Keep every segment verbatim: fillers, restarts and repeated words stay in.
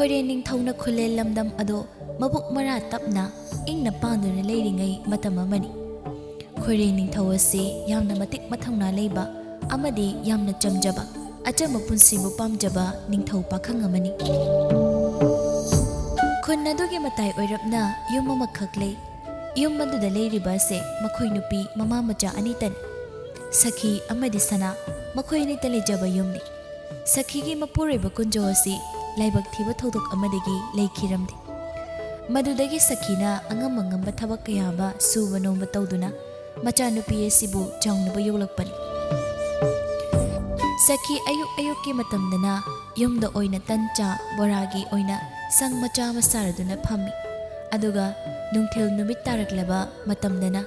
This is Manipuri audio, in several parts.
ꯈꯣꯏꯔꯦꯟ ꯅꯤꯡꯊꯧꯅ ꯈꯨꯜꯂꯦꯜ ꯂꯝꯗꯝ ꯑꯗꯣ ꯃꯕꯨꯛ ꯃꯔꯥ ꯇꯞꯅ ꯏꯪꯅ ꯄꯥꯟꯗꯨꯅ ꯂꯩꯔꯤꯉꯩ ꯃꯇꯝ ꯑꯃꯅꯤ꯫ ꯈꯣꯏꯔꯦꯟ ꯅꯤꯡꯊꯧ ꯑꯁꯤ ꯌꯥꯝꯅ ꯃꯇꯤꯛ ꯃꯊꯧꯅꯥ ꯂꯩꯕ ꯑꯃꯗꯤ ꯌꯥꯝꯅ ꯆꯝꯖꯕ, ꯑꯆꯝꯕ ꯄꯨꯟꯁꯤꯕꯨ ꯄꯥꯝꯖꯕ ꯅꯤꯡꯊꯧ ꯄꯥꯈꯪ ꯑꯃꯅꯤ꯫ ꯈꯨꯟ ꯑꯗꯨꯒꯤ ꯃꯇꯥꯏ ꯑꯣꯏꯔꯞꯅ ꯌꯨꯝ ꯑꯃꯈꯛ ꯂꯩ꯫ ꯌꯨꯝ ꯑꯗꯨꯗ ꯂꯩꯔꯤꯕ ꯑꯁꯦ ꯃꯈꯣꯏ ꯅꯨꯄꯤ ꯃꯃꯥ ꯃꯆꯥ ꯑꯅꯤꯇꯅꯤ꯫ ꯁꯈꯤ ꯑꯃꯗꯤ ꯁꯅꯥ, ꯃꯈꯣꯏ ꯑꯅꯤꯇ ꯂꯩꯖꯕ ꯌꯨꯝꯅꯤ꯫ ꯁꯈꯤꯒꯤ ꯃꯄꯨꯔꯣꯏꯕ ꯀꯨꯟꯖꯣ ꯑꯁꯤ ꯂꯥꯏꯕꯛ ꯊꯤꯕ ꯊꯧꯗꯣꯛ ꯑꯃꯗꯒꯤ ꯂꯩꯈꯤꯔꯝꯗꯦ꯫ ꯃꯗꯨꯗꯒꯤ ꯁꯈꯤꯅ ꯑꯉꯝ ꯑꯉꯝꯕ ꯊꯕꯛ ꯀꯌꯥ ꯑꯃ ꯁꯨꯕ ꯅꯣꯝꯕ ꯇꯧꯗꯨꯅ ꯃꯆꯥꯅꯨꯄꯤ ꯑꯁꯤꯕꯨ ꯆꯥꯎꯅꯕ ꯌꯣꯛꯂꯛꯄꯅꯤ꯫ ꯁꯈꯤ ꯑꯌꯨꯛ ꯑꯌꯨꯛꯀꯤ ꯃꯇꯝꯗꯅ ꯌꯨꯝꯗ ꯑꯣꯏꯅ ꯇꯟ, ꯆꯥ, ꯕꯣꯔꯥꯒꯤ ꯑꯣꯏꯅ ꯁꯪ ꯃꯆꯥ ꯑꯃ ꯁꯥꯔꯗꯨꯅ ꯐꯝꯃꯤ꯫ ꯑꯗꯨꯒ ꯅꯨꯡꯊꯤꯜ ꯅꯨꯃꯤꯠ ꯇꯥꯔꯛꯂꯕ ꯃꯇꯝꯗꯅ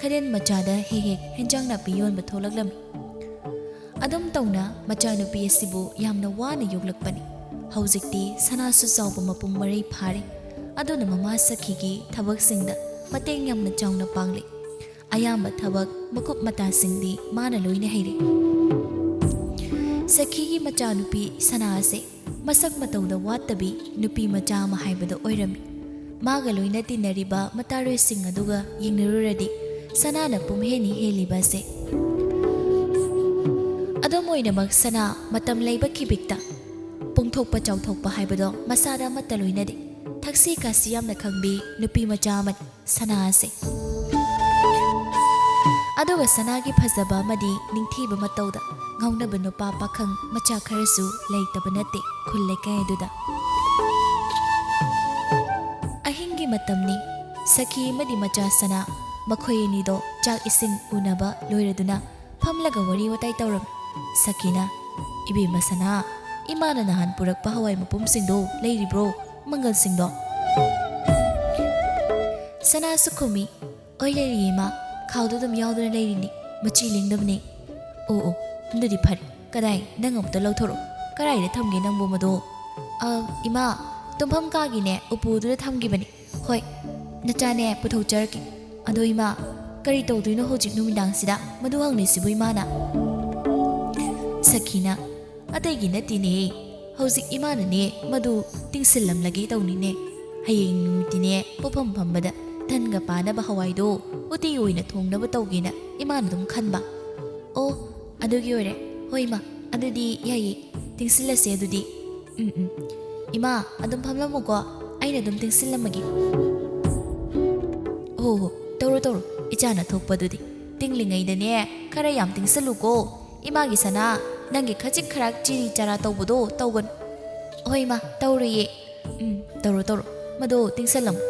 ꯈꯔꯦꯟ ꯃꯆꯥꯗ ꯍꯦꯛ ꯍꯦꯛ ꯍꯦꯟꯖꯥꯡ ꯅꯥꯄꯤ ꯌꯣꯟꯕ ꯊꯣꯛꯂꯛꯂꯝꯃꯤ꯫ ꯑꯗꯨꯝ ꯇꯧꯅ ꯃꯆꯥꯅꯨꯄꯤ ꯑꯁꯤꯕꯨ ꯌꯥꯝꯅ ꯋꯥꯅ ꯌꯣꯛꯂꯛꯄꯅꯤ꯫ ꯍꯧꯖꯤꯛꯇꯤ ꯁꯅꯥꯁꯨ ꯆꯥꯎꯕ ꯃꯄꯨꯡ ꯃꯔꯩ ꯐꯥꯔꯦ꯫ ꯑꯗꯨꯅ ꯃꯃꯥ ꯁꯈꯤꯒꯤ ꯊꯕꯛꯁꯤꯡꯗ ꯃꯇꯦꯡ ꯌꯥꯝꯅ ꯆꯥꯎꯅ ꯄꯥꯡꯂꯦ꯫ ꯑꯌꯥꯝꯕ ꯊꯕꯛ ꯃꯀꯨꯞ ꯃꯇꯥꯁꯤꯡꯗꯤ ꯃꯥꯅ ꯂꯣꯏꯅ ꯍꯩꯔꯦ꯫ ꯁꯈꯤꯒꯤ ꯃꯆꯥꯅꯨꯄꯤ ꯁꯅꯥ ꯑꯁꯦ ꯃꯁꯛ ꯃꯇꯧꯗ ꯋꯥꯠꯇꯕꯤ ꯅꯨꯄꯤ ꯃꯆꯥ ꯑꯃ ꯍꯥꯏꯕꯗꯣ ꯑꯣꯏꯔꯝꯃꯤ꯫ ꯃꯥꯒ ꯂꯣꯏꯅ ꯇꯤꯟꯅꯔꯤꯕ ꯃꯇꯥꯔꯣꯏꯁꯤꯡ ꯑꯗꯨꯒ ꯌꯦꯡꯅꯔꯨꯔꯗꯤ ꯁꯅꯥꯅ ꯄꯨꯝꯍꯦꯟ ꯍꯦꯜꯂꯤꯕ ꯑꯁꯦ꯫ ꯑꯗꯨꯝ ꯑꯣꯏꯅꯃꯛ ꯁꯅꯥ ꯃꯇꯝ ꯂꯩꯕ ꯈꯤꯕꯤꯛꯇ ꯄꯣꯡꯊꯣꯛꯄ ꯆꯥꯎꯊꯣꯛꯄ ꯍꯥꯏꯕꯗꯣ ꯃꯁꯥꯗ ꯑꯃꯠꯇ ꯂꯣꯏꯅꯗꯦ꯫ ꯊꯛꯁꯤ ꯈꯥꯁꯤ ꯌꯥꯝꯅ ꯈꯪꯕꯤ ꯅꯨꯄꯤ ꯃꯆꯥ ꯑꯃꯅꯤ ꯁꯅꯥ ꯑꯁꯦ꯫ ꯑꯗꯨꯒ ꯁꯅꯥꯒꯤ ꯐꯖꯕ ꯑꯃꯗꯤ ꯅꯤꯡꯊꯤꯕ ꯃꯇꯧꯗ ꯉꯥꯎꯅꯕ ꯅꯨꯄꯥ ꯄꯥꯈꯪ ꯃꯆꯥ ꯈꯔꯁꯨ ꯂꯩꯇꯕ ꯅꯠꯇꯦ ꯈꯨꯜ ꯂꯩꯀꯥꯏ ꯑꯗꯨꯗ꯫ ꯑꯍꯤꯡꯒꯤ ꯃꯇꯝꯅꯤ꯫ ꯁꯈꯤ ꯑꯃꯗꯤ ꯃꯆꯥ ꯁꯅꯥ ꯃꯈꯣꯏ ꯑꯅꯤꯗꯣ ꯆꯥꯛ ꯏꯁꯤꯡ ꯎꯅꯕ ꯂꯣꯏꯔꯗꯨꯅ ꯐꯝꯂꯒ ꯋꯥꯔꯤ ꯋꯥꯇꯥꯏ ꯇꯧꯔꯝꯃꯤ꯫ ꯁꯈꯤꯅ, "ꯏꯕꯦꯝꯃ ꯁꯅꯥ, ꯏꯃꯥꯅ ꯅꯍꯥꯟ ꯄꯨꯔꯛꯄ ꯍꯋꯥꯏ ꯃꯄꯨꯝꯁꯤꯡꯗꯣ ꯂꯩꯔꯤꯕ꯭ꯔꯣ? ꯃꯪꯒꯜꯁꯤꯡꯗꯣ?" ꯁꯅꯥꯁꯨ ꯈꯨꯝꯃꯤ, "ꯑꯣꯏ, ꯂꯩꯔꯤꯌꯦ ꯏꯃꯥ, ꯈꯥꯎꯗ ꯑꯗꯨꯝ ꯌꯥꯎꯗꯨꯅ ꯂꯩꯔꯤꯅꯤ, ꯃꯆꯤ ꯂꯦꯡꯗꯕꯅꯦ꯫" "ꯑꯣ ꯑꯣ, ꯑꯗꯨꯗꯤ ꯐꯔꯦ꯫ ꯀꯗꯥꯏ, ꯅꯪ ꯑꯃꯨꯛꯇ ꯂꯧꯊꯣꯔꯛꯑꯣ꯫ ꯀꯗꯥꯏꯗ ꯊꯝꯒꯦ ꯅꯪꯕꯨ ꯃꯗꯣ?" "ꯑ, ꯏꯃꯥ, ꯇꯨꯝꯐꯝ ꯀꯥꯒꯤꯅꯦ ꯎꯄꯨꯗꯨꯗ ꯊꯝꯈꯤꯕꯅꯤ꯫ ꯍꯣꯏ, ꯅꯆꯥꯅꯦ ꯄꯨꯊꯣꯛꯆꯔꯛꯀꯦ꯫ ꯑꯗꯣ ꯏꯃꯥ, ꯀꯔꯤ ꯇꯧꯗꯣꯏꯅꯣ ꯍꯧꯖꯤꯛ ꯅꯨꯃꯤꯗꯥꯡꯁꯤꯗ? ꯃꯗꯨ ꯍꯪꯂꯤꯁꯤꯕꯨ ꯏꯃꯥꯅ?" ꯁꯈꯤꯅ, "ꯑꯇꯩꯒꯤ ꯅꯠꯇꯦꯅꯦ, ꯍꯧꯖꯤꯛ ꯏꯃꯥꯅꯅꯦ ꯃꯗꯨ ꯇꯤꯡꯁꯤꯜꯂꯝꯂꯒꯦ ꯇꯧꯅꯤꯅꯦ꯫ ꯍꯌꯦꯡ ꯅꯨꯃꯤꯠꯇꯤꯅꯦ ꯄꯣꯐꯝ ꯐꯝꯕꯗ ꯙꯟꯒ ꯄꯥꯅꯕ ꯍꯋꯥꯏꯗꯣ ꯎꯇꯤ ꯑꯣꯏꯅ ꯊꯣꯡꯅꯕ ꯇꯧꯒꯦꯅ ꯏꯃꯥꯅ ꯑꯗꯨꯝ ꯈꯟꯕ꯫ ꯑꯣ, ꯑꯗꯨꯒꯤ ꯑꯣꯏꯔꯦ꯫ ꯍꯣꯏ ꯏꯃꯥ, ꯑꯗꯨꯗꯤ ꯌꯥꯏꯌꯦ, ꯇꯤꯡꯁꯤꯜꯂꯁꯦ ꯑꯗꯨꯗꯤ꯫ ꯎꯝ, ꯎꯝ꯫ ꯏꯃꯥ, ꯑꯗꯨꯝ ꯐꯝꯂꯝꯃꯨꯀꯣ, ꯑꯩꯅ ꯑꯗꯨꯝ ꯇꯤꯡꯁꯤꯜꯂꯝꯃꯒꯦ꯫ ꯍꯣ ꯍꯣ, ꯇꯧꯔꯣ ꯇꯧꯔꯣ, ꯏꯆꯥꯅ ꯊꯣꯛꯄꯗꯨꯗꯤ꯫ ꯇꯤꯡꯂꯤꯉꯩꯗꯅꯦ ꯈꯔ ꯌꯥꯝ ꯇꯤꯡꯁꯤꯜꯂꯨꯀꯣ꯫ ꯏꯃꯥꯒꯤ ꯁꯅꯥ, ꯅꯪꯒꯤ ꯈꯖꯤꯛ ꯈꯔꯥꯛ ꯆꯤꯔꯤ ꯆꯔꯥ ꯇꯧꯕꯗꯣ ꯇꯧꯒꯅꯨ꯫ ꯍꯣꯏ ꯏꯃꯥ, ꯇꯧꯔꯨꯏꯌꯦ꯫ ꯎꯝ, ꯇꯧꯔꯣ ꯇꯧꯔꯣ, ꯃꯗꯣ ꯇꯤꯡꯁꯤꯜꯂꯝꯃꯨ꯫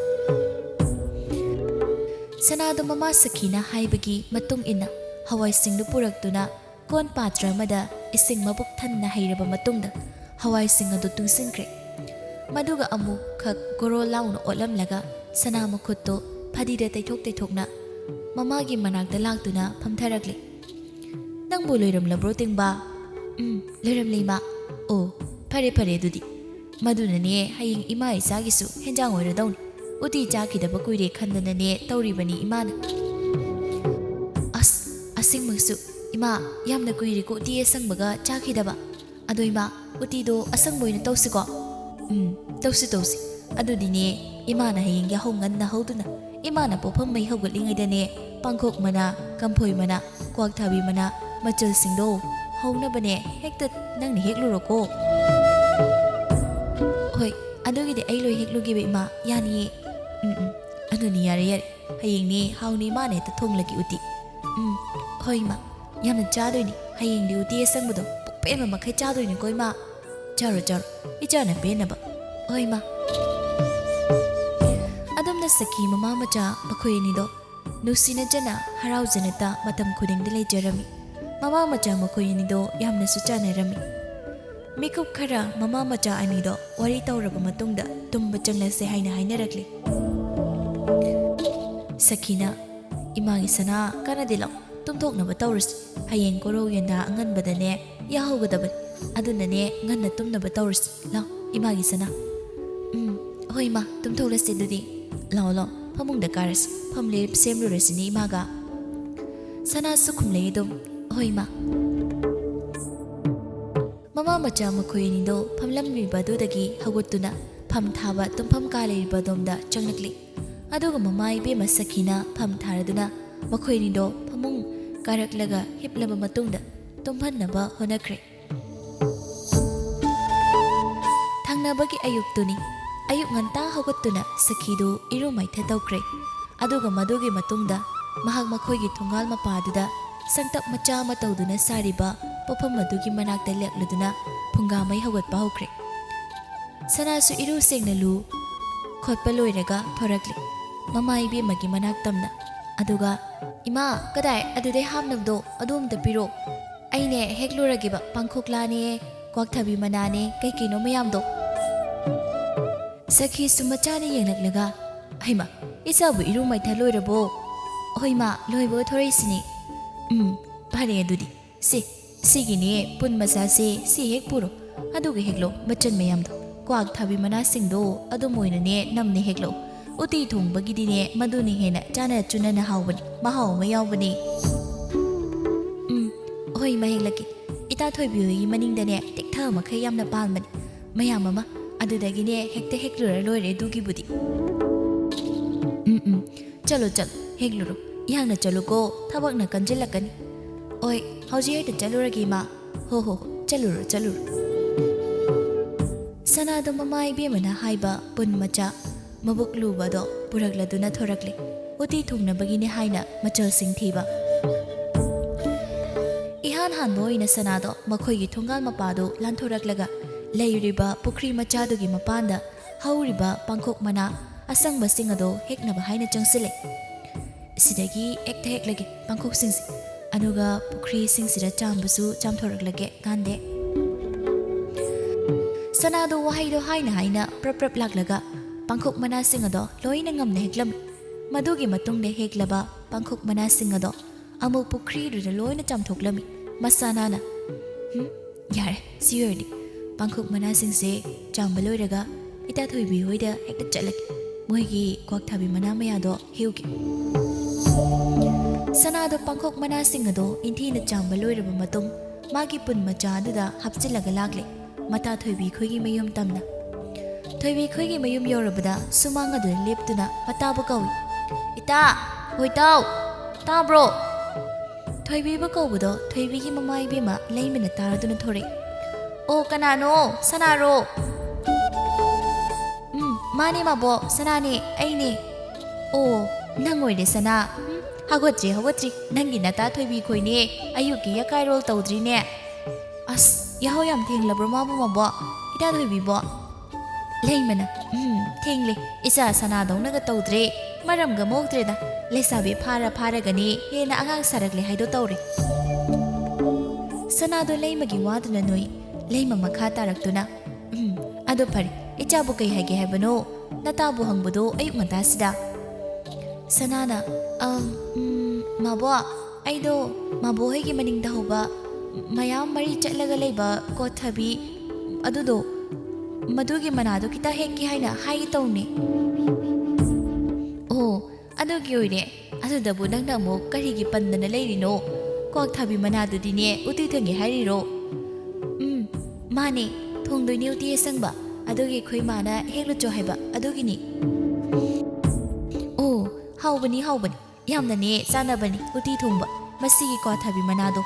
ꯁꯅꯥꯗꯣ ꯃꯃꯥ ꯁꯈꯤꯅ ꯍꯥꯏꯕꯒꯤ ꯃꯇꯨꯡ ꯏꯟꯅ ꯍꯋꯥꯏꯁꯤꯡꯗꯨ ꯄꯨꯔꯛꯇꯨꯅ ꯀꯣꯟ ꯄꯥꯇ꯭ꯔ ꯑꯃꯗ ꯏꯁꯤꯡ ꯃꯕꯨꯛ ꯊꯟꯅ ꯍꯩꯔꯕ ꯃꯇꯨꯡꯗ ꯍꯋꯥꯏꯁꯤꯡ ꯑꯗꯨ ꯇꯨꯡꯁꯤꯟꯈ꯭ꯔꯦ꯫ ꯃꯗꯨꯒ ꯑꯃꯨꯛ ꯈꯛ ꯒꯣꯔꯣ ꯂꯥꯎꯅ ꯑꯣꯠꯂꯝꯂꯒ ꯁꯅꯥ ꯃꯈꯨꯠꯇꯣ ꯐꯗꯤꯗ ꯇꯩꯊꯣꯛ ꯇꯩꯊꯣꯛꯅ ꯃꯃꯥꯒꯤ ꯃꯅꯥꯛꯇ ꯂꯥꯛꯇꯨꯅ ꯐꯝꯊꯔꯛꯂꯦ꯫ "ꯅꯪꯕꯨ ꯂꯣꯏꯔꯝꯂꯕ꯭ꯔꯣ, ꯇꯤꯡꯕ?" "ꯎꯝ, ꯂꯣꯏꯔꯝꯂꯦ, ꯏꯃꯥ꯫" "ꯑꯣ, ꯐꯔꯦ ꯐꯔꯦ ꯑꯗꯨꯗꯤ꯫ ꯃꯗꯨꯅꯅꯦ ꯍꯌꯦꯡ ꯏꯃꯥ ꯏꯆꯥꯒꯤꯁꯨ ꯍꯦꯟꯖꯥꯡ ꯑꯣꯏꯔꯗꯧꯅꯤ꯫ ꯎꯇꯤ ꯆꯥꯈꯤꯗꯕ ꯀꯨꯏꯔꯦ ꯈꯟꯗꯅꯅꯦ ꯇꯧꯔꯤꯕꯅꯤ ꯏꯃꯥꯅ꯫" "ꯑꯁ, ꯑꯁꯦꯡꯕꯁꯨ, ꯏꯃꯥ, ꯌꯥꯝꯅ ꯀꯨꯏꯔꯦꯀꯣ ꯎꯇꯤ ꯑꯁꯪꯕꯒ ꯆꯥꯈꯤꯗꯕ꯫ ꯑꯗꯣ ꯏꯃꯥ, ꯎꯇꯤꯗꯣ ꯑꯁꯪꯕ ꯑꯣꯏꯅ ꯇꯧꯁꯤꯀꯣ?" "ꯎꯝ, ꯇꯧꯁꯤ ꯇꯧꯁꯤ꯫ ꯑꯗꯨꯗꯤꯅꯦ, ꯏꯃꯥꯅ ꯍꯌꯦꯡ ꯌꯥꯍꯧ ꯉꯟꯅ ꯍꯧꯗꯨꯅ ꯏꯃꯥꯅ ꯄꯣꯐꯝ ꯃꯩ ꯍꯧꯒꯠꯂꯤꯉꯩꯗꯅꯦ ꯄꯥꯡꯈꯣꯛ ꯃꯅꯥ, ꯀꯝꯐꯣꯏ ꯃꯅꯥ, ꯀ꯭ꯋꯥꯛꯊꯥꯕꯤ ꯃꯅꯥ, ꯃꯆꯜꯁꯤꯡꯗꯣ ꯍꯧꯅꯕꯅꯦ ꯍꯦꯛꯇ ꯅꯪꯅ ꯍꯦꯛꯂꯨꯔꯣꯀꯣ꯫" "ꯍꯣꯏ, ꯑꯗꯨꯒꯤꯗꯤ ꯑꯩ ꯂꯣꯏ ꯍꯦꯛꯂꯨꯒꯦꯕ ꯏꯃꯥ, ꯌꯥꯅꯤꯌꯦ꯫" "ꯎꯝ ꯎꯝ, ꯑꯗꯨꯅꯤ, ꯌꯥꯔꯦ ꯌꯥꯔꯦ, ꯍꯌꯦꯡꯅꯦ ꯍꯥꯎꯅ ꯏꯃꯥꯅ ꯍꯦꯛꯇ ꯊꯣꯡꯂꯒꯦ ꯎꯇꯤ꯫" "ꯎꯝ, ꯍꯣꯏ ꯏꯃꯥ, ꯌꯥꯝꯅ ꯆꯥꯗꯣꯏꯅꯤ, ꯍꯌꯦꯡꯗꯤ ꯎꯇꯤ ꯑꯁꯪꯕꯗꯣ ꯄꯨꯛꯄꯦꯟꯕ ꯃꯈꯩ ꯆꯥꯗꯣꯏꯅꯤꯀꯣ ꯏꯃꯥ꯫ ꯆꯥꯔꯣ ꯆꯥꯔꯣ, ꯏꯆꯥꯅ ꯄꯦꯟꯅꯕ꯫ ꯍꯣꯏ ꯏꯃꯥ꯫" ꯑꯗꯨꯝꯅ ꯁꯈꯤ ꯃꯃꯥ ꯃꯆꯥ ꯃꯈꯣꯏ ꯑꯅꯤꯗꯣ ꯅꯨꯡꯁꯤꯅꯖꯅ ꯍꯔꯥꯎꯖꯅꯇ ꯃꯇꯝ ꯈꯨꯗꯤꯡꯗ ꯂꯩꯖꯔꯝꯃꯤ꯫ ꯃꯃꯥ ꯃꯆꯥ ꯃꯈꯣꯏ ꯑꯅꯤꯗꯣ ꯌꯥꯝꯅꯁꯨ ꯆꯥꯟꯅꯔꯝꯃꯤ꯫ ꯃꯤꯀꯨꯞ ꯈꯔ ꯃꯃꯥ ꯃꯆꯥ ꯑꯅꯤꯗꯣ ꯋꯥꯔꯤ ꯇꯧꯔꯕ ꯃꯇꯨꯡꯗ ꯇꯨꯝꯕ ꯆꯪꯂꯁꯦ ꯍꯥꯏꯅ ꯍꯥꯏꯅꯔꯛꯂꯤ꯫ ꯁꯈꯤꯅ, "ꯏꯃꯥꯒꯤ ꯁꯅꯥ, ꯀꯥꯟꯅꯗꯦ, ꯂꯥꯎ, ꯇꯨꯝꯊꯣꯛꯅꯕ ꯇꯧꯔꯁꯤ꯫ ꯍꯌꯦꯡ ꯀꯣꯔꯧ ꯌꯦꯟꯗꯥ ꯑꯉꯟꯕꯗꯅꯦ ꯌꯥꯍꯧꯒꯗꯕꯅꯤ꯫ ꯑꯗꯨꯅꯅꯦ ꯉꯟꯅ ꯇꯨꯝꯅꯕ ꯇꯧꯔꯁꯤ꯫ ꯂꯥꯎ, ꯏꯃꯥꯒꯤ ꯁꯅꯥ꯫" "ꯎꯝ, ꯍꯣꯏ ꯏꯃꯥ, ꯇꯨꯝꯊꯣꯛꯂꯁꯤ ꯑꯗꯨꯗꯤ꯫ ꯂꯥꯎ ꯂꯥꯎ, ꯐꯃꯨꯡꯗ ꯀꯥꯔꯁꯤ, ꯐꯝꯂꯦꯞ ꯁꯦꯝꯂꯨꯔꯁꯤꯅꯦ ꯏꯃꯥꯒ꯫" ꯁꯅꯥꯁꯨ ꯈꯨꯝꯂꯛꯏ ꯑꯗꯨꯝ, "ꯍꯣꯏ ꯏꯃꯥ꯫" ꯃꯃꯥ ꯃꯆꯥ ꯃꯈꯣꯏ ꯑꯅꯤꯗꯣ ꯐꯝꯂꯝꯂꯤꯕ ꯑꯗꯨꯗꯒꯤ ꯍꯧꯒꯠꯇꯨꯅ ꯐꯝ ꯊꯥꯕ ꯇꯨꯝꯐꯝ ꯀꯥ ꯂꯩꯔꯤꯕ ꯑꯗꯣꯝꯗ ꯆꯪꯂꯛꯂꯤ꯫ ꯑꯗꯨꯒ ꯃꯃꯥ ꯏꯕꯦꯝꯃ ꯁꯈꯤꯅ ꯐꯝ ꯊꯥꯔꯗꯨꯅ ꯃꯈꯣꯏ ꯑꯅꯤꯗꯣ ꯐꯃꯨꯡ ꯀꯥꯔꯛꯂꯒ ꯍꯤꯞꯂꯕ ꯃꯇꯨꯡꯗ ꯇꯨꯝꯍꯟꯅꯕ ꯍꯣꯠꯅꯈ꯭ꯔꯦ꯫ ꯊꯪꯅꯕꯒꯤ ꯑꯌꯨꯛꯇꯨꯅꯤ꯫ ꯑꯌꯨꯛ ꯉꯟꯇꯥ ꯍꯧꯒꯠꯇꯨꯅ ꯁꯈꯤꯗꯨ ꯏꯔꯨ ꯃꯥꯏꯊ ꯇꯧꯈ꯭ꯔꯦ꯫ ꯑꯗꯨꯒ ꯃꯗꯨꯒꯤ ꯃꯇꯨꯡꯗ ꯃꯍꯥꯛ ꯃꯈꯣꯏꯒꯤ ꯊꯣꯡꯒꯥꯜ ꯃꯄꯥꯗꯨꯗ ꯁꯪꯇꯞ ꯃꯆꯥ ꯑꯃ ꯇꯧꯗꯨꯅ ꯁꯥꯔꯤꯕ ꯄꯣꯠꯐꯝ ꯑꯗꯨꯒꯤ ꯃꯅꯥꯛꯇ ꯂꯦꯞꯂꯗꯨꯅ ꯐꯨꯡꯒꯥ ꯃꯩ ꯍꯧꯒꯠꯄ ꯍꯧꯈ꯭ꯔꯦ꯫ ꯁꯅꯥꯁꯨ ꯏꯔꯨ ꯁꯦꯡꯅ ꯂꯨ ꯈꯣꯠꯄ ꯂꯣꯏꯔꯒ ꯊꯣꯔꯛꯂꯦ, ꯃꯃꯥ ꯏꯕꯦꯝꯃꯒꯤ ꯃꯅꯥꯛ ꯇꯝꯅ꯫ ꯑꯗꯨꯒ, "ꯏꯃꯥ, ꯀꯗꯥꯏ ꯑꯗꯨꯗꯩ ꯍꯥꯞꯅꯕꯗꯣ ꯑꯗꯨ ꯑꯝꯇ ꯄꯤꯔꯣ꯫ ꯑꯩꯅꯦ ꯍꯦꯛꯂꯨꯔꯒꯦꯕ, ꯄꯥꯡꯈꯣꯛꯂꯥꯅꯦ, ꯀ꯭ꯋꯥꯛꯊꯕꯤ ꯃꯅꯥꯅꯦ, ꯀꯩ ꯀꯩꯅꯣ ꯃꯌꯥꯝꯗꯣ꯫" ꯁꯈꯤꯁꯨ ꯃꯆꯥꯅ ꯌꯦꯡꯂꯛꯂꯒ, "ꯍꯩꯃꯥ, ꯏꯆꯥꯕꯨ ꯏꯔꯨ ꯃꯥꯏꯊ ꯂꯣꯏꯔꯕꯣ?" "ꯍꯣꯏ ꯃꯥ, ꯂꯣꯏꯕꯒ ꯊꯣꯔꯛꯏꯁꯤꯅꯤ꯫" "ꯎꯝ, ꯐꯔꯦ ꯑꯗꯨꯗꯤ꯫ ꯁꯤ, ꯁꯤꯒꯤꯅꯦ ꯄꯨꯟ ꯃꯆꯥꯁꯦ, ꯁꯤ ꯍꯦꯛ ꯄꯨꯔꯣ꯫ ꯑꯗꯨꯒ ꯍꯦꯛꯂꯣ, ꯃꯆꯟ ꯃꯌꯥꯝꯗꯣ꯫ ꯀ꯭ꯋꯥꯛ ꯊꯥꯕꯤ ꯃꯅꯥꯁꯤꯡꯗꯣ ꯑꯗꯨꯝ ꯑꯣꯏꯅꯅꯦ ꯅꯝꯅ ꯍꯦꯛꯂꯣ꯫ ꯎꯇꯤ ꯊꯣꯡꯕꯒꯤꯗꯤꯅꯦ ꯃꯗꯨꯅ ꯍꯦꯟꯅ ꯆꯥꯅ ꯆꯨꯅꯅ ꯍꯥꯎꯕꯅꯤ, ꯃꯍꯥꯎ ꯑꯃ ꯌꯥꯎꯕꯅꯤ꯫" "ꯎꯝ, ꯍꯣꯏ ꯏꯃꯥ, ꯍꯦꯛꯂꯛꯀꯦ꯫ ꯏꯇꯥ ꯊꯣꯏꯕꯤ ꯍꯣꯏꯒꯤ ꯃꯅꯤꯡꯗꯅꯦ ꯇꯦꯛꯊ ꯃꯈꯩ ꯌꯥꯝꯅ ꯄꯥꯟꯕꯅꯤ꯫ ꯃꯌꯥꯝ ꯑꯃ ꯑꯗꯨꯗꯒꯤꯅꯦ ꯍꯦꯛꯇ ꯍꯦꯛꯂꯨꯔ ꯂꯣꯏꯔꯦ ꯑꯗꯨꯒꯤꯕꯨꯗꯤ꯫" "ꯎꯝ, ꯎꯝ, ꯆꯠꯂꯣ, ꯆꯠꯂꯣ, ꯍꯦꯛꯂꯨꯔꯣ꯫ ꯌꯥꯡꯅ ꯆꯠꯂꯨꯀꯣ, ꯊꯕꯛꯅ ꯀꯟꯖꯤꯜꯂꯛꯀꯅꯤ꯫" "ꯍꯣꯏ, ꯍꯧꯖꯤꯛ ꯍꯦꯛꯇ ꯆꯠꯂꯨꯔꯒꯦ, ꯏꯃꯥ꯫" "ꯍꯣ, ꯍꯣ, ꯍꯣ, ꯆꯠꯂꯨꯔꯣ, ꯆꯠꯂꯨꯔꯣ꯫" ꯁꯅꯥꯗꯣ ꯃꯃꯥ ꯏꯕꯦꯝꯃꯅ ꯍꯥꯏꯕ ꯄꯨꯟ ꯃꯆꯥ ꯃꯕꯨꯛ ꯂꯨꯕꯗꯣ ꯄꯨꯔꯛꯂꯗꯨꯅ ꯊꯣꯔꯛꯂꯦ꯫ ꯎꯇꯤ ꯊꯣꯡꯅꯕꯒꯤꯅꯦ ꯍꯥꯏꯅ ꯃꯆꯜꯁꯤꯡ ꯊꯤꯕ꯫ ꯏꯍꯥꯟ ꯍꯥꯟꯕ ꯑꯣꯏꯅ ꯁꯅꯥꯗꯣ ꯃꯈꯣꯏꯒꯤ ꯊꯣꯡꯒꯥꯜ ꯃꯄꯥꯗꯨ ꯂꯥꯟꯊꯣꯔꯛꯂꯒ ꯂꯩꯔꯤꯕ ꯄꯨꯈ꯭ꯔꯤ ꯃꯆꯥꯗꯨꯒꯤ ꯃꯄꯥꯟꯗ ꯍꯧꯔꯤꯕ ꯄꯥꯡꯈꯣꯛ ꯃꯅꯥ ꯑꯁꯪꯕꯁꯤꯡ ꯑꯗꯣ ꯍꯦꯛꯅꯕ ꯍꯥꯏꯅ ꯆꯪꯁꯤꯜꯂꯦ꯫ "ꯁꯤꯗꯒꯤ ꯍꯦꯛꯇ ꯍꯦꯛꯂꯒꯦ ꯄꯥꯡꯈꯣꯛꯁꯤꯡꯁꯦ, ꯑꯗꯨꯒ ꯄꯨꯈ꯭ꯔꯤ ꯏꯁꯤꯡꯁꯤꯗ ꯆꯥꯝꯕꯁꯨ ꯆꯥꯝꯊꯣꯔꯛꯂꯒꯦ ꯀꯥꯟꯗꯦ꯫" ꯁꯅꯥꯗꯣ ꯋꯥꯍꯩꯗꯣ ꯍꯥꯏꯅ ꯍꯥꯏꯅ ꯄ꯭ꯔꯞ ꯄ꯭ꯔꯞ ꯂꯥꯛꯂꯒ ꯄꯥꯡꯈꯣꯛ ꯃꯅꯥꯁꯤꯡ ꯑꯗꯣ ꯂꯣꯏꯅ ꯉꯝꯅ ꯍꯦꯛꯂꯝꯃꯤ꯫ ꯃꯗꯨꯒꯤ ꯃꯇꯨꯡꯗ ꯍꯦꯛꯂꯕ ꯄꯥꯡꯈꯣꯛ ꯃꯅꯥꯁꯤꯡ ꯑꯗꯣ ꯑꯃꯨꯛ ꯄꯨꯈ꯭ꯔꯤꯗꯨꯗ ꯂꯣꯏꯅ ꯆꯥꯝꯊꯣꯛꯂꯝꯃꯤ꯫ ꯃꯁꯥꯅꯥꯅ, "ꯍꯨꯝ, ꯌꯥꯔꯦ, ꯁꯤ ꯑꯣꯏꯔꯗꯤ ꯄꯥꯡꯈꯣꯛ ꯃꯅꯥꯁꯤꯡꯁꯦ ꯆꯥꯝꯕ ꯂꯣꯏꯔꯒ ꯏꯇꯥ ꯊꯣꯏꯕꯤ ꯍꯣꯏꯗ ꯍꯦꯛꯇ ꯆꯠꯂꯒꯦ꯫ ꯃꯣꯏꯒꯤ ꯀ꯭ꯋꯥꯛ ꯊꯥꯕꯤ ꯃꯅꯥ ꯃꯌꯥꯗꯣ ꯍꯦꯛꯎꯒꯦ꯫" ꯁꯅꯥꯗꯣ ꯄꯥꯡꯈꯣꯛ ꯃꯅꯥꯁꯤꯡ ꯑꯗꯣ ꯏꯟꯊꯤꯅ ꯆꯥꯝꯕ ꯂꯣꯏꯔꯕ ꯃꯇꯨꯡ, ꯃꯥꯒꯤ ꯄꯨꯟ ꯃꯆꯥ ꯑꯗꯨꯗ ꯍꯥꯞꯆꯤꯜꯂꯒ ꯂꯥꯛꯂꯦ, ꯃꯇꯥ ꯊꯣꯏꯕꯤ ꯈꯣꯏꯒꯤ ꯃꯌꯨꯝ ꯇꯝꯅ꯫ ꯊꯣꯏꯕꯤ ꯈꯣꯏꯒꯤ ꯃꯌꯨꯝ ꯌꯧꯔꯕꯗ ꯁꯨꯃꯥꯡ ꯑꯗꯨꯗ ꯂꯦꯞꯇꯨꯅ ꯃꯇꯥꯕꯨ ꯀꯧꯏ꯫ "ꯏꯇꯥ! ꯍꯣꯏꯇꯥꯎ! ꯇꯥꯕ꯭ꯔꯣ?" ꯊꯣꯏꯕꯤꯕꯨ ꯀꯧꯕꯗꯣ ꯊꯣꯏꯕꯤꯒꯤ ꯃꯃꯥ ꯏꯕꯦꯝꯃ ꯂꯩꯃꯅ ꯇꯥꯔꯗꯨꯅ ꯊꯣꯔꯛꯏ꯫ "ꯑꯣ, ꯀꯅꯥꯅꯣ? ꯁꯅꯥꯔꯣ?" "ꯎꯝ, ꯃꯥꯅꯦ ꯃꯥꯕꯣꯛ, ꯁꯅꯥꯅꯦ, ꯑꯩꯅꯦ꯫" "ꯑꯣ, ꯅꯪ ꯑꯣꯏꯔꯦ ꯁꯅꯥ꯫ ꯎꯝ, ꯍꯧꯒꯠꯇ꯭ꯔꯤ, ꯍꯧꯒꯠꯇ꯭ꯔꯤ꯫ ꯅꯪꯒꯤ ꯅꯇꯥ ꯊꯣꯏꯕꯤ ꯈꯣꯏꯅꯦ꯫ ꯑꯌꯨꯛꯀꯤ ꯌꯥꯀꯥꯏꯔꯣꯜ ꯇꯧꯗ꯭ꯔꯤꯅꯦ꯫" "ꯑꯁ, ꯌꯥꯍꯧ ꯌꯥꯝ ꯊꯦꯡꯂꯕ꯭ꯔꯣ ꯃꯥꯕꯨ ꯃꯥꯕꯣꯛ? ꯏꯇꯥ ꯊꯣꯏꯕꯤꯕꯣ?" ꯂꯩꯃꯅ, "ꯎꯝ, ꯊꯦꯡꯂꯦ꯫ ꯏꯆꯥ ꯁꯅꯥꯗꯧꯅꯒ ꯇꯧꯗ꯭ꯔꯦ꯫ ꯃꯔꯝꯒ ꯃꯣꯛꯇ꯭ꯔꯦꯗ꯫ ꯂꯩꯁꯥꯕꯤ ꯐꯥꯔ ꯐꯥꯔꯒꯅꯦ ꯍꯦꯟꯅ ꯑꯉꯥꯡ ꯁꯥꯔꯛꯂꯦ ꯍꯥꯏꯗꯣ ꯇꯧꯔꯦ꯫" ꯁꯅꯥꯗꯣ ꯂꯩꯃꯒꯤ ꯋꯥꯗꯨꯅ ꯅꯣꯏ꯫ ꯂꯩꯃ ꯃꯈꯥ ꯇꯥꯔꯛꯇꯨꯅ, "ꯎꯝ, ꯑꯗꯨ ꯐꯔꯦ, ꯏꯆꯥꯕꯨ ꯀꯩ ꯍꯥꯏꯒꯦ ꯍꯥꯏꯕꯅꯣ? ꯅꯇꯥꯕꯨ ꯍꯪꯕꯗꯣ ꯑꯌꯨꯛ ꯉꯟꯇꯥꯁꯤꯗ?" ꯁꯅꯥꯅ, "ꯑꯝ, ꯎꯝ, ꯃꯥꯕꯣꯛ, ꯑꯩꯗꯣ ꯃꯥꯕꯣꯛ ꯍꯣꯏꯒꯤ ꯃꯅꯤꯡꯗ ꯍꯧꯕ ꯃꯌꯥꯝ ꯃꯔꯤ ꯆꯠꯂꯒ ꯂꯩꯕ ꯀꯣꯊꯕꯤ ꯑꯗꯨꯗꯣ, ꯃꯗꯨꯒꯤ ꯃꯅꯥꯗꯣ ꯈꯤꯇ ꯍꯦꯛꯀꯦ ꯍꯥꯏꯅ ꯍꯥꯏꯒꯦ ꯇꯧꯅꯦ꯫" "ꯑꯣ, ꯑꯗꯨꯒꯤ ꯑꯣꯏꯔꯦ꯫ ꯑꯗꯨꯗꯕꯨ ꯅꯪꯅ ꯑꯃꯨꯛ ꯀꯔꯤꯒꯤ ꯄꯟꯗꯅ ꯂꯩꯔꯤꯅꯣ? ꯀ꯭ꯋꯥꯛ ꯊꯥꯕꯤ ꯃꯅꯥꯗꯨꯗꯤꯅꯦ ꯎꯇꯤ ꯊꯣꯡꯒꯦ ꯍꯥꯏꯔꯤꯔꯣ?" "ꯎꯝ, ꯃꯥꯅꯦ, ꯊꯣꯡꯗꯣꯏꯅꯦ ꯎꯇꯤ ꯑꯁꯪꯕ꯫ ꯑꯗꯨꯒꯤ ꯑꯩꯈꯣꯏ ꯃꯥꯅ ꯍꯦꯛꯂꯨꯆꯣ ꯍꯥꯏꯕ, ꯑꯗꯨꯒꯤꯅꯤ꯫" "ꯑꯣ, ꯍꯥꯎꯕꯅꯤ, ꯍꯥꯎꯕꯅꯤ꯫ ꯌꯥꯝꯅꯅꯦ ꯆꯥꯅꯕꯅꯤ ꯎꯇꯤ ꯊꯣꯡꯕ, ꯃꯁꯤꯒꯤ ꯀ꯭ꯋꯥꯊꯥꯕꯤ ꯃꯅꯥꯗꯣ꯫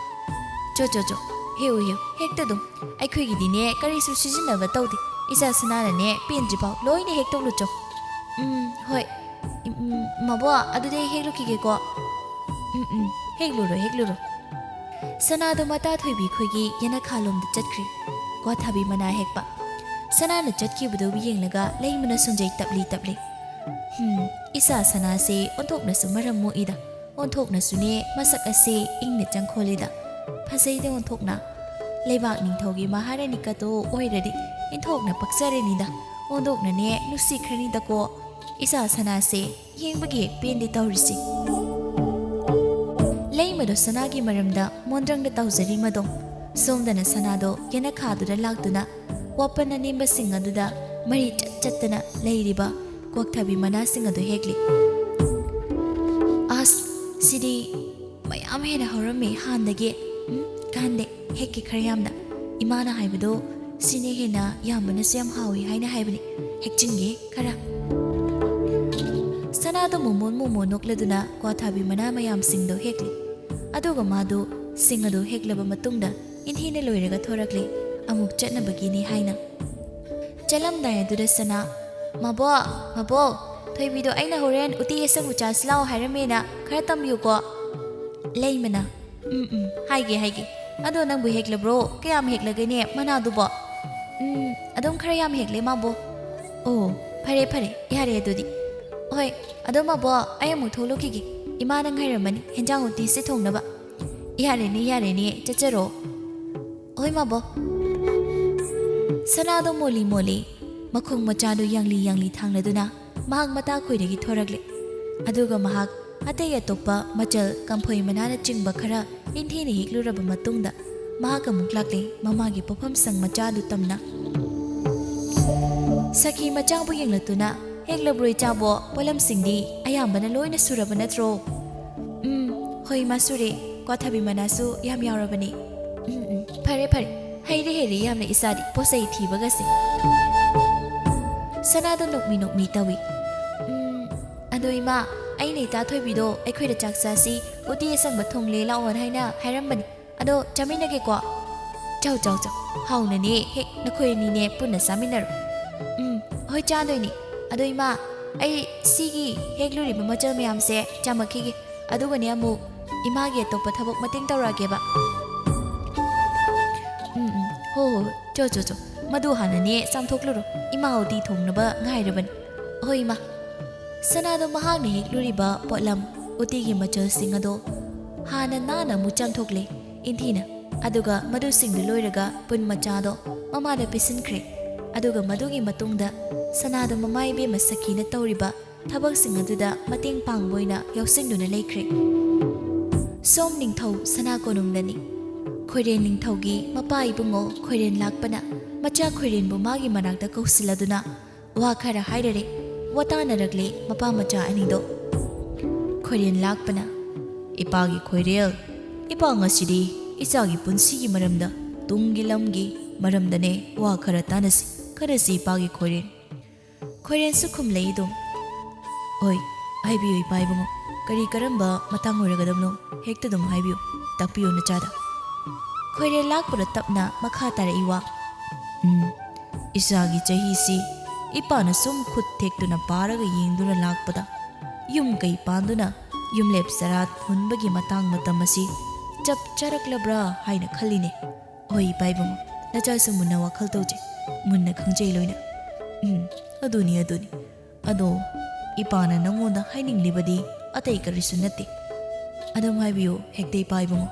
ꯆꯣ, ꯆꯣ, ꯆꯣ, ꯍꯦꯛꯎ, ꯍꯦꯛꯎ, ꯍꯦꯛꯇ ꯑꯗꯨꯝ꯫ ꯑꯩꯈꯣꯏꯒꯤꯗꯤꯅꯦ ꯀꯔꯤꯁꯨ ꯁꯤꯖꯤꯟꯅꯕ ꯇꯧꯗꯦ꯫ ꯏꯆꯥ ꯁꯅꯥꯅꯅꯦ ꯄꯦꯟꯗ꯭ꯔꯤꯐꯥꯎ ꯂꯣꯏꯅ ꯍꯦꯛꯇꯣꯛꯂꯨ ꯆꯣ꯫" "ꯎꯝ, ꯍꯣꯏ꯫ ꯎꯝ, ꯃꯕꯣꯛ, ꯑꯗꯨꯗꯤ ꯑꯩ ꯍꯦꯛꯂꯨꯈꯤꯒꯦꯀꯣ꯫" "ꯎꯝ, ꯎꯝ, ꯍꯦꯛꯂꯨꯔꯣ, ꯍꯦꯛꯂꯨꯔꯣ꯫" ꯁꯅꯥꯗꯣ ꯃꯇꯥ ꯊꯣꯏꯕꯤ ꯈꯣꯏꯒꯤ ꯌꯦꯅꯈꯥꯂꯣꯝꯗ ꯆꯠꯈ꯭ꯔꯦ, ꯀ꯭ꯋꯥꯊꯥꯕꯤ ꯃꯅꯥ ꯍꯦꯛꯄ꯫ ꯁꯅꯥꯅ ꯆꯠꯈꯤꯕꯗꯨ ꯌꯦꯡꯂꯒ ꯂꯩꯃꯅ ꯁꯨꯝꯖꯩ ꯇꯞꯂꯤ ꯇꯞꯂꯤ꯫ "ꯍꯝ, ꯏꯆꯥ ꯁꯅꯥꯁꯦ ꯑꯣꯟꯊꯣꯛꯅꯁꯨ ꯃꯔꯝ ꯃꯣꯛꯏꯗ꯫ ꯑꯣꯟꯊꯣꯛꯅꯁꯨꯅꯦ ꯃꯁꯛ ꯑꯁꯦ ꯏꯪꯅ ꯆꯪꯈꯣꯜꯂꯤꯗ꯫ ꯐꯖꯩꯗ ꯑꯣꯟꯊꯣꯛꯅ꯫ ꯂꯩꯕꯥꯛ ꯅꯤꯡꯊꯧꯒꯤ ꯃꯍꯥꯔꯥꯅꯤꯀꯗꯣ ꯑꯣꯏꯔꯗꯤ ꯏꯟꯊꯣꯛꯅ ꯄꯛꯆꯔꯅꯤꯗ꯫ ꯑꯣꯟꯊꯣꯛꯅꯅꯦ ꯅꯨꯡꯁꯤꯈ꯭ꯔꯅꯤꯗꯀꯣ ꯏꯆꯥ ꯁꯅꯥꯁꯦ꯫ ꯌꯦꯡꯕꯒꯤ ꯍꯦꯛ ꯄꯦꯟꯗꯦ ꯇꯧꯔꯤꯁꯦ꯫" ꯂꯩꯃꯗꯣ ꯁꯅꯥꯒꯤ ꯃꯔꯝꯗ ꯃꯣꯟꯗ꯭ꯔꯪꯗ ꯇꯧꯖꯔꯤ ꯃꯗꯣ꯫ ꯁꯣꯝꯗꯅ ꯁꯅꯥꯗꯣ ꯌꯦꯅꯈꯥꯗꯨꯗ ꯂꯥꯛꯇꯨꯅ ꯋꯥꯄꯟ ꯑꯅꯦꯝꯕꯁꯤꯡ ꯑꯗꯨꯗ ꯃꯔꯤ ꯆꯠ ꯆꯠꯇꯅ ꯂꯩꯔꯤꯕ ꯀ꯭ꯋꯥꯛꯊꯥꯕꯤ ꯃꯅꯥꯁꯤꯡ ꯑꯗꯨ ꯍꯦꯛꯂꯤ꯫ "ꯑꯁ, ꯁꯤꯗꯤ ꯃꯌꯥꯝ ꯍꯦꯟꯅ ꯍꯧꯔꯝꯃꯦ ꯍꯥꯟꯅꯗꯒꯤ꯫ ꯎꯝ, ꯀꯥꯟꯗꯦ, ꯍꯦꯛꯀꯦ ꯈꯔ ꯌꯥꯝꯅ꯫ ꯏꯃꯥꯅ ꯍꯥꯏꯕꯗꯣ ꯁꯤꯅ ꯍꯦꯟꯅ ꯌꯥꯝꯕꯅꯁꯨ ꯌꯥꯝ ꯍꯥꯎꯏ ꯍꯥꯏꯅ ꯍꯥꯏꯕꯅꯤ꯫ ꯍꯦꯛꯆꯤꯟꯒꯦ ꯈꯔ꯫ ꯁꯅꯥꯗꯣ ꯃꯣꯃꯣꯟ ꯃꯣꯃꯣꯟ ꯅꯣꯛꯂꯗꯨꯅ ꯀ꯭ꯋꯥꯊꯥꯕꯤ ꯃꯅꯥ ꯃꯌꯥꯝꯁꯤꯡꯗꯣ ꯍꯦꯛꯂꯤ꯫ ꯑꯗꯨꯒ ꯃꯥꯗꯣ ꯁꯤꯡ ꯑꯗꯨ ꯍꯦꯛꯂꯕ ꯃꯇꯨꯡꯗ ꯏꯟꯊꯤꯅ ꯂꯣꯏꯔꯒ ꯊꯣꯔꯛꯂꯦ, ꯑꯃꯨꯛ ꯆꯠꯅꯕꯒꯤꯅꯤ ꯍꯥꯏꯅ꯫ ꯆꯠꯂꯝꯗꯥꯏ ꯑꯗꯨꯗ ꯁꯅꯥ, "ꯃꯕꯣꯛ, ꯃꯕꯣꯛ, ꯊꯣꯏꯕꯤꯗꯣ ꯑꯩꯅ ꯍꯣꯔꯦꯟ ꯎꯇꯤ ꯑꯁꯪꯕ ꯆꯥꯁꯤ ꯂꯥꯛꯑꯣ ꯍꯥꯏꯔꯝꯃꯦꯅ ꯈꯔ ꯇꯝꯕꯤꯌꯨꯀꯣ꯫" ꯂꯩꯃꯅ, "ꯎꯝ, ꯎꯝ, ꯍꯥꯏꯒꯦ, ꯍꯥꯏꯒꯦ꯫ ꯑꯗꯣ ꯅꯪꯕꯨ ꯍꯦꯛꯂꯕ꯭ꯔꯣ? ꯀꯌꯥꯝ ꯍꯦꯛꯂꯒꯦꯅꯦ ꯃꯅꯥꯗꯨꯕꯣ?" "ꯎꯝ, ꯑꯗꯨꯝ ꯈꯔ ꯌꯥꯝ ꯍꯦꯛꯂꯦ, ꯃꯥꯕꯣ꯫" "ꯑꯣ, ꯐꯔꯦ, ꯐꯔꯦ, ꯌꯥꯔꯦ ꯑꯗꯨꯗꯤ꯫ ꯍꯣꯏ, ꯑꯗꯣ ꯃꯕꯣꯛ, ꯑꯩ ꯑꯃꯨꯛ ꯊꯣꯛꯂꯨꯈꯤꯒꯦ꯫ ꯏꯃꯥꯅ ꯉꯥꯏꯔꯝꯃꯅꯤ ꯍꯦꯟꯖꯥꯡ ꯎꯇꯤꯁꯦ ꯊꯣꯡꯅꯕ꯫" "ꯌꯥꯔꯦꯅꯦ, ꯌꯥꯔꯦꯅꯦ, ꯆꯠꯆꯔꯣ꯫" "ꯍꯣꯏ, ꯃꯕꯣꯛ꯫" ꯁꯅꯥꯗꯣ ꯃꯣꯂꯤ ꯃꯣꯂꯤ ꯃꯈꯣꯡ ꯃꯆꯥꯗꯨ ꯌꯥꯡꯂꯤ ꯌꯥꯡꯂꯤ ꯊꯥꯡꯂꯗꯨꯅ ꯃꯍꯥꯛ ꯃꯇꯥ ꯈꯣꯏꯗꯒꯤ ꯊꯣꯔꯛꯂꯦ꯫ ꯑꯗꯨꯒ ꯃꯍꯥꯛ ꯑꯇꯩ ꯑꯇꯣꯞꯄ ꯃꯆꯜ, ꯀꯝꯐꯣꯏ ꯃꯅꯥꯅꯆꯤꯡꯕ ꯈꯔ ꯏꯟꯊꯤꯅ ꯍꯦꯛꯂꯨꯔꯕ ꯃꯇꯨꯡꯗ ꯃꯍꯥꯛ ꯑꯃꯨꯛ ꯂꯥꯛꯂꯦ, ꯃꯃꯥꯒꯤ ꯄꯣꯐꯝ ꯁꯪ ꯃꯆꯥꯗꯨ ꯇꯝꯅ꯫ ꯁꯈꯤ ꯃꯆꯥꯕꯨ ꯌꯦꯡꯂꯛꯇꯨꯅ, "ꯍꯦꯛꯂꯕ꯭ꯔꯣ ꯏꯆꯥꯕꯣ? ꯄꯣꯠꯂꯝꯁꯤꯡꯗꯤ ꯑꯌꯥꯝꯕꯅ ꯂꯣꯏꯅ ꯁꯨꯔꯕ ꯅꯠꯇ꯭ꯔꯣ?" "ꯎꯝ, ꯍꯣꯏ ꯏꯃꯥ, ꯁꯨꯔꯦ꯫ ꯀ꯭ꯋꯥꯊꯕꯤ ꯃꯅꯥꯁꯨ ꯌꯥꯝ ꯌꯥꯎꯔꯕꯅꯤ꯫" "ꯎꯝ, ꯎꯝ, ꯐꯔꯦ, ꯐꯔꯦ꯫ ꯍꯩꯔꯦ, ꯍꯩꯔꯦ ꯌꯥꯝꯅ ꯏꯆꯥꯗꯤ ꯄꯣꯠ ꯆꯩ ꯊꯤꯕꯒꯁꯦ꯫" ꯁꯅꯥꯗꯣ ꯅꯣꯛꯃꯤ ꯅꯣꯛꯃꯤ ꯇꯧꯏ꯫ "ꯎꯝ, ꯑꯗꯣ ꯏꯃꯥ, ꯑꯩꯅ ꯏꯇꯥ ꯊꯣꯏꯕꯤꯗꯣ ꯑꯩꯈꯣꯏꯗ ꯆꯥꯛ ꯆꯥꯁꯤ, ꯎꯇꯤ ꯑꯁꯪꯕ ꯊꯣꯡꯂꯦ ꯂꯥꯛꯑꯣꯅ ꯍꯥꯏꯅ ꯍꯥꯏꯔꯝꯕꯅꯤ꯫ ꯑꯗꯣ ꯆꯥꯃꯤꯟꯅꯒꯦꯀꯣ꯫" "ꯆꯥꯎ, ꯆꯥꯎ, ꯆꯥꯎ꯫ ꯍꯥꯎꯅꯅꯦ ꯍꯦꯛ ꯅꯈꯣꯏ ꯑꯅꯤꯅꯦ ꯄꯨꯟꯅ ꯆꯥꯃꯤꯟꯅꯔꯣ꯫" "ꯎꯝ, ꯍꯣꯏ, ꯆꯥꯗꯣꯏꯅꯤ꯫ ꯑꯗꯣ ꯏꯃꯥ, ꯑꯩ ꯁꯤꯒꯤ ꯍꯦꯛꯂꯨꯔꯤꯕ ꯃꯆꯜ ꯃꯌꯥꯝꯁꯦ ꯆꯥꯝꯃꯛꯈꯤꯒꯦ꯫ ꯑꯗꯨꯒꯅꯦ ꯑꯃꯨꯛ ꯏꯃꯥꯒꯤ ꯑꯇꯣꯞꯄ ꯊꯕꯛ ꯃꯇꯦꯡ ꯇꯧꯔꯛꯑꯒꯦꯕ꯫" "ꯎꯝ, ꯎꯝ, ꯍꯣ, ꯍꯣ, ꯍꯣ꯫ ꯆꯣ, ꯆꯣ, ꯆꯣ꯫ ꯃꯗꯨ ꯍꯥꯟꯅꯅꯦ ꯆꯥꯝꯊꯣꯛꯂꯨꯔꯣ꯫ ꯏꯃꯥ ꯎꯇꯤ ꯊꯣꯡꯅꯕ ꯉꯥꯏꯔꯕꯅꯤ꯫" "ꯍꯣꯏ, ꯏꯃꯥ꯫" ꯁꯅꯥꯗꯣ ꯃꯍꯥꯛꯅ ꯍꯦꯛꯂꯨꯔꯤꯕ ꯄꯣꯠꯂꯝ ꯎꯇꯤꯒꯤ ꯃꯆꯜꯁꯤꯡ ꯑꯗꯣ ꯍꯥꯟꯅ ꯅꯥꯟꯅ ꯑꯃꯨꯛ ꯆꯥꯝꯊꯣꯛꯂꯦ ꯏꯟꯊꯤꯅ꯫ ꯑꯗꯨꯒ ꯃꯗꯨꯁꯤꯡꯗꯨ ꯂꯣꯏꯔꯒ ꯄꯨꯟ ꯃꯆꯥꯗꯣ ꯃꯃꯥꯗ ꯄꯤꯁꯤꯟꯈ꯭ꯔꯦ꯫ ꯑꯗꯨꯒ ꯃꯗꯨꯒꯤ ꯃꯇꯨꯡꯗ ꯁꯅꯥꯗꯣ ꯃꯃꯥ ꯏꯕꯦꯝꯃ ꯁꯈꯤꯅ ꯇꯧꯔꯤꯕ ꯊꯕꯛꯁꯤꯡ ꯑꯗꯨꯗ ꯃꯇꯦꯡ ꯄꯥꯡꯕ ꯑꯣꯏꯅ ꯌꯥꯎꯁꯤꯟꯗꯨꯅ ꯂꯩꯈ꯭ꯔꯦ꯫ ꯁꯣꯝ ꯅꯤꯡꯊꯧ ꯁꯅꯥ ꯀꯣꯅꯨꯡꯗꯅꯤ꯫ ꯈꯣꯏꯔꯦꯟ ꯅꯤꯡꯊꯧꯒꯤ ꯃꯄꯥ ꯏꯕꯨꯡꯉꯣ ꯈꯣꯏꯔꯦꯟ ꯂꯥꯛꯄꯅ ꯃꯆꯥ ꯈꯣꯏꯔꯦꯟꯕꯨ ꯃꯥꯒꯤ ꯃꯅꯥꯛꯇ ꯀꯧꯁꯤꯜꯂꯗꯨꯅ ꯋꯥ ꯈꯔ ꯍꯥꯏꯔꯔꯦ꯫ ꯋꯥꯇꯥꯅꯔꯛꯂꯦ ꯃꯄꯥ ꯃꯆꯥ ꯑꯅꯤꯗꯣ꯫ ꯈꯣꯏꯔꯦꯟ ꯂꯥꯛꯄꯅ, "ꯏꯄꯥꯒꯤ ꯈꯣꯏꯔꯦꯜ, ꯏꯄꯥ ꯉꯁꯤꯗꯤ ꯏꯆꯥꯒꯤ ꯄꯨꯟꯁꯤꯒꯤ ꯃꯔꯝꯗ, ꯇꯨꯡꯒꯤ ꯂꯝꯒꯤ ꯃꯔꯝꯗꯅꯦ ꯋꯥ ꯈꯔ ꯇꯥꯟꯅꯁꯤ, ꯈꯟꯅꯁꯤ ꯏꯄꯥꯒꯤ ꯈꯣꯏꯔꯦꯟ꯫ ꯈꯣꯏꯔꯦꯟꯁꯨ ꯈꯨꯝꯂꯛꯏ ꯑꯗꯨꯝ꯫ ꯍꯣꯏ, ꯍꯥꯏꯕꯤꯌꯨ ꯏꯄꯥ ꯏꯕꯨꯡꯉꯣ, ꯀꯔꯤ ꯀꯔꯝꯕ ꯃꯇꯥꯡ ꯑꯣꯏꯔꯒꯗꯕꯅꯣ ꯍꯦꯛꯇ ꯑꯗꯨꯝ ꯍꯥꯏꯕꯤꯌꯨ, ꯇꯥꯛꯄꯤꯌꯨ ꯅꯆꯥꯗ꯫ ꯈꯣꯏꯔꯦꯟ ꯂꯥꯛꯄꯗ ꯇꯞꯅ ꯃꯈꯥ ꯇꯥꯔꯛꯏ ꯋꯥ꯫ ꯎꯝ, ꯏꯆꯥꯒꯤ ꯆꯍꯤꯁꯤ ꯏꯄꯥꯅ ꯁꯨꯝ ꯈꯨꯠ ꯊꯦꯛꯇꯨꯅ ꯄꯥꯔꯒ ꯌꯦꯡꯗꯨꯅ ꯂꯥꯛꯄꯗ, ꯌꯨꯝ ꯀꯩ ꯄꯥꯟꯗꯨꯅ ꯌꯨꯝꯂꯦꯞ ꯆꯔꯥ ꯍꯨꯟꯕꯒꯤ ꯃꯇꯥꯡ ꯃꯇꯝ ꯑꯁꯤ ꯆꯞ ꯆꯥꯔꯛꯂꯕ꯭ꯔꯥ ꯍꯥꯏꯅ ꯈꯜꯂꯤꯅꯦ꯫ ꯍꯣꯏ ꯏꯄꯥ ꯏꯕꯨꯡꯉꯣ, ꯅꯆꯥꯁꯨ ꯃꯨꯟꯅ ꯋꯥꯈꯜ ꯇꯧꯖꯩ, ꯃꯨꯟꯅ ꯈꯪꯖꯩ ꯂꯣꯏꯅ꯫ ꯎꯝ, ꯑꯗꯨꯅꯤ ꯑꯗꯨꯅꯤ꯫ ꯑꯗꯣ ꯏꯄꯥꯅ ꯅꯉꯣꯟꯗ ꯍꯥꯏꯅꯤꯡꯂꯤꯕꯗꯤ ꯑꯇꯩ ꯀꯔꯤꯁꯨ ꯅꯠꯇꯦ꯫ ꯑꯗꯨꯝ ꯍꯥꯏꯕꯤꯌꯨ ꯍꯦꯛꯇ ꯏꯄꯥ ꯏꯕꯨꯡꯉꯣ꯫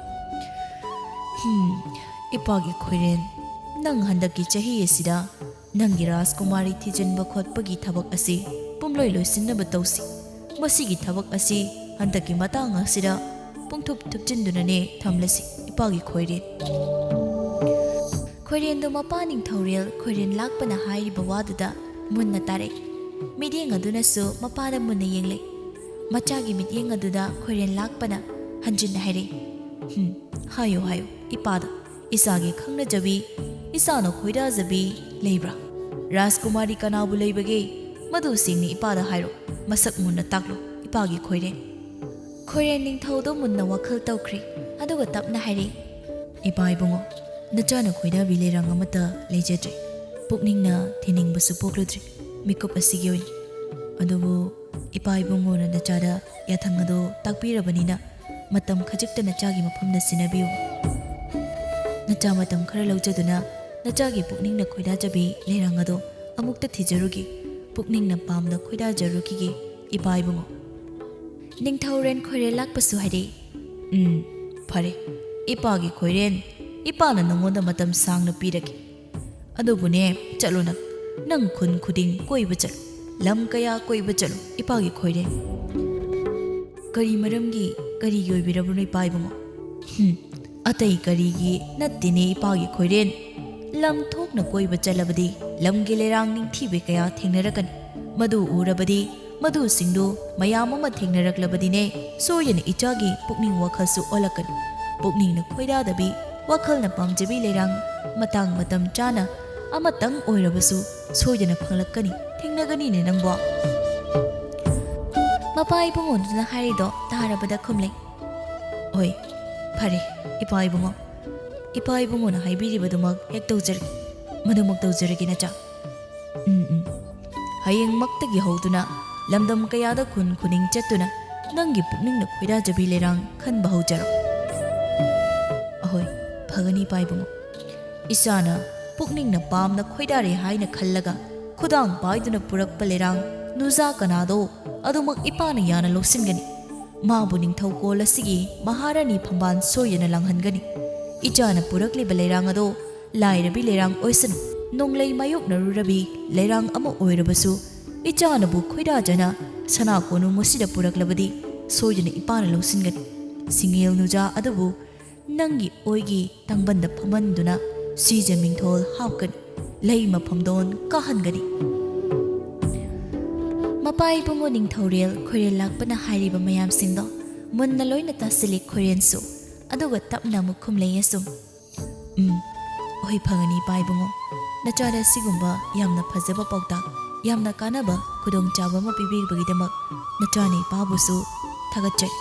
ꯍꯝ, ꯏꯄꯥꯒꯤ ꯈꯣꯏꯔꯦꯟ, ꯅꯪ ꯍꯟꯗꯛꯀꯤ ꯆꯍꯤ ꯑꯁꯤꯗ ꯅꯪꯒꯤ ꯔꯥꯖꯀꯨꯃꯥꯔꯤ ꯊꯤꯖꯤꯟꯕ ꯈꯣꯠꯄꯒꯤ ꯊꯕꯛ ꯑꯁꯤ ꯄꯨꯝꯂꯣꯏ ꯂꯣꯏꯁꯤꯟꯅꯕ ꯇꯧꯁꯤ꯫ ꯃꯁꯤꯒꯤ ꯊꯕꯛ ꯑꯁꯤ ꯍꯟꯗꯛꯀꯤ ꯃꯇꯥꯡ ꯑꯁꯤꯗ ꯄꯨꯡꯊꯨꯞ ꯊꯨꯞꯆꯤꯟꯗꯨꯅꯅꯦ ꯊꯝꯂꯁꯤ ꯏꯄꯥꯒꯤ ꯈꯣꯏꯔꯦꯟ꯫ ꯈꯣꯏꯔꯦꯟꯗꯣ ꯃꯄꯥ ꯅꯤꯡꯊꯧꯔꯦꯜ ꯈꯣꯏꯔꯦꯟ ꯂꯥꯛꯄꯅ ꯍꯥꯏꯔꯤꯕ ꯋꯥꯗꯨꯗ ꯃꯨꯟꯅ ꯇꯥꯔꯛꯏ꯫ ꯃꯤꯠꯌꯦꯡ ꯑꯗꯨꯅꯁꯨ ꯃꯄꯥꯗ ꯃꯨꯟꯅ ꯌꯦꯡꯂꯛꯏ꯫ ꯃꯆꯥꯒꯤ ꯃꯤꯠꯌꯦꯡ ꯑꯗꯨꯗ ꯈꯣꯏꯔꯦꯟ ꯂꯥꯛꯄꯅ ꯍꯟꯖꯤꯟꯅ ꯍꯥꯏꯔꯛꯏ, "ꯍꯝ, ꯍꯥꯏꯌꯨ ꯍꯥꯏꯌꯨ ꯏꯄꯥꯗ, ꯏꯆꯥꯒꯤ ꯈꯪꯅꯖꯕꯤ, ꯏꯆꯥꯅ ꯈꯣꯏꯗꯥꯖꯕꯤ ꯂꯩꯕ꯭ꯔꯥ? ꯔꯥꯖꯀꯨꯃꯥꯔꯤ ꯀꯅꯥꯕꯨ ꯂꯩꯕꯒꯦ? ꯃꯗꯨ ꯁꯦꯡꯅ ꯏꯄꯥꯗ ꯍꯥꯏꯔꯣ, ꯃꯁꯛ ꯃꯨꯟꯅ ꯇꯥꯛꯂꯣ ꯏꯄꯥꯒꯤ ꯈꯣꯏꯔꯦꯟ꯫" ꯈꯣꯏꯔꯦꯟ ꯅꯤꯡꯊꯧꯗꯣ ꯃꯨꯟꯅ ꯋꯥꯈꯜ ꯇꯧꯈ꯭ꯔꯦ꯫ ꯑꯗꯨꯒ ꯇꯞꯅ ꯍꯥꯏꯔꯛꯏ, "ꯏꯄꯥ ꯏꯕꯨꯡꯉꯣ, ꯅꯆꯥꯅ ꯈꯣꯏꯗꯥꯕꯤ ꯂꯩꯔꯥꯡ ꯑꯃꯠꯇ ꯂꯩꯖꯗ꯭ꯔꯦ꯫ ꯄꯨꯛꯅꯤꯡꯅ ꯊꯤꯅꯤꯡꯕꯁꯨ ꯄꯣꯛꯂꯨꯗ꯭ꯔꯦ ꯃꯤꯀꯨꯞ ꯑꯁꯤꯒꯤ ꯑꯣꯏꯅ꯫ ꯑꯗꯨꯕꯨ ꯏꯄꯥ ꯏꯕꯨꯡꯉꯣꯅ ꯅꯆꯥꯗ ꯌꯥꯊꯪ ꯑꯗꯨ ꯇꯥꯛꯄꯤꯔꯕꯅꯤꯅ ꯃꯇꯝ ꯈꯖꯤꯛꯇ ꯅꯆꯥꯒꯤ ꯃꯐꯝꯗ ꯁꯤꯟꯅꯕꯤꯌꯨ꯫ ꯅꯆꯥ ꯃꯇꯝ ꯈꯔ ꯂꯧꯖꯗꯨꯅ ꯅꯆꯥꯒꯤ ꯄꯨꯛꯅꯤꯡꯅ ꯈꯣꯏꯗꯥꯖꯕꯤ ꯂꯩꯔꯥꯡ ꯑꯗꯨ ꯑꯃꯨꯛꯇ ꯊꯤꯖꯔꯨꯒꯦ꯫ ꯄꯨꯛꯅꯤꯡꯅ ꯄꯥꯝꯅ ꯈꯣꯏꯗꯥꯖꯔꯨꯈꯤꯒꯦ ꯏꯄꯥ ꯏꯕꯨꯡꯉꯣ꯫" ꯅꯤꯡꯊꯧꯔꯦꯟ ꯈꯣꯏꯔꯦꯜ ꯂꯥꯛꯄꯁꯨ ꯍꯥꯏꯔꯛꯏ, "ꯎꯝ, ꯐꯔꯦ, ꯏꯄꯥꯒꯤ ꯈꯣꯏꯔꯦꯟ, ꯏꯄꯥꯅ ꯅꯉꯣꯟꯗ ꯃꯇꯝ ꯁꯥꯡꯅ ꯄꯤꯔꯒꯦ꯫ ꯑꯗꯨꯕꯨꯅꯦ, ꯆꯠꯂꯣ ꯅꯪ, ꯅꯪ ꯈꯨꯟ ꯈꯨꯗꯤꯡ ꯀꯣꯏꯕ ꯆꯠꯂꯨ, ꯂꯝ ꯀꯌꯥ ꯀꯣꯏꯕ ꯆꯠꯂꯨ ꯏꯄꯥꯒꯤ ꯈꯣꯏꯔꯦꯟ꯫" "ꯀꯔꯤ ꯃꯔꯝꯒꯤ, ꯀꯔꯤꯒꯤ ꯑꯣꯏꯕꯤꯔꯕꯅꯣ ꯏꯄꯥ ꯏꯕꯨꯡꯉꯣ?" "ꯍꯨꯝ, ꯑꯇꯩ ꯀꯔꯤꯒꯤ ꯅꯠꯇꯦꯅꯦ ꯏꯄꯥꯒꯤ ꯈꯣꯏꯔꯦꯟ꯫ ꯂꯝ ꯊꯣꯛꯅ ꯀꯣꯏꯕ ꯆꯠꯂꯕꯗꯤ ꯂꯝꯒꯤ ꯂꯩꯔꯥꯡ ꯅꯤꯡꯊꯤꯕ ꯀꯌꯥ ꯊꯦꯡꯅꯔꯛꯀꯅꯤ꯫ ꯃꯗꯨ ꯎꯔꯕꯗꯤ, ꯃꯗꯨꯁꯤꯡꯗꯨ ꯃꯌꯥꯝ ꯑꯃ ꯊꯦꯡꯅꯔꯛꯂꯕꯗꯤꯅꯦ, ꯁꯣꯏꯗꯅ ꯏꯆꯥꯒꯤ ꯄꯨꯛꯅꯤꯡ ꯋꯥꯈꯜꯁꯨ ꯑꯣꯜꯂꯛꯀꯅꯤ꯫ ꯄꯨꯛꯅꯤꯡꯅ ꯈꯣꯏꯗꯥꯗꯕꯤ, ꯋꯥꯈꯜꯅ ꯄꯥꯝꯖꯕꯤ ꯂꯩꯔꯥꯡ ꯃꯇꯥꯡ ꯃꯇꯝ ꯆꯥꯅ ꯑꯃꯇꯪ ꯑꯣꯏꯔꯕꯁꯨ ꯁꯣꯏꯗꯅ ꯐꯪꯂꯛꯀꯅꯤ, ꯊꯦꯡꯅꯒꯅꯤꯅꯦ ꯅꯪꯕꯣ꯫ ꯃꯄꯥ ꯏꯕꯨꯡꯉꯣꯗꯨꯅ ꯍꯥꯏꯔꯤꯗꯣ ꯇꯥꯔꯕꯗ ꯈꯨꯝꯂꯦ, "ꯍꯣꯏ, ꯐꯔꯦ, ꯏꯄꯥ ꯏꯕꯨꯡꯉꯣ꯫ ꯏꯄꯥ ꯏꯕꯨꯡꯉꯣꯅ ꯍꯥꯏꯕꯤꯔꯤꯕꯗꯨꯃꯛ ꯍꯦꯛ ꯇꯧꯖꯔꯒꯦ, ꯃꯗꯨꯃꯛ ꯇꯧꯖꯔꯒꯦ ꯅꯆꯥ꯫ ꯎꯝ, ꯎꯝ꯫ ꯍꯌꯦꯡꯃꯛꯇꯒꯤ ꯍꯧꯗꯨꯅ ꯂꯝꯗꯝ ꯀꯌꯥꯗ ꯈꯨꯟ ꯈꯨꯅꯤꯡ ꯆꯠꯇꯨꯅ ꯅꯪꯒꯤ ꯄꯨꯛꯅꯤꯡꯅ ꯈꯣꯏꯗꯥꯖꯕꯤ ꯂꯩꯔꯥꯡ ꯈꯟꯕ ꯍꯧꯖꯔꯣ꯫" "ꯑꯍꯣꯏ, ꯐꯒꯅꯤ ꯏꯄꯥ ꯏꯕꯨꯡꯉꯣ꯫ ꯏꯆꯥꯅ ꯄꯨꯛꯅꯤꯡꯅ ꯄꯥꯝꯅ ꯈꯣꯏꯗꯥꯔꯦ ꯍꯥꯏꯅ ꯈꯜꯂꯒ ꯈꯨꯗꯥꯡ ꯄꯥꯏꯗꯨꯅ ꯄꯨꯔꯛꯄ ꯂꯩꯔꯥꯡ ꯅꯨꯖꯥ ꯀꯅꯥꯗꯣ ꯑꯗꯨꯃꯛ ꯏꯄꯥꯅ ꯌꯥꯅ ꯂꯧꯁꯤꯟꯒꯅꯤ꯫ ꯃꯥꯕꯨ ꯅꯤꯡꯊꯧꯀꯣꯜ ꯑꯁꯤꯒꯤ ꯃꯍꯥꯔꯥꯅꯤ ꯐꯝꯕꯥꯜ ꯁꯣꯏꯗꯅ ꯂꯥꯡꯍꯟꯒꯅꯤ꯫ ꯏꯆꯥꯅ ꯄꯨꯔꯛꯂꯤꯕ ꯂꯩꯔꯥꯡ ꯑꯗꯣ ꯂꯥꯏꯔꯕꯤ ꯂꯩꯔꯥꯡ ꯑꯣꯏꯁꯅꯨ, ꯅꯣꯡꯂꯩ ꯃꯥꯌꯣꯛꯅꯔꯨꯔꯕꯤ ꯂꯩꯔꯥꯡ ꯑꯃ ꯑꯣꯏꯔꯕꯁꯨ, ꯏꯆꯥꯅꯕꯨ ꯈꯣꯏꯗꯥꯖꯅ ꯁꯅꯥ ꯀꯣꯅꯨꯡ ꯑꯁꯤꯗ ꯄꯨꯔꯛꯂꯕꯗꯤ ꯁꯣꯏꯗꯅ ꯏꯄꯥꯅ ꯂꯧꯁꯤꯟꯒꯅꯤ꯫ ꯁꯤꯡꯉꯦꯜ ꯅꯨꯖꯥ ꯑꯗꯨꯕꯨ ꯅꯪꯒꯤ ꯑꯣꯏꯒꯤ ꯇꯥꯡꯕꯟꯗ ꯐꯝꯍꯟꯗꯨꯅ ꯁꯤꯖ ꯃꯤꯡꯊꯣꯜ ꯍꯥꯞꯀꯅꯤ, ꯂꯩ ꯃꯐꯝꯗꯣꯟ ꯀꯥꯍꯟꯒꯅꯤ꯫" ꯃꯄꯥ ꯏꯕꯨꯡꯉꯣ ꯅꯤꯡꯊꯧꯔꯦꯜ ꯈꯣꯏꯔꯦꯜ ꯂꯥꯛꯄꯅ ꯍꯥꯏꯔꯤꯕ ꯃꯌꯥꯝꯁꯤꯡꯗꯣ ꯃꯨꯟꯅ ꯂꯣꯏꯅ ꯇꯥꯁꯤꯜꯂꯤ ꯈꯣꯏꯔꯦꯟꯁꯨ, ꯑꯗꯨꯒ ꯇꯞꯅ ꯑꯃꯨꯛ ꯈꯨꯝꯂꯛꯏ ꯑꯁꯨꯝ, "ꯎꯝ, ꯍꯣꯏ, ꯐꯒꯅꯤ ꯏꯄꯥ ꯏꯕꯨꯡꯉꯣ꯫ ꯅꯆꯥꯗ ꯁꯤꯒꯨꯝꯕ ꯌꯥꯝꯅ ꯐꯖꯕ ꯄꯥꯎꯇꯥꯛ, ꯌꯥꯝꯅ ꯀꯥꯟꯅꯕ ꯈꯨꯗꯣꯡꯆꯥꯕ ꯑꯃ ꯄꯤꯕꯤꯕꯒꯤꯗꯃꯛ ꯅꯆꯥꯅ ꯏꯄꯥꯕꯨꯁꯨ ꯊꯥꯒꯠꯆꯔꯤ꯫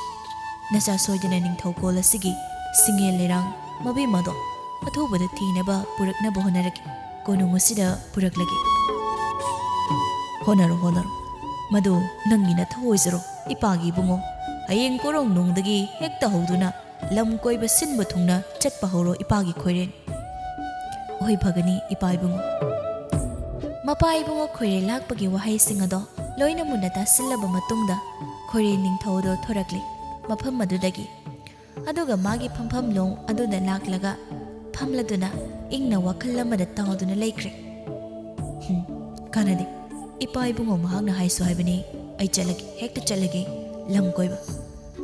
ꯅꯆꯥ ꯁꯣꯏꯗꯅ ꯅꯤꯡꯊꯧꯀꯣꯜ ꯑꯁꯤꯒꯤ ꯁꯤꯡꯉꯦꯜ ꯂꯩꯔꯥꯡ ꯃꯕꯦꯝꯃꯗꯣ ꯑꯊꯨꯕꯗ ꯊꯤꯅꯕ ꯄꯨꯔꯛꯅꯕ ꯍꯣꯠꯅꯔꯒꯦ꯫ ꯀꯣꯅꯨꯡ ꯑꯁꯤꯗ ꯄꯨꯔꯛꯂꯒꯦ꯫" "ꯍꯣꯠꯅꯔꯣ, ꯍꯣꯠꯅꯔꯣ꯫ ꯃꯗꯨ ꯅꯪꯒꯤ ꯅꯊꯧ ꯑꯣꯏꯖꯔꯣ, ꯏꯄꯥꯒꯤ ꯏꯕꯨꯡꯉꯣ꯫ ꯍꯌꯦꯡ ꯀꯣꯔꯣꯡꯅꯨꯡꯗꯒꯤ ꯍꯦꯛꯇ ꯍꯧꯗꯨꯅ ꯂꯝ ꯀꯣꯏꯕ ꯁꯤꯟꯕ ꯊꯨꯡꯅ ꯆꯠꯄ ꯍꯧꯔꯣ, ꯏꯄꯥꯒꯤ ꯈꯣꯏꯔꯦꯟ꯫" "ꯍꯣꯏ, ꯐꯒꯅꯤ, ꯏꯄꯥ ꯏꯕꯨꯡꯉꯣ꯫" ꯃꯄꯥ ꯏꯕꯨꯡꯉꯣ ꯈꯣꯏꯔꯦꯟ ꯂꯥꯛꯄꯒꯤ ꯋꯥꯍꯩꯁꯤꯡ ꯑꯗꯣ ꯂꯣꯏꯅ ꯃꯨꯟꯅ ꯇꯥꯁꯤꯜꯂꯕ ꯃꯇꯨꯡꯗ, ꯈꯣꯏꯔꯦꯟ ꯅꯤꯡꯊꯧꯗꯣ ꯊꯣꯔꯛꯂꯦ ꯃꯐꯝ ꯑꯗꯨꯗꯒꯤ꯫ ꯑꯗꯨꯒ ꯃꯥꯒꯤ ꯐꯝꯐꯝꯂꯣꯡ ꯑꯗꯨꯗ ꯂꯥꯛꯂꯒ ꯐꯝꯂꯗꯨꯅ ꯏꯪꯅ ꯋꯥꯈꯜ ꯑꯃꯗ ꯇꯥꯎꯗꯨꯅ ꯂꯩꯈ꯭ꯔꯦ꯫ "ꯍꯨꯝ, ꯀꯥꯟꯅꯗꯦ꯫ ꯏꯄꯥ ꯏꯕꯨꯡꯉꯣ ꯃꯍꯥꯛꯅ ꯍꯥꯏꯁꯨ ꯍꯥꯏꯕꯅꯤ, ꯑꯩ ꯆꯠꯂꯒꯦ, ꯍꯦꯛꯇ ꯆꯠꯂꯒꯦ꯫ ꯂꯝ ꯀꯣꯏꯕ,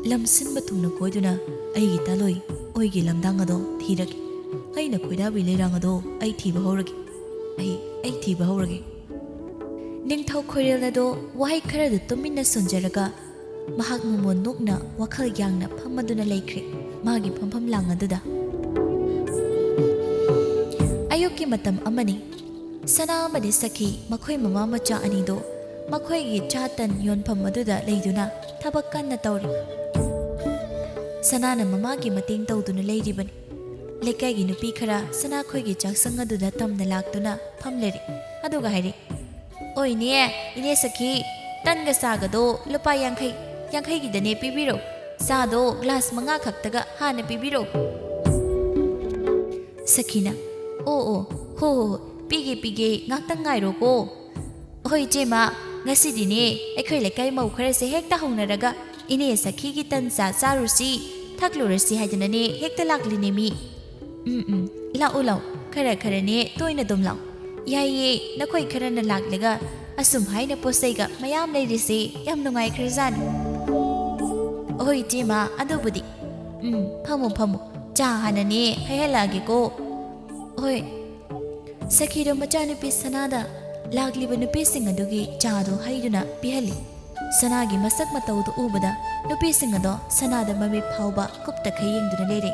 ꯂꯝ ꯁꯤꯟꯕ ꯊꯨꯡꯅ ꯀꯣꯏꯗꯨꯅ ꯑꯩꯒꯤ ꯇꯥꯂꯣꯏ ꯑꯣꯏꯒꯤ ꯂꯝꯗꯥꯡ ꯑꯗꯣ ꯊꯤꯔꯒꯦ꯫ ꯑꯩꯅ ꯈꯣꯏꯗꯥꯕꯤ ꯂꯩꯔꯥꯡ ꯑꯗꯣ ꯑꯩ ꯊꯤꯕ ꯍꯧꯔꯒꯦ꯫ ꯑꯩ, ꯑꯩ ꯊꯤꯕ ꯍꯧꯔꯒꯦ꯫" ꯅꯤꯡꯊꯧ ꯈꯣꯏꯔꯦꯜ ꯑꯗꯣ ꯋꯥꯍꯩ ꯈꯔꯗ ꯇꯨꯃꯤꯟꯅ ꯁꯣꯟꯖꯔꯒ ꯃꯍꯥꯛ ꯃꯣꯃꯣꯟ ꯅꯣꯛꯅ ꯋꯥꯈꯜ ꯌꯥꯡꯅ ꯐꯝꯃꯗꯨꯅ ꯂꯩꯈ꯭ꯔꯦ ꯃꯥꯒꯤ ꯐꯝꯐꯝ ꯂꯥꯡ ꯑꯗꯨꯗ꯫ ꯑꯌꯨꯛꯀꯤ ꯃꯇꯝ ꯑꯃꯅꯤ꯫ ꯁꯅꯥ ꯑꯃꯗꯤ ꯁꯈꯤ ꯃꯈꯣꯏ ꯃꯃꯥ ꯃꯆꯥ ꯑꯅꯤꯗꯣ ꯃꯈꯣꯏꯒꯤ ꯆꯥ ꯇꯟ ꯌꯣꯟꯐꯝ ꯑꯗꯨꯗ ꯂꯩꯗꯨꯅ ꯊꯕꯛ ꯀꯟꯅ ꯇꯧꯔꯤ꯫ ꯁꯅꯥꯅ ꯃꯃꯥꯒꯤ ꯃꯇꯦꯡ ꯇꯧꯗꯨꯅ ꯂꯩꯔꯤꯕꯅꯤ꯫ ꯂꯩꯀꯥꯏꯒꯤ ꯅꯨꯄꯤ ꯈꯔ ꯁꯅꯥꯈꯣꯏꯒꯤ ꯆꯥꯛꯁꯪ ꯑꯗꯨꯗ ꯇꯝꯅ ꯂꯥꯛꯇꯨꯅ ꯐꯝꯂꯔꯤ꯫ ꯑꯗꯨꯒ ꯍꯥꯏꯔꯤ, "ꯑꯣꯏꯅꯦ, ꯏꯅꯦ ꯁꯈꯤ, ꯇꯟꯒ ꯆꯥꯒꯗꯣ ꯂꯨꯄꯥ ꯌꯥꯡꯈꯩ, ꯌꯥꯡꯈꯩꯒꯤꯗꯅꯦ ꯄꯤꯕꯤꯔꯣ꯫ ꯆꯥꯗꯣ ꯒ꯭ꯂꯥꯁ ꯃꯉꯥ ꯈꯛꯇꯒ ꯍꯥꯟꯅ ꯄꯤꯕꯤꯔꯣ꯫" ꯁꯈꯤꯅ, "ꯑꯣ, ꯑꯣ, ꯍꯣ, ꯍꯣ, ꯍꯣ, ꯄꯤꯒꯦ, ꯄꯤꯒꯦ, ꯉꯥꯛꯇꯪ ꯉꯥꯏꯔꯣꯀꯣ꯫ ꯍꯣꯏ, ꯏꯆꯦꯃ, ꯉꯁꯤꯗꯤꯅꯦ ꯑꯩꯈꯣꯏ ꯂꯩꯀꯥꯏ ꯃꯧ ꯈꯔꯁꯦ ꯍꯦꯛꯇ ꯍꯧꯅꯔꯒ ꯏꯅꯦ ꯁꯈꯤꯒꯤ ꯇꯟ ꯆꯥ ꯆꯥꯔꯨꯁꯤ, ꯊꯛꯂꯨꯔꯁꯤ ꯍꯥꯏꯗꯨꯅꯅꯦ ꯍꯦꯛꯇ ꯂꯥꯛꯂꯤꯅꯦ ꯃꯤ꯫ ꯎꯝ, ꯎꯝ, ꯂꯥꯛꯎ, ꯂꯥꯛꯎ, ꯈꯔ ꯈꯔꯅꯦ ꯇꯣꯏꯅ ꯑꯗꯨꯝ ꯂꯥꯛꯎ꯫ ꯌꯥꯏꯌꯦ, ꯅꯈꯣꯏ ꯈꯔꯅ ꯂꯥꯛꯂꯒ ꯑꯁꯨꯝ ꯍꯥꯏꯅ ꯄꯣꯠ ꯆꯩꯒ ꯃꯌꯥꯝ ꯂꯩꯔꯤꯁꯦ ꯌꯥꯝ ꯅꯨꯡꯉꯥꯏꯈ꯭ꯔꯖꯥꯠꯅꯤ꯫" "ꯍꯣꯏ, ꯏꯆꯦꯃ, ꯑꯗꯨꯕꯨꯗꯤ꯫ ꯎꯝ, ꯐꯝꯃꯨ, ꯐꯝꯃꯨ꯫ ꯆꯥ ꯍꯥꯟꯅꯅꯦ ꯍꯩꯍꯜꯂꯛꯑꯒꯦꯀꯣ꯫" "ꯍꯣꯏ꯫" ꯁꯈꯤꯗꯣ ꯃꯆꯥꯅꯨꯄꯤ ꯁꯅꯥꯗ ꯂꯥꯛꯂꯤꯕ ꯅꯨꯄꯤꯁꯤꯡ ꯑꯗꯨꯒꯤ ꯆꯥꯗꯣ ꯍꯩꯗꯨꯅ ꯄꯤꯍꯜꯂꯤ꯫ ꯁꯅꯥꯒꯤ ꯃꯁꯛ ꯃꯇꯧꯗꯨ ꯎꯕꯗ ꯅꯨꯄꯤꯁꯤꯡ ꯑꯗꯣ ꯁꯅꯥꯗ ꯃꯃꯤꯠ ꯐꯥꯎꯕ ꯀꯨꯞꯇꯈꯩ ꯌꯦꯡꯗꯨꯅ ꯂꯩꯔꯦ꯫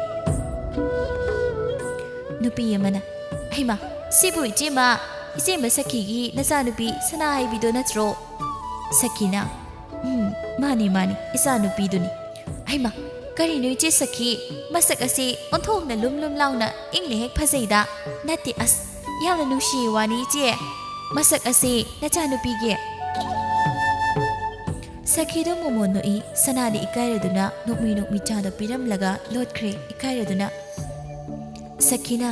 ꯅꯨꯄꯤ ꯑꯃꯅ, "ꯍꯩꯃꯥ, ꯁꯤꯕꯨ ꯏꯆꯦꯃ, ꯏꯆꯦꯃ ꯁꯈꯤꯒꯤ ꯅꯆꯥꯅꯨꯄꯤ ꯁꯅꯥ ꯍꯥꯏꯕꯤꯗꯣ ꯅꯠꯇ꯭ꯔꯣ?" ꯁꯈꯤꯅ, "ꯎꯝ, ꯃꯥꯅꯤ, ꯃꯥꯅꯤ, ꯏꯆꯥꯅꯨꯄꯤꯗꯨꯅꯤ꯫" "ꯍꯩꯃꯥ, ꯀꯔꯤꯅꯣ ꯏꯆꯦ ꯁꯈꯤ, ꯃꯁꯛ ꯑꯁꯤ ꯑꯣꯟꯊꯣꯛꯅ ꯂꯨꯝ ꯂꯨꯝ ꯂꯥꯎꯅ ꯏꯪꯅ ꯍꯦꯛ ꯐꯖꯩꯗ꯫ ꯅꯠꯇꯦ, ꯑꯁ, ꯌꯥꯝꯅ ꯅꯨꯡꯁꯤꯌꯦ ꯋꯥꯅꯤ ꯏꯆꯦ, ꯃꯁꯛ ꯑꯁꯤ ꯅꯆꯥꯅꯨꯄꯤꯒꯤ꯫" ꯁꯈꯤꯗꯨ ꯃꯣꯃꯣꯟ ꯅꯣꯛꯏ, ꯁꯅꯥꯗꯤ ꯏꯀꯥꯏꯔꯗꯨꯅ ꯅꯣꯛꯃꯤ ꯅꯣꯛꯃꯤ ꯆꯥꯗ ꯄꯤꯔꯝꯂꯒ ꯂꯣꯠꯈ꯭ꯔꯦ ꯏꯀꯥꯏꯔꯗꯨꯅ꯫ ꯁꯈꯤꯅ,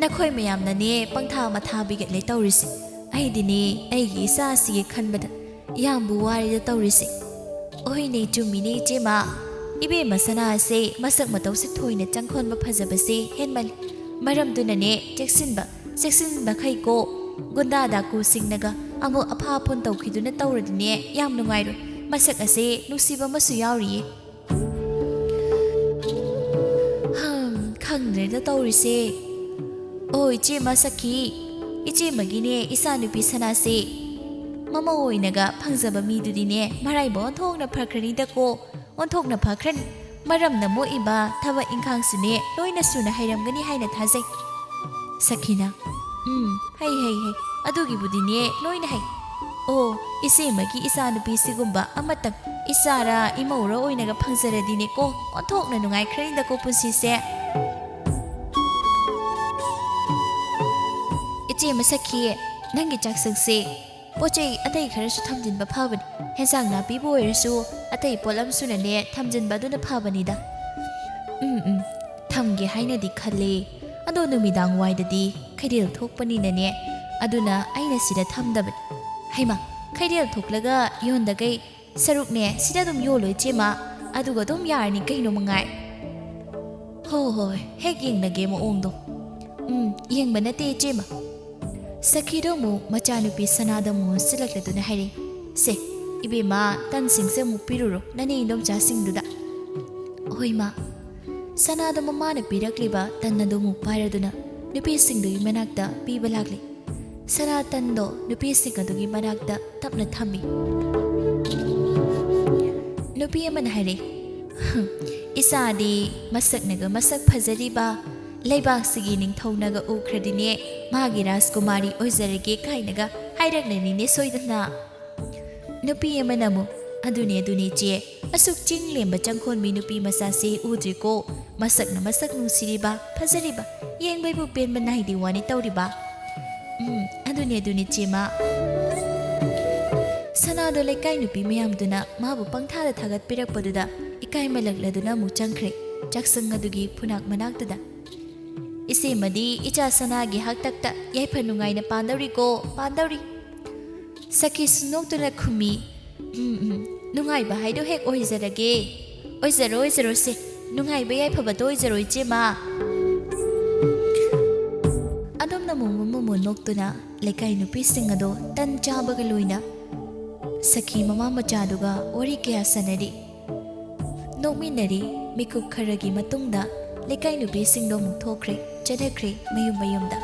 "ꯅꯈꯣꯏ ꯃꯌꯥꯝꯅꯅꯦ ꯄꯪꯊꯥ ꯃꯊꯥ ꯕꯤꯒꯠꯂꯦ ꯇꯧꯔꯤꯁꯦ꯫ ꯑꯩꯗꯤꯅꯦ ꯑꯩꯒꯤ ꯏꯆꯥꯁꯤꯒꯤ ꯈꯟꯕꯗ ꯌꯥꯝꯕꯨ ꯋꯥꯔꯦꯗ ꯇꯧꯔꯤꯁꯦ꯫" "ꯑꯣꯏꯅꯦ, ꯆꯨꯝꯃꯤꯅꯦ ꯏꯆꯦꯃ꯫ ꯏꯕꯦꯝꯃ ꯁꯅꯥꯁꯦ ꯃꯁꯛ ꯃꯇꯧꯁꯦ ꯊꯣꯏꯅ ꯆꯪꯈꯣꯟꯕ ꯐꯖꯕꯁꯦ ꯍꯦꯟꯃꯜꯂꯤ꯫ ꯃꯔꯝꯗꯨꯅꯅꯦ ꯆꯦꯛꯁꯤꯟꯕ, ꯆꯦꯛꯁꯤꯟꯕꯈꯩꯀꯣ꯫ ꯒꯨꯟꯗꯥ ꯗꯥꯀꯨꯁꯤꯡꯅꯒ ꯑꯃꯨꯛ ꯑꯐꯥ ꯑꯐꯨꯟ ꯇꯧꯈꯤꯗꯨꯅ ꯇꯧꯔꯗꯤꯅꯦ ꯌꯥꯝ ꯅꯨꯡꯉꯥꯏꯔꯣꯏ꯫ ꯃꯁꯛ ꯑꯁꯦ ꯅꯨꯡꯁꯤꯕ ꯑꯃꯁꯨ ꯌꯥꯎꯔꯤꯌꯦ꯫" "ꯍꯝ, ꯈꯪꯗ꯭ꯔꯦꯗ ꯇꯧꯔꯤꯁꯦ꯫ ꯑꯣ, ꯏꯆꯦꯃ ꯁꯈꯤ, ꯏꯆꯦꯃꯒꯤꯅꯦ ꯏꯆꯥꯅꯨꯄꯤ ꯁꯅꯥꯁꯦ ꯃꯃꯧ ꯑꯣꯏꯅꯒ ꯐꯪꯖꯕ ꯃꯤꯗꯨꯗꯤꯅꯦ, ꯃꯔꯥꯏꯕꯛ ꯑꯣꯟꯊꯣꯛꯅ ꯐꯈ꯭ꯔꯅꯤꯗꯀꯣ, ꯑꯣꯟꯊꯣꯛꯅ ꯐꯈ꯭ꯔꯅꯤ꯫ ꯃꯔꯝꯅ ꯃꯣꯛꯏꯕ ꯊꯕꯛ ꯏꯪꯈꯥꯡꯁꯨꯅꯦ, ꯂꯣꯏꯅ ꯁꯨꯅ ꯍꯩꯔꯝꯒꯅꯤ ꯍꯥꯏꯅ ꯊꯥꯖꯩ꯫ ꯁꯈꯤꯅ, "ꯎꯝ, ꯍꯩ, ꯍꯩ, ꯍꯩ꯫ ꯑꯗꯨꯒꯤꯕꯨꯗꯤꯅꯦ, ꯂꯣꯏꯅ ꯍꯩ꯫ ꯑꯣ, ꯏꯆꯦꯃꯒꯤ ꯏꯆꯥꯅꯨꯄꯤꯁꯤꯒꯨꯝꯕ ꯑꯃꯇꯪ ꯏꯆꯥꯔ ꯏꯃꯧꯔ ꯑꯣꯏꯅꯒ ꯐꯪꯖꯔꯗꯤꯅꯦꯀꯣ, ꯑꯣꯟꯊꯣꯛꯅ ꯅꯨꯡꯉꯥꯏꯈ꯭ꯔꯅꯤꯗꯀꯣ ꯄꯨꯟꯁꯤꯁꯦ꯫" "ꯏꯆꯦ ꯃꯁꯛꯈꯤ, ꯅꯪꯒꯤ ꯆꯥꯛꯁꯪꯁꯦ ꯄꯣꯠ ꯆꯩ ꯑꯇꯩ ꯈꯔꯁꯨ ꯊꯝꯖꯤꯟꯕ ꯐꯕꯅꯤ꯫ ꯍꯦꯟꯖꯥꯡ ꯅꯥꯄꯤꯕꯨ ꯑꯣꯏꯔꯁꯨ ꯑꯇꯩ ꯄꯣꯠꯂꯝꯁꯨꯅꯅꯦ ꯊꯝꯖꯤꯟꯕ ꯑꯗꯨꯅ ꯐꯕꯅꯤꯗ꯫" "ꯎꯝ, ꯎꯝ, ꯊꯝꯒꯦ ꯍꯥꯏꯅꯗꯤ ꯈꯜꯂꯦ, ꯑꯗꯣ ꯅꯨꯃꯤꯗꯥꯡ ꯋꯥꯏꯗꯗꯤ ꯈꯩꯗꯦꯜ ꯊꯣꯛꯄꯅꯤꯅꯅꯦ, ꯑꯗꯨꯅ ꯑꯩꯅ ꯁꯤꯗ ꯊꯝꯗꯕꯅꯤ꯫" "ꯍꯩꯃꯥ, ꯈꯩꯗꯦꯜ ꯊꯣꯛꯂꯒ ꯌꯣꯟꯗꯒꯩ ꯁꯔꯨꯛꯅꯦ ꯁꯤꯗ ꯑꯗꯨꯝ ꯌꯣꯜꯂꯣ ꯏꯆꯦꯃ, ꯑꯗꯨꯒ ꯑꯗꯨꯝ ꯌꯥꯔꯅꯤ ꯀꯩꯅꯣ ꯃꯉꯥꯏ꯫" "ꯍꯣ ꯍꯣꯏ, ꯍꯦꯛ ꯌꯦꯡꯂꯒꯦ ꯃꯑꯣꯡꯗꯣ꯫" "ꯎꯝ, ꯌꯦꯡꯕ ꯅꯠꯇꯦ ꯏꯆꯦꯃ꯫" ꯁꯈꯤꯗꯣ ꯑꯃꯨꯛ ꯃꯆꯥꯅꯨꯄꯤ ꯁꯅꯥꯗ ꯑꯃꯨꯛ ꯑꯣꯟꯁꯤꯜꯂꯛꯂꯗꯨꯅ ꯍꯥꯏꯔꯦ, "ꯁꯦ, ꯏꯕꯦꯝꯃ, ꯇꯟꯁꯤꯡꯁꯦ ꯑꯃꯨꯛ ꯄꯤꯔꯨꯔꯣ ꯅꯅꯦ ꯏꯟꯗꯣꯝꯆꯥꯁꯤꯡꯗꯨꯗ꯫" "ꯍꯣꯏ ꯃꯥ꯫" ꯁꯅꯥꯗꯣ ꯃꯃꯥꯅ ꯄꯤꯔꯛꯂꯤꯕ ꯇꯟ ꯑꯗꯨ ꯑꯃꯨꯛ ꯄꯥꯏꯔꯗꯨꯅ ꯅꯨꯄꯤꯁꯤꯡꯗꯨꯒꯤ ꯃꯅꯥꯛꯇ ꯄꯤꯕ ꯂꯥꯛꯂꯤ꯫ ꯁꯅꯥ ꯇꯟꯗꯣ ꯅꯨꯄꯤꯁꯤꯡ ꯑꯗꯨꯒꯤ ꯃꯅꯥꯛꯇ ꯇꯞꯅ ꯊꯝꯃꯤ꯫ ꯅꯨꯄꯤ ꯑꯃꯅ ꯍꯥꯏꯔꯛꯏ, "ꯍꯝ, ꯏꯆꯥꯗꯤ ꯃꯁꯛꯅꯒ ꯃꯁꯛ ꯐꯖꯔꯤꯕ, ꯂꯩꯕꯥꯛꯁꯤꯒꯤ ꯅꯤꯡꯊꯧꯅꯒ ꯎꯈ꯭ꯔꯗꯤꯅꯦ, ꯃꯥꯒꯤ ꯔꯥꯖꯀꯨꯃꯥꯔꯤ ꯑꯣꯏꯖꯔꯒꯦ ꯀꯥꯏꯅꯒ ꯍꯥꯏꯔꯛꯂꯅꯤꯅꯦ ꯁꯣꯏꯗꯅ꯫" ꯅꯨꯄꯤ ꯑꯃꯅ ꯑꯃꯨꯛ, "ꯑꯗꯨꯅꯦ, ꯑꯗꯨꯅꯦ ꯏꯆꯦ, ꯑꯁꯨꯛ ꯆꯤꯡ ꯂꯦꯝꯕ ꯆꯪꯈꯣꯟꯕꯤ ꯅꯨꯄꯤ ꯃꯆꯥꯁꯦ ꯎꯗ꯭ꯔꯤꯀꯣ? ꯃꯁꯛꯅ ꯃꯁꯛ ꯅꯨꯡꯁꯤꯔꯤꯕ, ꯐꯖꯔꯤꯕ, ꯌꯦꯡꯕꯩꯕꯨ ꯄꯦꯟꯕ ꯅꯥꯏꯗꯦ ꯋꯥꯅꯤ ꯇꯧꯔꯤꯕ꯫" "ꯎꯝ, ꯑꯗꯨꯅꯦ, ꯑꯗꯨꯅꯦ ꯆꯦꯃ꯫" ꯁꯅꯥꯗꯣ ꯂꯩꯀꯥꯏ ꯅꯨꯄꯤ ꯃꯌꯥꯝꯗꯨꯅ ꯃꯥꯕꯨ ꯄꯪꯊꯥꯗ ꯊꯥꯒꯠꯄꯤꯔꯛꯄꯗꯨꯗ ꯏꯀꯥꯏꯃꯜꯂꯛꯂꯗꯨꯅ ꯑꯃꯨꯛ ꯆꯪꯈ꯭ꯔꯦ ꯆꯥꯛꯁꯪ ꯑꯗꯨꯒꯤ ꯐꯨꯅꯥꯛ ꯃꯅꯥꯛꯇꯨꯗ꯫ "ꯏꯆꯦꯃꯗꯤ ꯏꯆꯥ ꯁꯅꯥꯒꯤ ꯍꯥꯛꯇꯛꯇ ꯌꯥꯏꯐ ꯅꯨꯡꯉꯥꯏꯅ ꯄꯥꯟꯗꯧꯔꯤꯀꯣ, ꯄꯥꯟꯗꯧꯔꯤ꯫" ꯁꯈꯤꯁꯨ ꯅꯣꯛꯇꯨꯅ ꯈꯨꯝꯃꯤ, "ꯎꯝ, ꯎꯝ, ꯅꯨꯡꯉꯥꯏꯕ ꯍꯥꯏꯗꯣ ꯍꯦꯛ ꯑꯣꯏꯖꯔꯒꯦ꯫ ꯑꯣꯏꯖꯔꯣ, ꯑꯣꯏꯖꯔꯣꯁꯦ, ꯅꯨꯡꯉꯥꯏꯕ ꯌꯥꯏꯐꯕꯗꯣ ꯑꯣꯏꯖꯔꯣ ꯏꯆꯦꯃ꯫" ꯑꯗꯣꯝꯅ ꯃꯣꯃꯣꯟ ꯃꯣꯃꯣꯟ ꯅꯣꯛꯇꯨꯅ ꯂꯩꯀꯥꯏ ꯅꯨꯄꯤꯁꯤꯡ ꯑꯗꯣ ꯇꯟ ꯆꯥꯕꯒ ꯂꯣꯏꯅ ꯁꯈꯤ ꯃꯃꯥ ꯃꯆꯥꯗꯨꯒ ꯋꯥꯔꯤ ꯀꯌꯥ ꯁꯥꯟꯅꯔꯤ꯫ ꯅꯣꯛꯃꯤꯟꯅꯔꯤ꯫ ꯃꯤꯀꯨꯞ ꯈꯔꯒꯤ ꯃꯇꯨꯡꯗ ꯂꯩꯀꯥꯏ ꯅꯨꯄꯤꯁꯤꯡꯗꯣ ꯑꯃꯨꯛ ꯊꯣꯛꯈ꯭ꯔꯦ, ꯆꯠꯅꯈ꯭ꯔꯦ ꯃꯌꯨꯝ ꯃꯌꯨꯝꯗ꯫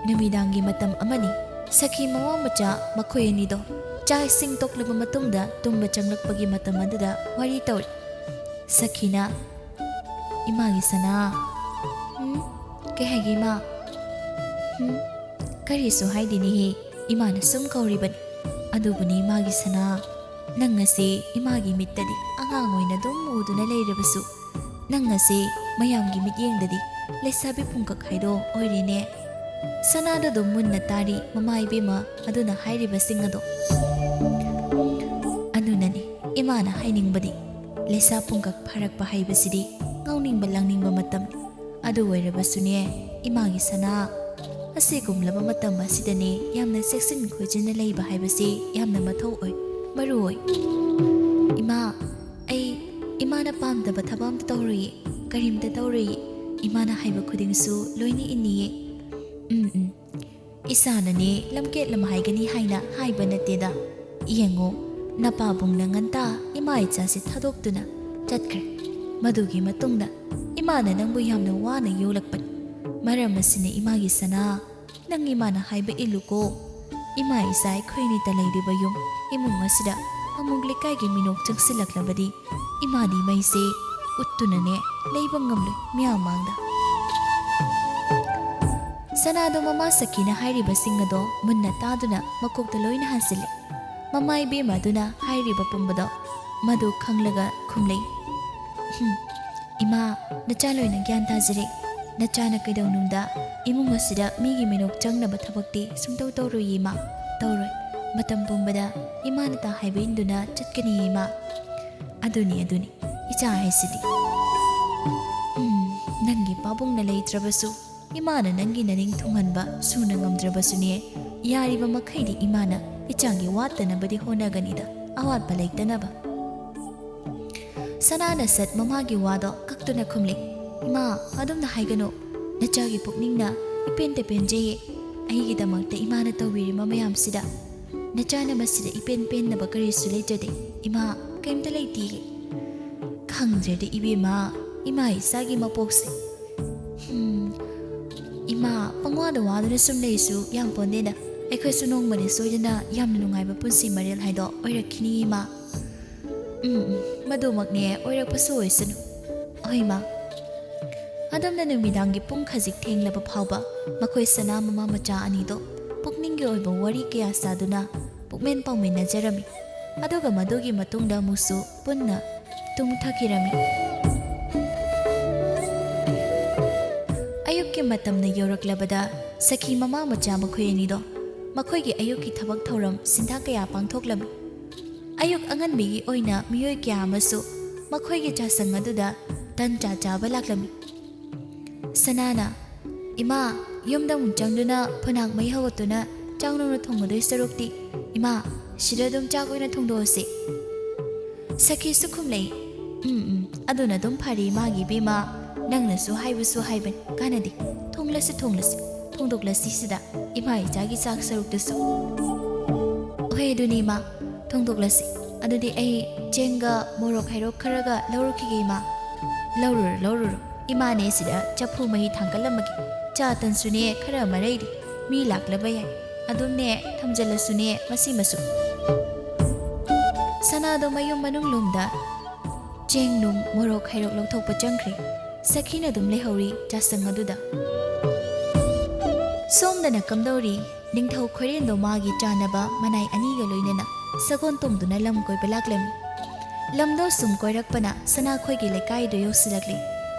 ꯅꯨꯃꯤꯗꯥꯡꯒꯤ ꯃꯇꯝ ꯑꯃꯅꯤ꯫ ꯁꯈꯤ ꯃꯋꯥ ꯃꯆꯥ ꯃꯈꯣꯏ ꯑꯅꯤꯗꯣ ꯆꯥꯛ ꯏꯁꯤꯡ ꯇꯣꯛꯂꯕ ꯃꯇꯨꯡꯗ ꯇꯨꯝꯕ ꯆꯪꯂꯛꯄꯒꯤ ꯃꯇꯝ ꯑꯗꯨꯗ ꯋꯥꯔꯤ ꯇꯧꯔꯤ꯫ ꯁꯈꯤꯅ, "ꯏꯃꯥꯒꯤ ꯁꯅꯥ꯫" "ꯎꯝ? ꯀꯩ ꯍꯥꯏꯒꯦ, ꯏꯃꯥ?" "ꯎꯝ? ꯀꯔꯤꯁꯨ ꯍꯥꯏꯗꯦꯅꯦꯍꯦ, ꯏꯃꯥꯅ ꯁꯨꯝ ꯀꯧꯔꯤꯕꯅꯤ꯫ ꯑꯗꯨꯕꯨꯅꯤ, ꯏꯃꯥꯒꯤ ꯁꯅꯥ, ꯅꯪ ꯑꯁꯤ ꯏꯃꯥꯒꯤ ꯃꯤꯠꯇꯗꯤ ꯑꯉꯥꯡ ꯑꯣꯏꯅ ꯑꯗꯨꯝ ꯎꯗꯨꯅ ꯂꯩꯔꯕꯁꯨ, ꯅꯪ ꯑꯁꯤ ꯃꯌꯥꯝꯒꯤ ꯃꯤꯠꯌꯦꯡꯗꯗꯤ ꯂꯩꯁꯥꯕꯤ ꯄꯨꯡꯀꯛ ꯍꯥꯏꯗꯣ ꯑꯣꯏꯔꯦꯅꯦ꯫" ꯁꯅꯥꯗꯣ ꯑꯗꯨꯝ ꯃꯨꯟꯅ ꯇꯥꯔꯤ ꯃꯃꯥ ꯏꯕꯦꯝꯃ ꯑꯗꯨꯅ ꯍꯥꯏꯔꯤꯕꯁꯤꯡ ꯑꯗꯣ꯫ ꯑꯗꯨꯅꯅꯤ ꯏꯃꯥꯅ ꯍꯥꯏꯅꯤꯡꯕꯗꯤ, ꯂꯩꯁꯥ ꯄꯨꯡꯀꯛ ꯐꯥꯔꯛꯄ ꯍꯥꯏꯕꯁꯤꯗꯤ ꯉꯥꯎꯅꯤꯡꯕ ꯂꯥꯡꯅꯤꯡꯕ ꯃꯇꯝꯅꯤ꯫ ꯑꯗꯨ ꯑꯣꯏꯔꯕꯁꯨꯅꯦ, ꯏꯃꯥꯒꯤ ꯁꯅꯥ, ꯑꯁꯤꯒꯨꯝꯂꯕ ꯃꯇꯝ ꯑꯁꯤꯗꯅꯦ ꯌꯥꯝꯅ ꯆꯦꯛꯁꯤꯟ ꯈꯣꯏꯖꯤꯟꯅ ꯂꯩꯕ ꯍꯥꯏꯕꯁꯤ ꯌꯥꯝꯅ ꯃꯊꯧ ꯑꯣꯏ, ꯃꯔꯨ ꯑꯣꯏ꯫ "ꯏꯃꯥ, ꯑꯩ ꯏꯃꯥꯅ ꯄꯥꯝꯗꯕ ꯊꯕꯛ ꯑꯝꯇ ꯇꯧꯔꯣꯏꯌꯦ, ꯀꯔꯤꯝꯇ ꯇꯧꯔꯣꯏꯌꯦ꯫ ꯏꯃꯥꯅ ꯍꯥꯏꯕ ꯈꯨꯗꯤꯡꯁꯨ ꯂꯣꯏꯅ ꯏꯟꯅꯤꯌꯦ꯫" "ꯎꯝ, ꯎꯝ꯫ ꯏꯁꯥꯅꯅꯦ ꯂꯝꯀꯦꯠ ꯂꯝꯍꯥꯏꯒꯅꯤ ꯍꯥꯏꯅ ꯍꯥꯏꯕ ꯅꯠꯇꯦꯗ꯫ ꯌꯦꯡꯉꯣ, ꯅꯄꯥꯕꯨꯡꯅ ꯉꯟꯇꯥ ꯏꯃꯥ ꯏꯆꯥꯁꯦ ꯊꯥꯗꯣꯛꯇꯨꯅ ꯆꯠꯈ꯭ꯔꯦ꯫ ꯃꯗꯨꯒꯤ ꯃꯇꯨꯡꯗ ꯏꯃꯥꯅ ꯅꯪꯕꯨ ꯌꯥꯝꯅ ꯋꯥꯅ ꯌꯣꯛꯂꯛꯄꯅꯤ꯫ ꯃꯔꯝ ꯑꯁꯤꯅ ꯏꯃꯥꯒꯤ ꯁꯅꯥ, ꯅꯪ ꯏꯃꯥꯅ ꯍꯥꯏꯕ ꯏꯜꯂꯨꯀꯣ꯫ ꯏꯃꯥ ꯏꯆꯥ ꯑꯩꯈꯣꯏ ꯑꯅꯤꯇ ꯂꯩꯔꯤꯕ ꯌꯨꯝ, ꯏꯃꯨꯡ ꯑꯁꯤꯗ ꯑꯃꯨꯛ ꯂꯩꯀꯥꯏꯒꯤ ꯃꯤꯅꯣꯛ ꯆꯪꯁꯤꯜꯂꯛꯂꯕꯗꯤ ꯏꯃꯥꯗꯤ ꯃꯩꯁꯦ ꯎꯠꯇꯨꯅꯅꯦ ꯂꯩꯕ ꯉꯝꯂꯣꯏ ꯃꯤꯌꯥꯝ ꯃꯥꯡꯗ꯫" ꯁꯅꯥꯗꯣ ꯃꯃꯥ ꯁꯈꯤꯅ ꯍꯥꯏꯔꯤꯕꯁꯤꯡ ꯑꯗꯣ ꯃꯨꯟꯅ ꯇꯥꯗꯨꯅ ꯃꯀꯣꯛꯇ ꯂꯣꯏꯅ ꯍꯥꯟꯖꯤꯜꯂꯦ꯫ ꯃꯃꯥ ꯏꯕꯦꯝꯃ ꯑꯗꯨꯅ ꯍꯥꯏꯔꯤꯕ ꯄꯨꯝꯕꯗꯣ ꯃꯗꯨ ꯈꯪꯂꯒ ꯈꯨꯝꯂꯩ꯫ "ꯍꯨꯝ, ꯏꯃꯥ, ꯅꯆꯥ ꯂꯣꯏꯅ ꯒ꯭ꯌꯥꯟ ꯇꯥꯖꯔꯦ꯫ ꯅꯆꯥꯅ ꯀꯩꯗꯧꯅꯨꯡꯗ ꯏꯃꯨꯡ ꯑꯁꯤꯗ ꯃꯤꯒꯤ ꯃꯤꯅꯣꯛ ꯆꯪꯅꯕ ꯊꯕꯛꯇꯤ ꯁꯨꯡꯇꯧ ꯇꯧꯔꯣꯏꯌꯦ, ꯏꯃꯥ, ꯇꯧꯔꯣꯏ꯫ ꯃꯇꯝ ꯄꯨꯝꯕꯗ ꯏꯃꯥꯅ ꯇꯥ ꯍꯥꯏꯕ ꯏꯟꯗꯨꯅ ꯆꯠꯀꯅꯤꯌꯦ, ꯏꯃꯥ꯫" "ꯑꯗꯨꯅꯤ, ꯑꯗꯨꯅꯤ, ꯏꯆꯥ ꯍꯥꯏꯁꯤꯗꯤ꯫ ꯎꯝ, ꯅꯪꯒꯤ ꯄꯥꯕꯨꯡꯅ ꯂꯩꯇ꯭ꯔꯕꯁꯨ, ꯏꯃꯥꯅ ꯅꯪꯒꯤ ꯅꯅꯤꯡ ꯊꯨꯡꯍꯟꯕ ꯁꯨꯅ ꯉꯝꯗ꯭ꯔꯕꯁꯨꯅꯦ, ꯌꯥꯔꯤꯕ ꯃꯈꯩꯗꯤ ꯏꯃꯥꯅ ꯏꯆꯥꯒꯤ ꯋꯥꯠꯇꯅꯕꯗꯤ ꯍꯣꯠꯅꯒꯅꯤꯗ, ꯑꯋꯥꯠꯄ ꯂꯩꯇꯅꯕ꯫" ꯁꯅꯥꯅ ꯁꯠ ꯃꯃꯥꯒꯤ ꯋꯥꯗꯣ ꯀꯛꯇꯨꯅ ꯈꯨꯝꯂꯦ꯫ "ꯏꯃꯥ, ꯑꯗꯨꯝꯅ ꯍꯥꯏꯒꯅꯨ꯫ ꯅꯆꯥꯒꯤ ꯄꯨꯛꯅꯤꯡꯅ ꯏꯄꯦꯟꯗ ꯄꯦꯟꯖꯩꯌꯦ꯫ ꯑꯩꯒꯤꯗꯃꯛꯇ ꯏꯃꯥꯅ ꯇꯧꯕꯤꯔꯤꯕ ꯃꯌꯥꯝꯁꯤꯗ ꯅꯆꯥꯅ ꯃꯁꯤꯗ ꯏꯄꯦꯟ ꯄꯦꯟꯅꯕ ꯀꯔꯤꯁꯨ ꯂꯩꯖꯗꯦ꯫ ꯏꯃꯥ, ꯀꯩꯝꯇ ꯂꯩꯇꯤꯌꯦ꯫" "ꯈꯪꯗ꯭ꯔꯦꯗ ꯏꯕꯦꯝꯃ, ꯏꯃꯥ ꯏꯆꯥꯒꯤ ꯃꯄꯣꯛꯁꯦ꯫ ꯍꯨꯝ, ꯏꯃꯥ, ꯄꯪꯋꯥꯗ ꯋꯥꯗꯨꯅ ꯁꯨꯝ ꯂꯩꯁꯨ ꯌꯥꯝ ꯄꯣꯟꯗꯦꯗ꯫ ꯑꯩꯈꯣꯏꯁꯨ ꯅꯣꯡꯃꯗꯤ ꯁꯣꯏꯗꯅ ꯌꯥꯝꯅ ꯅꯨꯡꯉꯥꯏꯕ ꯄꯨꯟꯁꯤ ꯃꯔꯦꯜ ꯍꯥꯏꯗꯣ ꯑꯣꯏꯔꯛꯈꯤꯅꯤ, ꯏꯃꯥ꯫ ꯎꯝ, ꯎꯝ, ꯃꯗꯨꯃꯛꯅꯦ, ꯑꯣꯏꯔꯛꯄꯁꯨ ꯑꯣꯏꯁꯅꯨ꯫ ꯍꯣꯏ, ꯏꯃꯥ꯫ ꯑꯗꯨꯝꯅ ꯅꯨꯃꯤꯗꯥꯡꯒꯤ ꯄꯨꯡ ꯈꯖꯤꯛ ꯊꯦꯡꯂꯕ ꯐꯥꯎꯕ ꯃꯈꯣꯏ ꯁꯅꯥ ꯃꯃꯥ ꯃꯆꯥ ꯑꯅꯤꯗꯣ ꯄꯨꯛꯅꯤꯡꯒꯤ ꯑꯣꯏꯕ ꯋꯥꯔꯤ ꯀꯌꯥ ꯁꯥꯗꯨꯅ ꯄꯨꯛꯃꯦꯟ ꯄꯥꯎꯃꯤꯟꯅꯖꯔꯝꯃꯤ꯫ ꯑꯗꯨꯒ ꯃꯗꯨꯒꯤ ꯃꯇꯨꯡꯗ ꯑꯃꯨꯛꯁꯨ ꯄꯨꯟꯅ ꯇꯨꯝꯊꯈꯤꯔꯝꯃꯤ꯫ ꯑꯌꯨꯛꯀꯤ ꯃꯇꯝꯅ ꯌꯧꯔꯛꯂꯕꯗ ꯁꯈꯤ ꯃꯃꯥ ꯃꯆꯥ ꯃꯈꯣꯏ ꯑꯅꯤꯗꯣ ꯃꯈꯣꯏꯒꯤ ꯑꯌꯨꯛꯀꯤ ꯊꯕꯛ ꯊꯧꯔꯝ ꯁꯤꯟꯊꯥ ꯀꯌꯥ ꯄꯥꯡꯊꯣꯛꯂꯝꯃꯤ꯫ ꯑꯌꯨꯛ ꯑꯉꯟꯕꯤꯒꯤ ꯑꯣꯏꯅ ꯃꯤꯑꯣꯏ ꯀꯌꯥ ꯑꯃꯁꯨ ꯃꯈꯣꯏꯒꯤ ꯆꯥꯁꯪ ꯑꯗꯨꯗ ꯇꯟ ꯆꯥ ꯆꯥꯕ ꯂꯥꯛꯂꯝꯃꯤ꯫ ꯁꯅꯥꯅ, "ꯏꯃꯥ, ꯌꯨꯝꯗ ꯑꯃꯨꯛ ꯆꯪꯗꯨꯅ ꯐꯨꯅꯥꯛ ꯃꯩ ꯍꯧꯒꯠꯇꯨꯅ ꯆꯥꯛ ꯅꯧꯅ ꯊꯣꯡꯒꯗꯣꯏ ꯁꯔꯨꯛꯇꯤ, ꯏꯃꯥ, ꯁꯤꯗ ꯑꯗꯨꯝ ꯆꯥꯛ ꯑꯣꯏꯅ ꯊꯣꯡꯗꯣꯛꯑꯁꯤ꯫" ꯁꯈꯤꯁꯨ ꯈꯨꯝꯂꯛꯏ, "ꯎꯝ, ꯎꯝ, ꯑꯗꯨꯅ ꯑꯗꯨꯝ ꯐꯔꯦ, ꯏꯃꯥꯒꯤ ꯏꯕꯦꯝꯃ꯫ ꯅꯪꯅꯁꯨ ꯍꯥꯏꯕꯁꯨ ꯍꯥꯏꯕꯅꯤ, ꯀꯥꯟꯅꯗꯦ꯫ ꯊꯣꯡꯂꯁꯤ, ꯊꯣꯡꯂꯁꯤ, ꯊꯣꯡꯗꯣꯛꯂꯁꯤ ꯁꯤꯗ, ꯏꯃꯥ ꯏꯆꯥꯒꯤ ꯆꯥꯛ ꯁꯔꯨꯛꯇꯨꯁꯨ꯫" "ꯍꯣꯏ, ꯑꯗꯨꯅꯤ, ꯏꯃꯥ, ꯊꯣꯡꯗꯣꯛꯂꯁꯤ꯫ ꯑꯗꯨꯗꯤ ꯑꯩ ꯆꯦꯡꯒ ꯃꯣꯔꯣꯛ ꯍꯩꯔꯣꯛ ꯈꯔꯒ ꯂꯧꯔꯨꯈꯤꯒꯦ, ꯏꯃꯥ꯫" "ꯂꯧꯔꯨꯔꯣ, ꯂꯧꯔꯨꯔꯣ꯫ ꯏꯃꯥꯅꯦ ꯁꯤꯗ ꯆꯐꯨ ꯃꯍꯤ ꯊꯥꯡꯒꯠꯂꯝꯃꯒꯦ꯫ ꯆꯥ ꯇꯟꯁꯨꯅꯦ ꯈꯔ ꯑꯃ ꯂꯩꯔꯤ꯫ ꯃꯤ ꯂꯥꯛꯂꯕ ꯌꯥꯏ꯫ ꯑꯗꯨꯝꯅꯦ ꯊꯝꯖꯤꯜꯂꯁꯨꯅꯦ ꯃꯁꯤꯃꯁꯨ꯫" ꯁꯅꯥꯗꯣ ꯃꯌꯨꯝ ꯃꯅꯨꯡ ꯂꯣꯝꯗ ꯆꯦꯡ ꯅꯨꯡ ꯃꯣꯔꯣꯛ ꯍꯩꯔꯣꯛ ꯂꯧꯊꯣꯛꯄ ꯆꯪꯈ꯭ꯔꯦ꯫ ꯁꯈꯤꯅ ꯑꯗꯨꯝ ꯂꯩꯍꯧꯔꯤ ꯆꯥꯁꯪ ꯑꯗꯨꯗ꯫ ꯁꯣꯝꯗꯅ ꯀꯝꯗꯧꯔꯤ? ꯅꯤꯡꯊꯧ ꯈꯣꯏꯔꯦꯟꯗꯣ ꯃꯥꯒꯤ ꯆꯥꯅꯕ ꯃꯅꯥꯏ ꯑꯅꯤꯒ ꯂꯣꯏꯅꯅ ꯁꯒꯣꯜ ꯇꯣꯡꯗꯨꯅ ꯂꯝ ꯀꯣꯏꯕ ꯂꯥꯛꯂꯝꯃꯤ꯫ ꯂꯝꯗꯣ ꯁꯨꯝ ꯀꯣꯏꯔꯛꯄꯅ ꯁꯅꯥꯈꯣꯏꯒꯤ ꯂꯩꯀꯥꯏꯗꯣ ꯌꯧꯁꯤꯜꯂꯛꯂꯤ꯫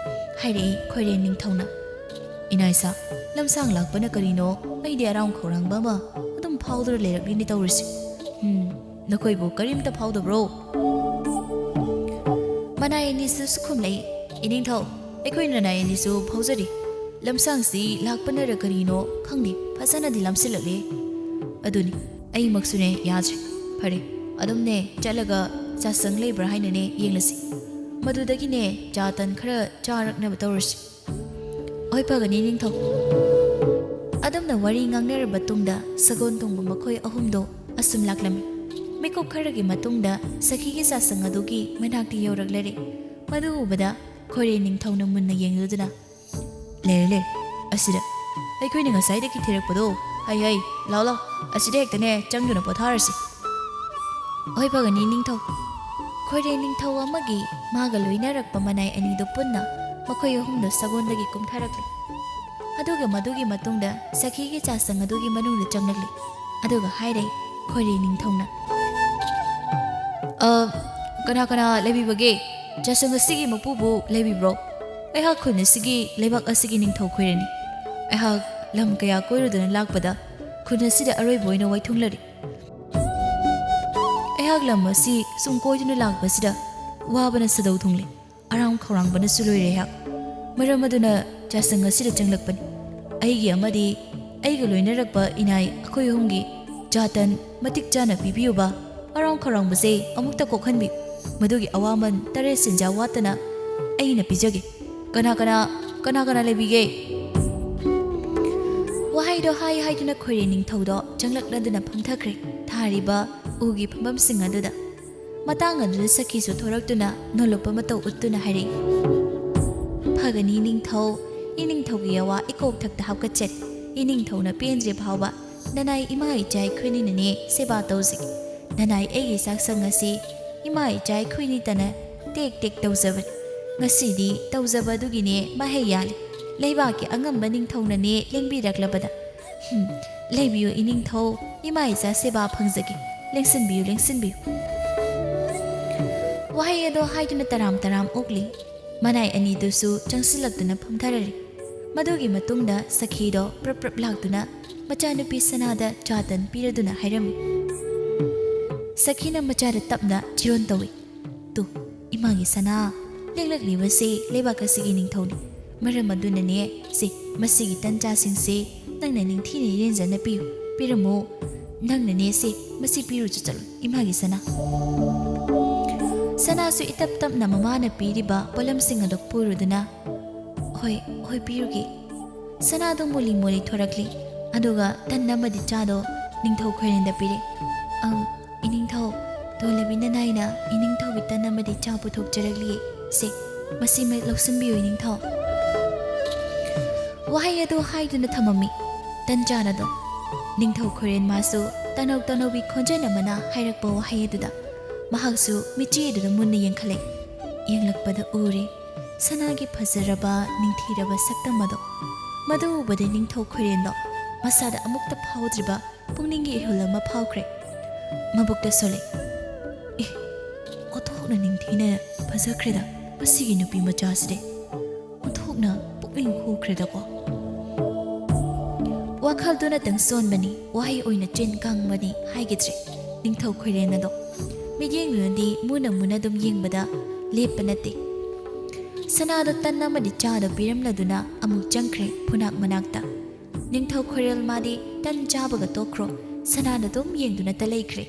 ꯍꯥꯏꯔꯛꯏ ꯈꯣꯏꯔꯦꯟ ꯅꯤꯡꯊꯧꯅ, "ꯏꯅꯥꯏꯁꯥ, ꯂꯝꯁꯥꯡ ꯂꯥꯛꯄꯅ ꯀꯔꯤꯅꯣ? ꯑꯩꯗꯤ ꯑꯔꯥꯡ ꯈꯧꯔꯥꯡꯕ ꯑꯃ ꯑꯗꯨꯝ ꯐꯥꯎꯗꯨꯅ ꯂꯩꯔꯛꯂꯤꯅꯤ ꯇꯧꯔꯤꯁꯤ꯫ ꯎꯝ, ꯅꯈꯣꯏꯕꯨ ꯀꯔꯤꯝꯇ ꯐꯥꯎꯗꯕ꯭ꯔꯣ?" ꯃꯅꯥꯏ ꯑꯅꯤꯁꯨ ꯈꯨꯝꯂꯛꯏ, "ꯏꯅꯤꯡꯊꯧ, ꯑꯩꯈꯣꯏ ꯅꯅꯥꯏ ꯑꯅꯤꯁꯨ ꯐꯥꯎꯖꯔꯤ꯫ ꯂꯝꯁꯥꯡꯁꯤ ꯂꯥꯛꯄꯅꯔ ꯀꯔꯤꯅꯣ ꯈꯪꯗꯦ, ꯐꯖꯅꯗꯤ ꯂꯥꯝꯁꯤꯜꯂꯛꯂꯦ꯫ ꯑꯗꯨꯅꯤ, ꯑꯩꯃꯛꯁꯨꯅꯦ ꯌꯥꯗ꯭ꯔꯦ꯫ ꯐꯔꯦ, ꯑꯗꯨꯝꯅꯦ ꯆꯠꯂꯒ ꯆꯥꯁꯪ ꯂꯩꯕ꯭ꯔꯥ ꯍꯥꯏꯅꯅꯦ ꯌꯦꯡꯂꯁꯤ꯫ ꯃꯗꯨꯗꯒꯤꯅꯦ ꯆꯥ ꯇꯟ ꯈꯔ ꯆꯥꯔꯛꯅꯕ ꯇꯧꯔꯁꯤ꯫ ꯍꯣꯏ, ꯐꯒꯅꯤ, ꯅꯤꯡꯊꯧ꯫" ꯑꯗꯨꯝꯅ ꯋꯥꯔꯤ ꯉꯥꯡꯅꯔꯕ ꯇꯨꯡꯗ ꯁꯒꯣꯜ ꯇꯣꯡꯕ ꯃꯈꯣꯏ ꯑꯍꯨꯝꯗꯣ ꯑꯁꯨꯝ ꯂꯥꯛꯂꯝꯃꯤ꯫ ꯃꯤꯀꯨꯞ ꯈꯔꯒꯤ ꯃꯇꯨꯡꯗ ꯁꯈꯤꯒꯤ ꯆꯥꯁꯪ ꯑꯗꯨꯒꯤ ꯃꯅꯥꯛꯇ ꯌꯧꯔꯛꯂꯔꯦ꯫ ꯃꯗꯨ ꯎꯕꯗ ꯈꯣꯏꯔꯦꯟ ꯅꯤꯡꯊꯧꯅ ꯃꯨꯟꯅ ꯌꯦꯡꯂꯨꯗꯨꯅ, "ꯂꯩꯔꯦ, ꯂꯩꯔꯦ, ꯑꯁꯤꯗ ꯑꯩꯈꯣꯏꯅ ꯉꯁꯥꯏꯗꯒꯤ ꯊꯤꯔꯛꯄꯗꯣ "ꯍꯩ ꯍꯩ, ꯂꯥꯎ ꯂꯥꯎ, ꯑꯁꯤꯗ ꯍꯦꯛꯇꯅꯦ ꯆꯪꯗꯨꯅ ꯄꯣꯊꯥꯔꯁꯤ꯫" "ꯍꯣꯏ, ꯐꯒꯅꯤ ꯅꯤꯡꯊꯧ꯫" ꯈꯣꯏꯔꯦ ꯅꯤꯡꯊꯧ ꯑꯃꯒꯤ ꯃꯥꯒ ꯂꯣꯏꯅꯔꯛꯄ ꯃꯅꯥꯏ ꯑꯅꯤꯗꯨ ꯄꯨꯟꯅ ꯃꯈꯣꯏ ꯑꯍꯨꯝꯗꯨ ꯁꯒꯣꯜꯗꯒꯤ ꯀꯨꯝꯊꯔꯛꯂꯤ꯫ ꯑꯗꯨꯒ ꯃꯗꯨꯒꯤ ꯃꯇꯨꯡꯗ ꯁꯈꯤꯒꯤ ꯆꯥꯁꯪ ꯑꯗꯨꯒꯤ ꯃꯅꯨꯡꯗ ꯆꯪꯂꯛꯂꯤ꯫ ꯑꯗꯨꯒ ꯍꯥꯏꯔꯦ ꯈꯣꯏꯔꯦ ꯅꯤꯡꯊꯧꯅ, "ꯑ, ꯀꯅꯥ ꯀꯅꯥ ꯂꯩꯕꯤꯕꯒꯦ? ꯆꯥꯁꯪ ꯑꯁꯤꯒꯤ ꯃꯄꯨꯕꯨ ꯂꯩꯕꯤꯕ꯭ꯔꯣ? ꯑꯩꯍꯥꯛ ꯈꯨꯟ ꯑꯁꯤꯒꯤ, ꯂꯩꯕꯥꯛ ꯑꯁꯤꯒꯤ ꯅꯤꯡꯊꯧ ꯈꯣꯏꯔꯦꯅꯤ꯫ ꯑꯩꯍꯥꯛ ꯂꯝ ꯀꯌꯥ ꯀꯣꯏꯔꯨꯗꯨꯅ ꯂꯥꯛꯄꯗ ꯈꯨꯟ ꯑꯁꯤꯗ ꯑꯔꯣꯏꯕ ꯑꯣꯏꯅ ꯋꯥꯏꯊꯨꯡꯂꯔꯤ꯫ ꯑꯩꯍꯥꯛ ꯂꯝ ꯑꯁꯤ ꯁꯨꯝ ꯀꯣꯏꯗꯨꯅ ꯂꯥꯛꯄꯁꯤꯗ ꯋꯥꯕꯅ ꯁꯥꯗꯧ ꯊꯨꯡꯂꯦ꯫ ꯑꯔꯥꯝ ꯈꯧꯔꯥꯡꯕꯅꯁꯨ ꯂꯣꯏꯔꯦ ꯑꯩꯍꯥꯛ꯫ ꯃꯔꯝ ꯑꯗꯨꯅ ꯆꯥꯁꯪ ꯑꯁꯤꯗ ꯆꯪꯂꯛꯄꯅꯤ꯫ ꯑꯩꯒꯤ ꯑꯃꯗꯤ ꯑꯩꯒ ꯂꯣꯏꯅꯔꯛꯄ ꯏꯅꯥꯏ ꯑꯩꯈꯣꯏ ꯑꯍꯨꯝꯒꯤ ꯆꯥ ꯇꯟ ꯃꯇꯤꯛ ꯆꯥꯅ ꯄꯤꯕꯤꯌꯨꯕ꯫ ꯑꯔꯥꯝ ꯈꯧꯔꯥꯡꯕꯁꯦ ꯑꯃꯨꯛꯇ ꯀꯣꯛꯍꯟꯕꯤꯌꯨ꯫ ꯃꯗꯨꯒꯤ ꯑꯋꯥꯃꯟ ꯇꯔꯦꯠ ꯁꯦꯟꯖꯥ ꯋꯥꯠꯇꯅ ꯑꯩꯅ ꯄꯤꯖꯒꯦ꯫ ꯀꯅꯥ ꯀꯅꯥ, ꯀꯅꯥ ꯀꯅꯥ ꯂꯩꯕꯤꯒꯦ?" ꯋꯥꯍꯩꯗꯣ ꯍꯥꯏ ꯍꯥꯏꯗꯨꯅ ꯈꯣꯏꯔꯦ ꯅꯤꯡꯊꯧꯗꯣ ꯆꯪꯂꯛꯂꯗꯨꯅ ꯐꯝꯊꯈ꯭ꯔꯦ ꯊꯥꯔꯤꯕ ꯎꯒꯤ ꯐꯝꯐꯝꯁꯤꯡ ꯑꯗꯨꯗ꯫ ꯃꯇꯥꯡ ꯑꯗꯨꯗ ꯁꯈꯤꯁꯨ ꯊꯣꯔꯛꯇꯨꯅ ꯅꯣꯂꯨꯞꯄ ꯃꯇꯧ ꯎꯠꯇꯨꯅ ꯍꯥꯏꯔꯛꯏ, "ꯐꯒꯅꯤ ꯅꯤꯡꯊꯧ, ꯏꯅꯤꯡꯊꯧꯒꯤ ꯑꯋꯥ ꯏꯀꯣꯛ ꯊꯛꯇ ꯍꯥꯞꯀꯠꯆꯔꯤ꯫ ꯏꯅꯤꯡꯊꯧꯅ ꯄꯦꯟꯗ꯭ꯔꯤ ꯐꯥꯎꯕ ꯅꯅꯥꯏ ꯏꯃꯥ ꯏꯆꯥ ꯑꯩꯈꯣꯏꯅꯤꯅꯅꯦ ꯁꯦꯕꯥ ꯇꯧꯖꯒꯦ꯫ ꯅꯅꯥꯏ ꯑꯩꯒꯤ ꯆꯥꯛꯁꯪ ꯑꯁꯤ ꯏꯃꯥ ꯏꯆꯥ ꯑꯩꯈꯣꯏꯅꯤꯇꯅ ꯇꯦꯛ ꯇꯦꯛ ꯇꯧꯖꯕꯅꯤ꯫ ꯉꯁꯤꯗꯤ ꯇꯧꯖꯕ ꯑꯗꯨꯒꯤꯅꯦ ꯃꯍꯩ ꯌꯥꯜꯂꯤ꯫ ꯂꯩꯕꯥꯛꯀꯤ ꯑꯉꯝꯕ ꯅꯤꯡꯊꯧꯅꯅꯦ ꯂꯦꯡꯕꯤꯔꯛꯂꯕꯗ, ꯍꯨꯝ, ꯂꯩꯕꯤꯌꯨ ꯏꯅꯤꯡꯊꯧ, ꯏꯃꯥ ꯏꯆꯥ ꯁꯦꯕꯥ ꯐꯪꯖꯒꯦ꯫ ꯂꯦꯡꯁꯤꯟꯕꯤꯌꯨ, ꯂꯦꯡꯁꯤꯟꯕꯤꯌꯨ꯫" ꯋꯥꯍꯩ ꯑꯗꯣ ꯍꯥꯏꯗꯨꯅ ꯇꯔꯥꯝ ꯇꯔꯥꯝ ꯑꯣꯛꯂꯤ꯫ ꯃꯅꯥꯏ ꯑꯅꯤꯗꯨꯁꯨ ꯆꯪꯁꯤꯜꯂꯛꯇꯨꯅ ꯐꯝꯊꯔꯔꯤ꯫ ꯃꯗꯨꯒꯤ ꯃꯇꯨꯡꯗ ꯁꯈꯤꯗꯣ ꯄ꯭ꯔꯞ ꯄ꯭ꯔꯞ ꯂꯥꯛꯇꯨꯅ ꯃꯆꯥꯅꯨꯄꯤ ꯁꯅꯥꯗ ꯆꯥ ꯇꯟ ꯄꯤꯔꯗꯨꯅ ꯍꯥꯏꯔꯝꯃꯤ꯫ ꯁꯈꯤꯅ ꯃꯆꯥꯗ ꯇꯞꯅ ꯆꯤꯔꯣꯟ ꯇꯧꯏ꯫ "ꯇꯨ, ꯏꯃꯥꯒꯤ ꯁꯅꯥ, ꯂꯦꯡꯂꯛꯂꯤꯕꯁꯤ ꯂꯩꯕꯥꯛ ꯑꯁꯤꯒꯤ ꯅꯤꯡꯊꯧꯅꯤ꯫ ꯃꯔꯝ ꯑꯗꯨꯅꯅꯦ, ꯁꯤ, ꯃꯁꯤꯒꯤ ꯇꯟ ꯆꯥꯁꯤꯡꯁꯤ ꯅꯪꯅ ꯅꯤꯡꯊꯤꯅ ꯏꯔꯦꯟꯖꯅ ꯄꯤꯌꯨ, ꯄꯤꯔꯝꯃꯨ꯫ ꯅꯪꯅꯅꯦ, ꯁꯤ, ꯃꯁꯤ ꯄꯤꯔꯨꯆꯣ ꯆꯠꯂꯨ, ꯏꯃꯥꯒꯤ ꯁꯅꯥ꯫" ꯁꯅꯥꯁꯨ ꯏꯇꯞ ꯇꯞꯅ ꯃꯃꯥꯅ ꯄꯤꯔꯤꯕ ꯄꯣꯠꯂꯝꯁꯤꯡ ꯑꯗꯨ ꯄꯨꯔꯨꯗꯨꯅ, "ꯍꯣꯏ, ꯍꯣꯏ, ꯄꯤꯔꯨꯒꯦ꯫" ꯁꯅꯥꯗꯣ ꯃꯨꯂꯤ ꯃꯨꯂꯤ ꯊꯣꯔꯛꯂꯤ꯫ ꯑꯗꯨꯒ ꯇꯟ ꯑꯃꯗꯤ ꯆꯥꯗꯣ ꯅꯤꯡꯊꯧ ꯈꯣꯏꯔꯦꯟꯗ ꯄꯤꯔꯦ꯫ "ꯑꯪ, ꯏꯅꯤꯡꯊꯧ, ꯇꯣꯂꯕꯤ ꯅꯅꯥꯏꯅ ꯏꯅꯤꯡꯊꯧꯒꯤ ꯇꯟ ꯑꯃꯗꯤ ꯆꯥ ꯄꯨꯊꯣꯛꯆꯔꯛꯂꯤꯌꯦ꯫ ꯁꯦ, ꯃꯁꯤꯃꯛ ꯂꯧꯁꯤꯟꯕꯤꯌꯨ, ꯏꯅꯤꯡꯊꯧ꯫" ꯋꯥꯍꯩ ꯑꯗꯨ ꯍꯥꯏꯗꯨꯅ ꯊꯝꯃꯝꯃꯤ꯫ ꯇꯟ ꯆꯥꯅꯗꯣ ꯅꯤꯡꯊꯧ ꯈꯣꯏꯔꯦꯟ ꯃꯥꯁꯨ ꯇꯅꯧ ꯇꯅꯧꯕꯤ ꯈꯣꯟꯖꯦꯜ ꯑꯃꯅ ꯍꯥꯏꯔꯛꯄ ꯋꯥꯍꯩ ꯑꯗꯨꯗ ꯃꯍꯥꯛꯁꯨ ꯃꯤꯠꯆꯤ ꯑꯗꯨꯗ ꯃꯨꯟꯅ ꯌꯦꯡꯈꯠꯂꯦ꯫ ꯌꯦꯡꯂꯛꯄꯗ ꯎꯔꯦ, ꯁꯅꯥꯒꯤ ꯐꯖꯔꯕ ꯅꯤꯡꯊꯤꯔꯕ ꯁꯛꯇꯝ ꯑꯗꯣ꯫ ꯃꯗꯨ ꯎꯕꯗ ꯅꯤꯡꯊꯧ ꯈꯣꯏꯔꯦꯟꯗꯣ ꯃꯁꯥꯗ ꯑꯃꯨꯛꯇ ꯐꯥꯎꯗ꯭ꯔꯤꯕ ꯄꯨꯛꯅꯤꯡꯒꯤ ꯏꯍꯨꯜ ꯑꯃ ꯐꯥꯎꯈ꯭ꯔꯦ꯫ ꯃꯕꯨꯛꯇ ꯁꯣꯜꯂꯦ꯫ ꯑꯦ, ꯑꯣꯟꯊꯣꯛꯅ ꯅꯤꯡꯊꯤꯅ ꯐꯖꯈ꯭ꯔꯦꯗ ꯃꯁꯤꯒꯤ ꯅꯨꯄꯤ ꯃꯆꯥꯁꯤꯗꯤ꯫ ꯑꯣꯟꯊꯣꯛꯅ ꯄꯨꯛꯅꯤꯡ ꯍꯨꯈ꯭ꯔꯦꯗꯀꯣ꯫ ꯋꯥꯈꯜꯗꯨꯅꯇꯪ ꯁꯣꯟꯕꯅꯤ, ꯋꯥꯍꯩ ꯑꯣꯏꯅ ꯆꯤꯟ ꯀꯪꯕꯅꯤ ꯍꯥꯏꯈꯤꯗ꯭ꯔꯦ ꯅꯤꯡꯊꯧ ꯈꯣꯏꯔꯦꯟ ꯑꯗꯣ꯫ ꯃꯤꯠꯌꯦꯡꯗꯨꯅꯗꯤ ꯃꯨꯟꯅ ꯃꯨꯟꯅ ꯑꯗꯨꯝ ꯌꯦꯡꯕꯗ ꯂꯦꯞꯄ ꯅꯠꯇꯦ꯫ ꯁꯅꯥꯗꯣ ꯇꯟ ꯑꯃꯗꯤ ꯆꯥꯗꯣ ꯄꯤꯔꯝꯂꯗꯨꯅ ꯑꯃꯨꯛ ꯆꯪꯈ꯭ꯔꯦ ꯐꯨꯅꯥꯛ ꯃꯅꯥꯛꯇ꯫ ꯅꯤꯡꯊꯧ ꯈꯣꯏꯔꯦꯜ ꯃꯥꯗꯤ ꯇꯟ ꯆꯥꯕꯒ ꯇꯣꯛꯈ꯭ꯔꯣ, ꯁꯅꯥꯗ ꯑꯗꯨꯝ ꯌꯦꯡꯗꯨꯅꯇ ꯂꯩꯈ꯭ꯔꯦ꯫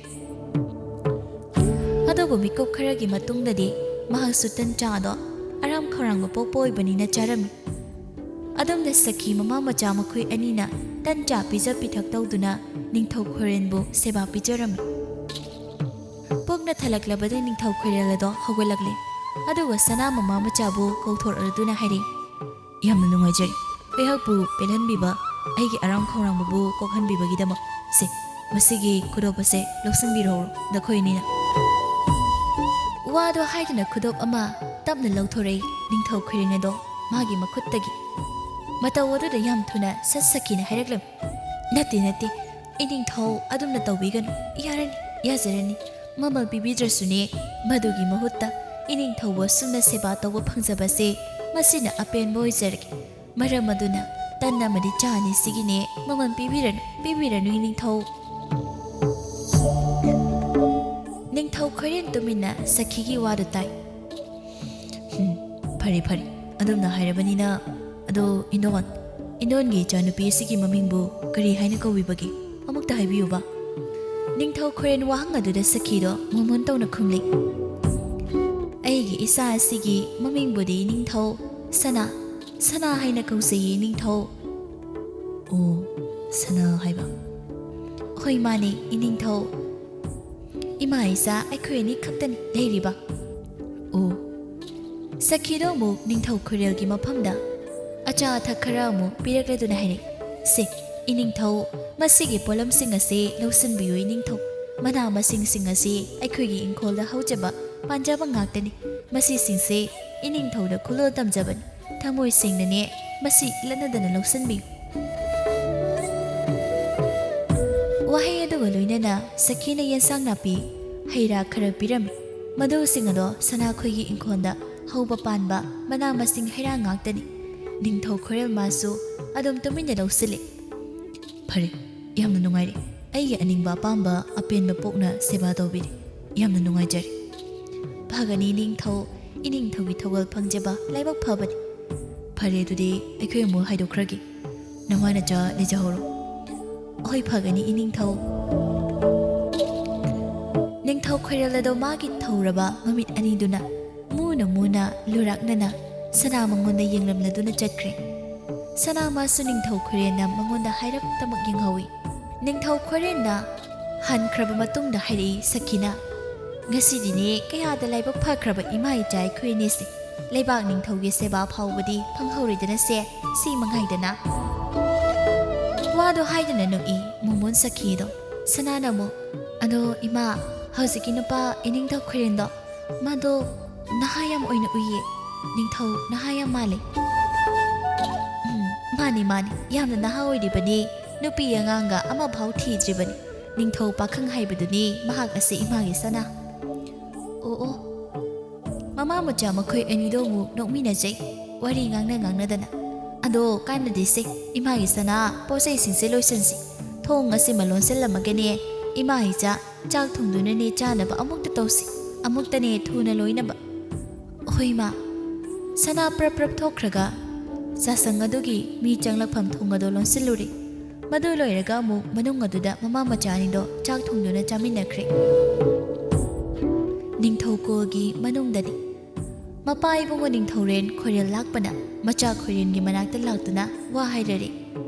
ꯑꯗꯨꯕꯨ ꯃꯤꯀꯨꯞ ꯈꯔꯒꯤ ꯃꯇꯨꯡꯗꯗꯤ ꯃꯍꯥꯛꯁꯨ ꯇꯟ ꯆꯥꯗꯣ ꯑꯔꯥꯝ ꯈꯧꯔꯥꯡꯕ ꯄꯣꯛꯄ ꯑꯣꯏꯕꯅꯤꯅ ꯆꯥꯔꯝꯃꯤ꯫ ꯑꯗꯣꯝꯗ ꯁꯈꯤ ꯃꯃꯥ ꯃꯆꯥ ꯃꯈꯣꯏ ꯑꯅꯤꯅ ꯇꯟ ꯆꯥ ꯄꯤꯖ ꯄꯤꯊꯛ ꯇꯧꯗꯨꯅ ꯅꯤꯡꯊꯧ ꯈꯣꯏꯔꯦꯟꯕꯨ ꯁꯦꯕꯥ ꯄꯤꯖꯔꯝꯃꯤ꯫ ꯄꯨꯛꯅ ꯊꯜꯂꯛꯂꯕꯗ ꯅꯤꯡꯊꯧ ꯈꯣꯏꯔꯦꯜ ꯑꯗꯣ ꯍꯧꯒꯠꯂꯛꯂꯦ꯫ ꯑꯗꯨꯒ ꯁꯅꯥ ꯃꯃꯥ ꯃꯆꯥꯕꯨ ꯀꯧꯊꯣꯔꯛꯂꯗꯨꯅ ꯍꯥꯏꯔꯛꯏ, "ꯌꯥꯝꯅ ꯅꯨꯡꯉꯥꯏꯖꯔꯦ, ꯑꯩꯍꯥꯛꯄꯨ ꯄꯦꯜꯍꯟꯕꯤꯕ, ꯑꯩꯒꯤ ꯑꯔꯥꯝ ꯈꯧꯔꯥꯡꯕꯕꯨ ꯀꯣꯛꯍꯟꯕꯤꯕꯒꯤꯗꯃꯛ꯫ ꯁꯦ, ꯃꯁꯤꯒꯤ ꯈꯨꯗꯣꯞ ꯑꯁꯦ ꯂꯧꯁꯤꯟꯕꯤꯔꯣ, ꯅꯈꯣꯏ ꯑꯅꯤꯅ"꯫ ꯋꯥꯗꯣ ꯍꯥꯏꯗꯨꯅ ꯈꯨꯗꯣꯞ ꯑꯃ ꯇꯞꯅ ꯂꯧꯊꯣꯔꯛꯏ ꯅꯤꯡꯊꯧ ꯈꯣꯏꯔꯦꯟ ꯑꯗꯣ ꯃꯥꯒꯤ ꯃꯈꯨꯠꯇꯒꯤ꯫ ꯃꯇꯧ ꯑꯗꯨꯗ ꯌꯥꯝ ꯊꯨꯅ ꯁꯠ ꯁꯈꯤꯅ ꯍꯥꯏꯔꯛꯂꯝꯃꯤ, "ꯅꯠꯇꯦ, ꯅꯠꯇꯦ, ꯏꯅꯤꯡꯊꯧ ꯑꯗꯨꯝꯅ ꯇꯧꯕꯤꯒꯅꯨ, ꯌꯥꯔꯅꯤ, ꯌꯥꯖꯔꯅꯤ꯫ ꯃꯃꯜ ꯄꯤꯕꯤꯗ꯭ꯔꯁꯨꯅꯦ, ꯃꯗꯨꯒꯤ ꯃꯍꯨꯠꯇ ꯏꯅꯤꯡꯊꯧꯕꯨ ꯑꯁꯨꯝꯅ ꯁꯦꯕꯥ ꯇꯧꯕ ꯐꯪꯖꯕꯁꯦ ꯃꯁꯤꯅ ꯑꯄꯦꯟꯕ ꯑꯣꯏꯖꯔꯒꯦ꯫ ꯃꯔꯝ ꯑꯗꯨꯅ ꯇꯟ ꯑꯃꯗꯤ ꯆꯥ ꯑꯅꯤꯁꯤꯒꯤꯅꯦ ꯃꯃꯜ ꯄꯤꯕꯤꯔꯅꯨ, ꯄꯤꯕꯤꯔꯅꯨ ꯏꯅꯤꯡꯊꯧ"꯫ ꯅꯤꯡꯊꯧ ꯈꯣꯏꯔꯦꯟ ꯇꯨꯃꯤꯟꯅ ꯁꯈꯤꯒꯤ ꯋꯥꯗꯨ ꯇꯥꯏ꯫ "ꯍꯨꯝ, ꯐꯔꯦ, ꯐꯔꯦ, ꯑꯗꯣꯝꯅ ꯍꯥꯏꯔꯕꯅꯤꯅ꯫ ꯑꯗꯣ ꯏꯟꯗꯣꯟ, ꯏꯟꯗꯣꯟꯒꯤ ꯏꯆꯥꯅꯨꯄꯤ ꯑꯁꯤꯒꯤ ꯃꯃꯤꯡꯕꯨ ꯀꯔꯤ ꯍꯥꯏꯅ ꯀꯧꯕꯤꯕꯒꯦ? ꯑꯃꯨꯛꯇ ꯍꯥꯏꯕꯤꯌꯨꯕ"꯫ ꯅꯤꯡꯊꯧ ꯈꯣꯏꯔꯦꯟ ꯋꯥꯍꯪ ꯑꯗꯨꯗ ꯁꯈꯤꯗꯣ ꯃꯣꯃꯣꯟ ꯇꯧꯅ ꯈꯨꯝꯂꯤ, "ꯑꯩꯒꯤ ꯏꯆꯥ ꯑꯁꯤꯒꯤ ꯃꯃꯤꯡꯕꯨꯗꯤ ꯅꯤꯡꯊꯧ ꯁꯅꯥ, ꯁꯅꯥ ꯍꯥꯏꯅ ꯀꯧꯖꯩꯌꯦ ꯅꯤꯡꯊꯧ"꯫ "ꯑꯣ, ꯁꯅꯥ ꯍꯥꯏꯕ"꯫ "ꯍꯣꯏ, ꯃꯥꯅꯦ, ꯏꯅꯤꯡꯊꯧ꯫ ꯏꯃꯥ ꯏꯆꯥ ꯑꯩꯈꯣꯏ ꯑꯅꯤ ꯈꯛꯇꯅꯤ ꯂꯩꯔꯤꯕ"꯫ "ꯑꯣ"꯫ ꯁꯈꯤꯗꯣ ꯑꯃꯨꯛ ꯅꯤꯡꯊꯧ ꯈꯣꯏꯔꯦꯜꯒꯤ ꯃꯐꯝꯗ ꯑꯆꯥ ꯑꯊꯛ ꯈꯔ ꯑꯃꯨꯛ ꯄꯤꯔꯛꯂꯗꯨꯅ ꯍꯥꯏꯔꯛꯏ, "ꯁꯦ, "ꯏꯅꯤꯡꯊꯧ, ꯃꯁꯤꯒꯤ ꯄꯣꯠꯂꯝꯁꯤꯡ ꯑꯁꯤ ꯂꯧꯁꯤꯟꯕꯤꯌꯨ ꯏꯅꯤꯡꯊꯧ꯫ ꯃꯅꯥ ꯃꯁꯤꯡꯁꯤꯡ ꯑꯁꯤ ꯑꯩꯈꯣꯏꯒꯤ ꯏꯪꯈꯣꯜꯗ ꯍꯧꯖꯕ ꯄꯥꯟꯖꯕ ꯉꯥꯛꯇꯅꯤ꯫ ꯃꯁꯤꯁꯤꯡꯁꯦ ꯏꯅꯤꯡꯊꯧꯗ ꯈꯨꯂꯣꯜ ꯇꯝꯖꯕꯅꯤ꯫ ꯊꯃꯣꯏ ꯁꯦꯡꯅꯅꯦ ꯃꯁꯤ ꯂꯠꯅꯗꯅ ꯂꯧꯁꯤꯟꯕꯤꯌꯨ"꯫ ꯋꯥꯍꯩ ꯑꯗꯨꯒ ꯂꯣꯏꯅꯅ ꯁꯈꯤꯅ ꯌꯦꯟꯁꯥꯡ ꯅꯥꯄꯤ, ꯍꯩ ꯔꯥ ꯈꯔ ꯄꯤꯔꯝꯃꯤ꯫ ꯃꯗꯨꯁꯤꯡ ꯑꯗꯣ ꯁꯅꯥꯈꯣꯏꯒꯤ ꯏꯪꯈꯣꯜꯗ ꯍꯧꯕ ꯄꯥꯟꯕ ꯃꯅꯥ ꯃꯁꯤꯡ ꯍꯩꯔꯥ ꯉꯥꯛꯇꯅꯤ꯫ ꯅꯤꯡꯊꯧ ꯈꯣꯏꯔꯦꯜ ꯃꯥꯁꯨ ꯑꯗꯨꯝ ꯇꯨꯃꯤꯟꯅ ꯂꯧꯁꯤꯜꯂꯤ꯫ "ꯐꯔꯦ, ꯌꯥꯝꯅ ꯅꯨꯡꯉꯥꯏꯔꯦ꯫ ꯑꯩꯒꯤ ꯑꯅꯤꯡꯕ ꯑꯄꯥꯝꯕ ꯑꯄꯦꯟꯕ ꯄꯣꯛꯅ ꯁꯦꯕꯥ ꯇꯧꯕꯤꯔꯦ꯫ ꯌꯥꯝꯅ ꯅꯨꯡꯉꯥꯏꯖꯔꯦ"꯫ "ꯐꯒꯅꯤ ꯅꯤꯡꯊꯧ, ꯏꯅꯤꯡꯊꯧꯒꯤ ꯊꯧꯒꯜ ꯐꯪꯖꯕ ꯂꯥꯏꯕꯛ ꯐꯕꯅꯤ"꯫ "ꯐꯔꯦ, ꯑꯗꯨꯗꯤ ꯑꯩꯈꯣꯏ ꯑꯃꯨꯛ ꯍꯥꯏꯗꯣꯛꯈ꯭ꯔꯒꯦ꯫ ꯅꯃꯥ ꯅꯆꯥ ꯂꯩꯖꯍꯧꯔꯣ"꯫ "ꯍꯣꯏ, ꯐꯒꯅꯤ ꯏꯅꯤꯡꯊꯧ"꯫ ꯅꯤꯡꯊꯧ ꯈꯣꯏꯔꯦꯜ ꯑꯗꯣ ꯃꯥꯒꯤ ꯊꯧꯔꯕ ꯃꯃꯤꯠ ꯑꯅꯤꯗꯨꯅ ꯃꯨꯅ ꯃꯨꯅ ꯂꯨꯔꯥꯛꯅꯅ ꯁꯅꯥ ꯃꯉꯣꯟꯗ ꯌꯦꯡꯂꯝꯂꯗꯨꯅ ꯆꯠꯈ꯭ꯔꯦ꯫ ꯁꯅꯥ ꯃꯥꯁꯨ ꯅꯤꯡꯊꯧ ꯈꯣꯏꯔꯦꯜꯅ ꯃꯉꯣꯟꯗ ꯍꯥꯏꯔꯞꯇꯃꯛ ꯌꯦꯡꯍꯧꯏ꯫ ꯅꯤꯡꯊꯧ ꯈꯣꯏꯔꯦꯜꯅ ꯍꯟꯈ꯭ꯔꯕ ꯃꯇꯨꯡꯗ ꯍꯥꯏꯔꯛꯏ ꯁꯈꯤꯅ, "ꯉꯁꯤꯗꯤꯅꯦ ꯀꯌꯥꯗ ꯂꯥꯏꯕꯛ ꯐꯈ꯭ꯔꯕ ꯏꯃꯥ ꯏꯆꯥ ꯑꯩꯈꯣꯏ ꯑꯅꯤꯁꯦ꯫ ꯂꯩꯕꯥꯛ ꯅꯤꯡꯊꯧꯒꯤ ꯁꯦꯕꯥ ꯐꯥꯎꯕꯗꯤ ꯐꯪꯍꯧꯔꯦꯗꯅꯁꯦ, ꯁꯤ ꯃꯉꯥꯏꯗꯅ"꯫ ꯋꯥꯗꯣ ꯍꯥꯏꯗꯅ ꯅꯣꯛꯏ ꯃꯣꯃꯣꯟ ꯁꯈꯤꯗꯣ꯫ ꯁꯅꯥꯅ ꯑꯃꯨꯛ, "ꯑꯗꯣ ꯏꯃꯥ, ꯍꯧꯖꯤꯛꯀꯤ ꯅꯨꯄꯥ ꯏꯅꯤꯡꯊꯧ ꯈꯣꯏꯔꯦꯜꯗꯣ, ꯃꯥꯗꯣ ꯅꯍꯥ ꯌꯥꯝ ꯑꯣꯏꯅ ꯎꯏꯌꯦ꯫ ꯅꯤꯡꯊꯧ ꯅꯍꯥ ꯌꯥꯝ ꯃꯥꯜꯂꯦ"꯫ "ꯎꯝ, ꯃꯥꯅꯤ, ꯃꯥꯅꯤ, ꯌꯥꯝꯅ ꯅꯍꯥ ꯑꯣꯏꯔꯤꯕꯅꯤ꯫ ꯅꯨꯄꯤ ꯑꯉꯥꯡꯒ ꯑꯃꯐꯥꯎ ꯊꯤꯗ꯭ꯔꯤꯕꯅꯤ꯫ ꯅꯤꯡꯊꯧ ꯄꯥꯈꯪ ꯍꯥꯏꯕꯗꯨꯅꯤ ꯃꯍꯥꯛ ꯑꯁꯤ ꯏꯃꯥꯒꯤ ꯁꯅꯥ"꯫ ꯑꯣ, ꯑꯣ꯫ ꯃꯃꯥ ꯃꯆꯥ ꯃꯈꯣꯏ ꯑꯅꯤꯗꯣ ꯑꯃꯨꯛ ꯅꯣꯛꯃꯤꯟꯅꯖꯩ, ꯋꯥꯔꯤ ꯉꯥꯡꯅ ꯉꯥꯡꯅꯗꯅ꯫ "ꯑꯗꯣ ꯀꯥꯟꯅꯗꯦꯁꯦ, ꯏꯃꯥꯒꯤ ꯁꯅꯥ, ꯄꯣꯠ ꯆꯩꯁꯤꯡꯁꯦ ꯂꯣꯏꯁꯤꯟꯁꯤ꯫ ꯊꯣꯡ ꯑꯁꯤꯃ ꯂꯣꯟꯁꯤꯜꯂꯝꯃꯒꯅꯦ, ꯏꯃꯥ ꯏꯆꯥ ꯆꯥꯛ ꯊꯣꯡꯗꯨꯅꯅꯦ ꯆꯥꯅꯕ ꯑꯃꯨꯛꯇ ꯇꯧꯁꯤ꯫ ꯑꯃꯨꯛꯇꯅꯦ ꯊꯨꯅ ꯂꯣꯏꯅꯕ"꯫ "ꯍꯣꯏ ꯃꯥ"꯫ ꯁꯅꯥ ꯄ꯭ꯔꯞ ꯄ꯭ꯔꯞ ꯊꯣꯛꯈ꯭ꯔꯒ ꯆꯥꯁꯪ ꯑꯗꯨꯒꯤ ꯃꯤ ꯆꯪꯂꯛꯐꯝ ꯊꯣꯡ ꯑꯗꯨ ꯂꯣꯟꯁꯤꯜꯂꯨꯔꯦ꯫ ꯃꯗꯨ ꯂꯣꯏꯔꯒ ꯑꯃꯨꯛ ꯃꯅꯨꯡ ꯑꯗꯨꯗ ꯃꯃꯥ ꯃꯆꯥ ꯑꯅꯤꯗꯣ ꯆꯥꯛ ꯊꯣꯡꯗꯨꯅ ꯆꯥꯃꯤꯟꯅꯈ꯭ꯔꯦ꯫ ꯅꯤꯡꯊꯧ ꯀꯣꯜꯒꯤ ꯃꯅꯨꯡꯗꯗꯤ ꯃꯄꯥ ꯏꯕꯨꯡꯉꯣ ꯅꯤꯡꯊꯧꯔꯦꯟ ꯈꯣꯏꯔꯦꯜ ꯂꯥꯛꯄꯅ ꯃꯆꯥ ꯈꯣꯏꯔꯦꯟꯒꯤ ꯃꯅꯥꯛꯇ ꯂꯥꯛꯇꯨꯅ ꯋꯥ ꯍꯥꯏꯔꯔꯦ꯫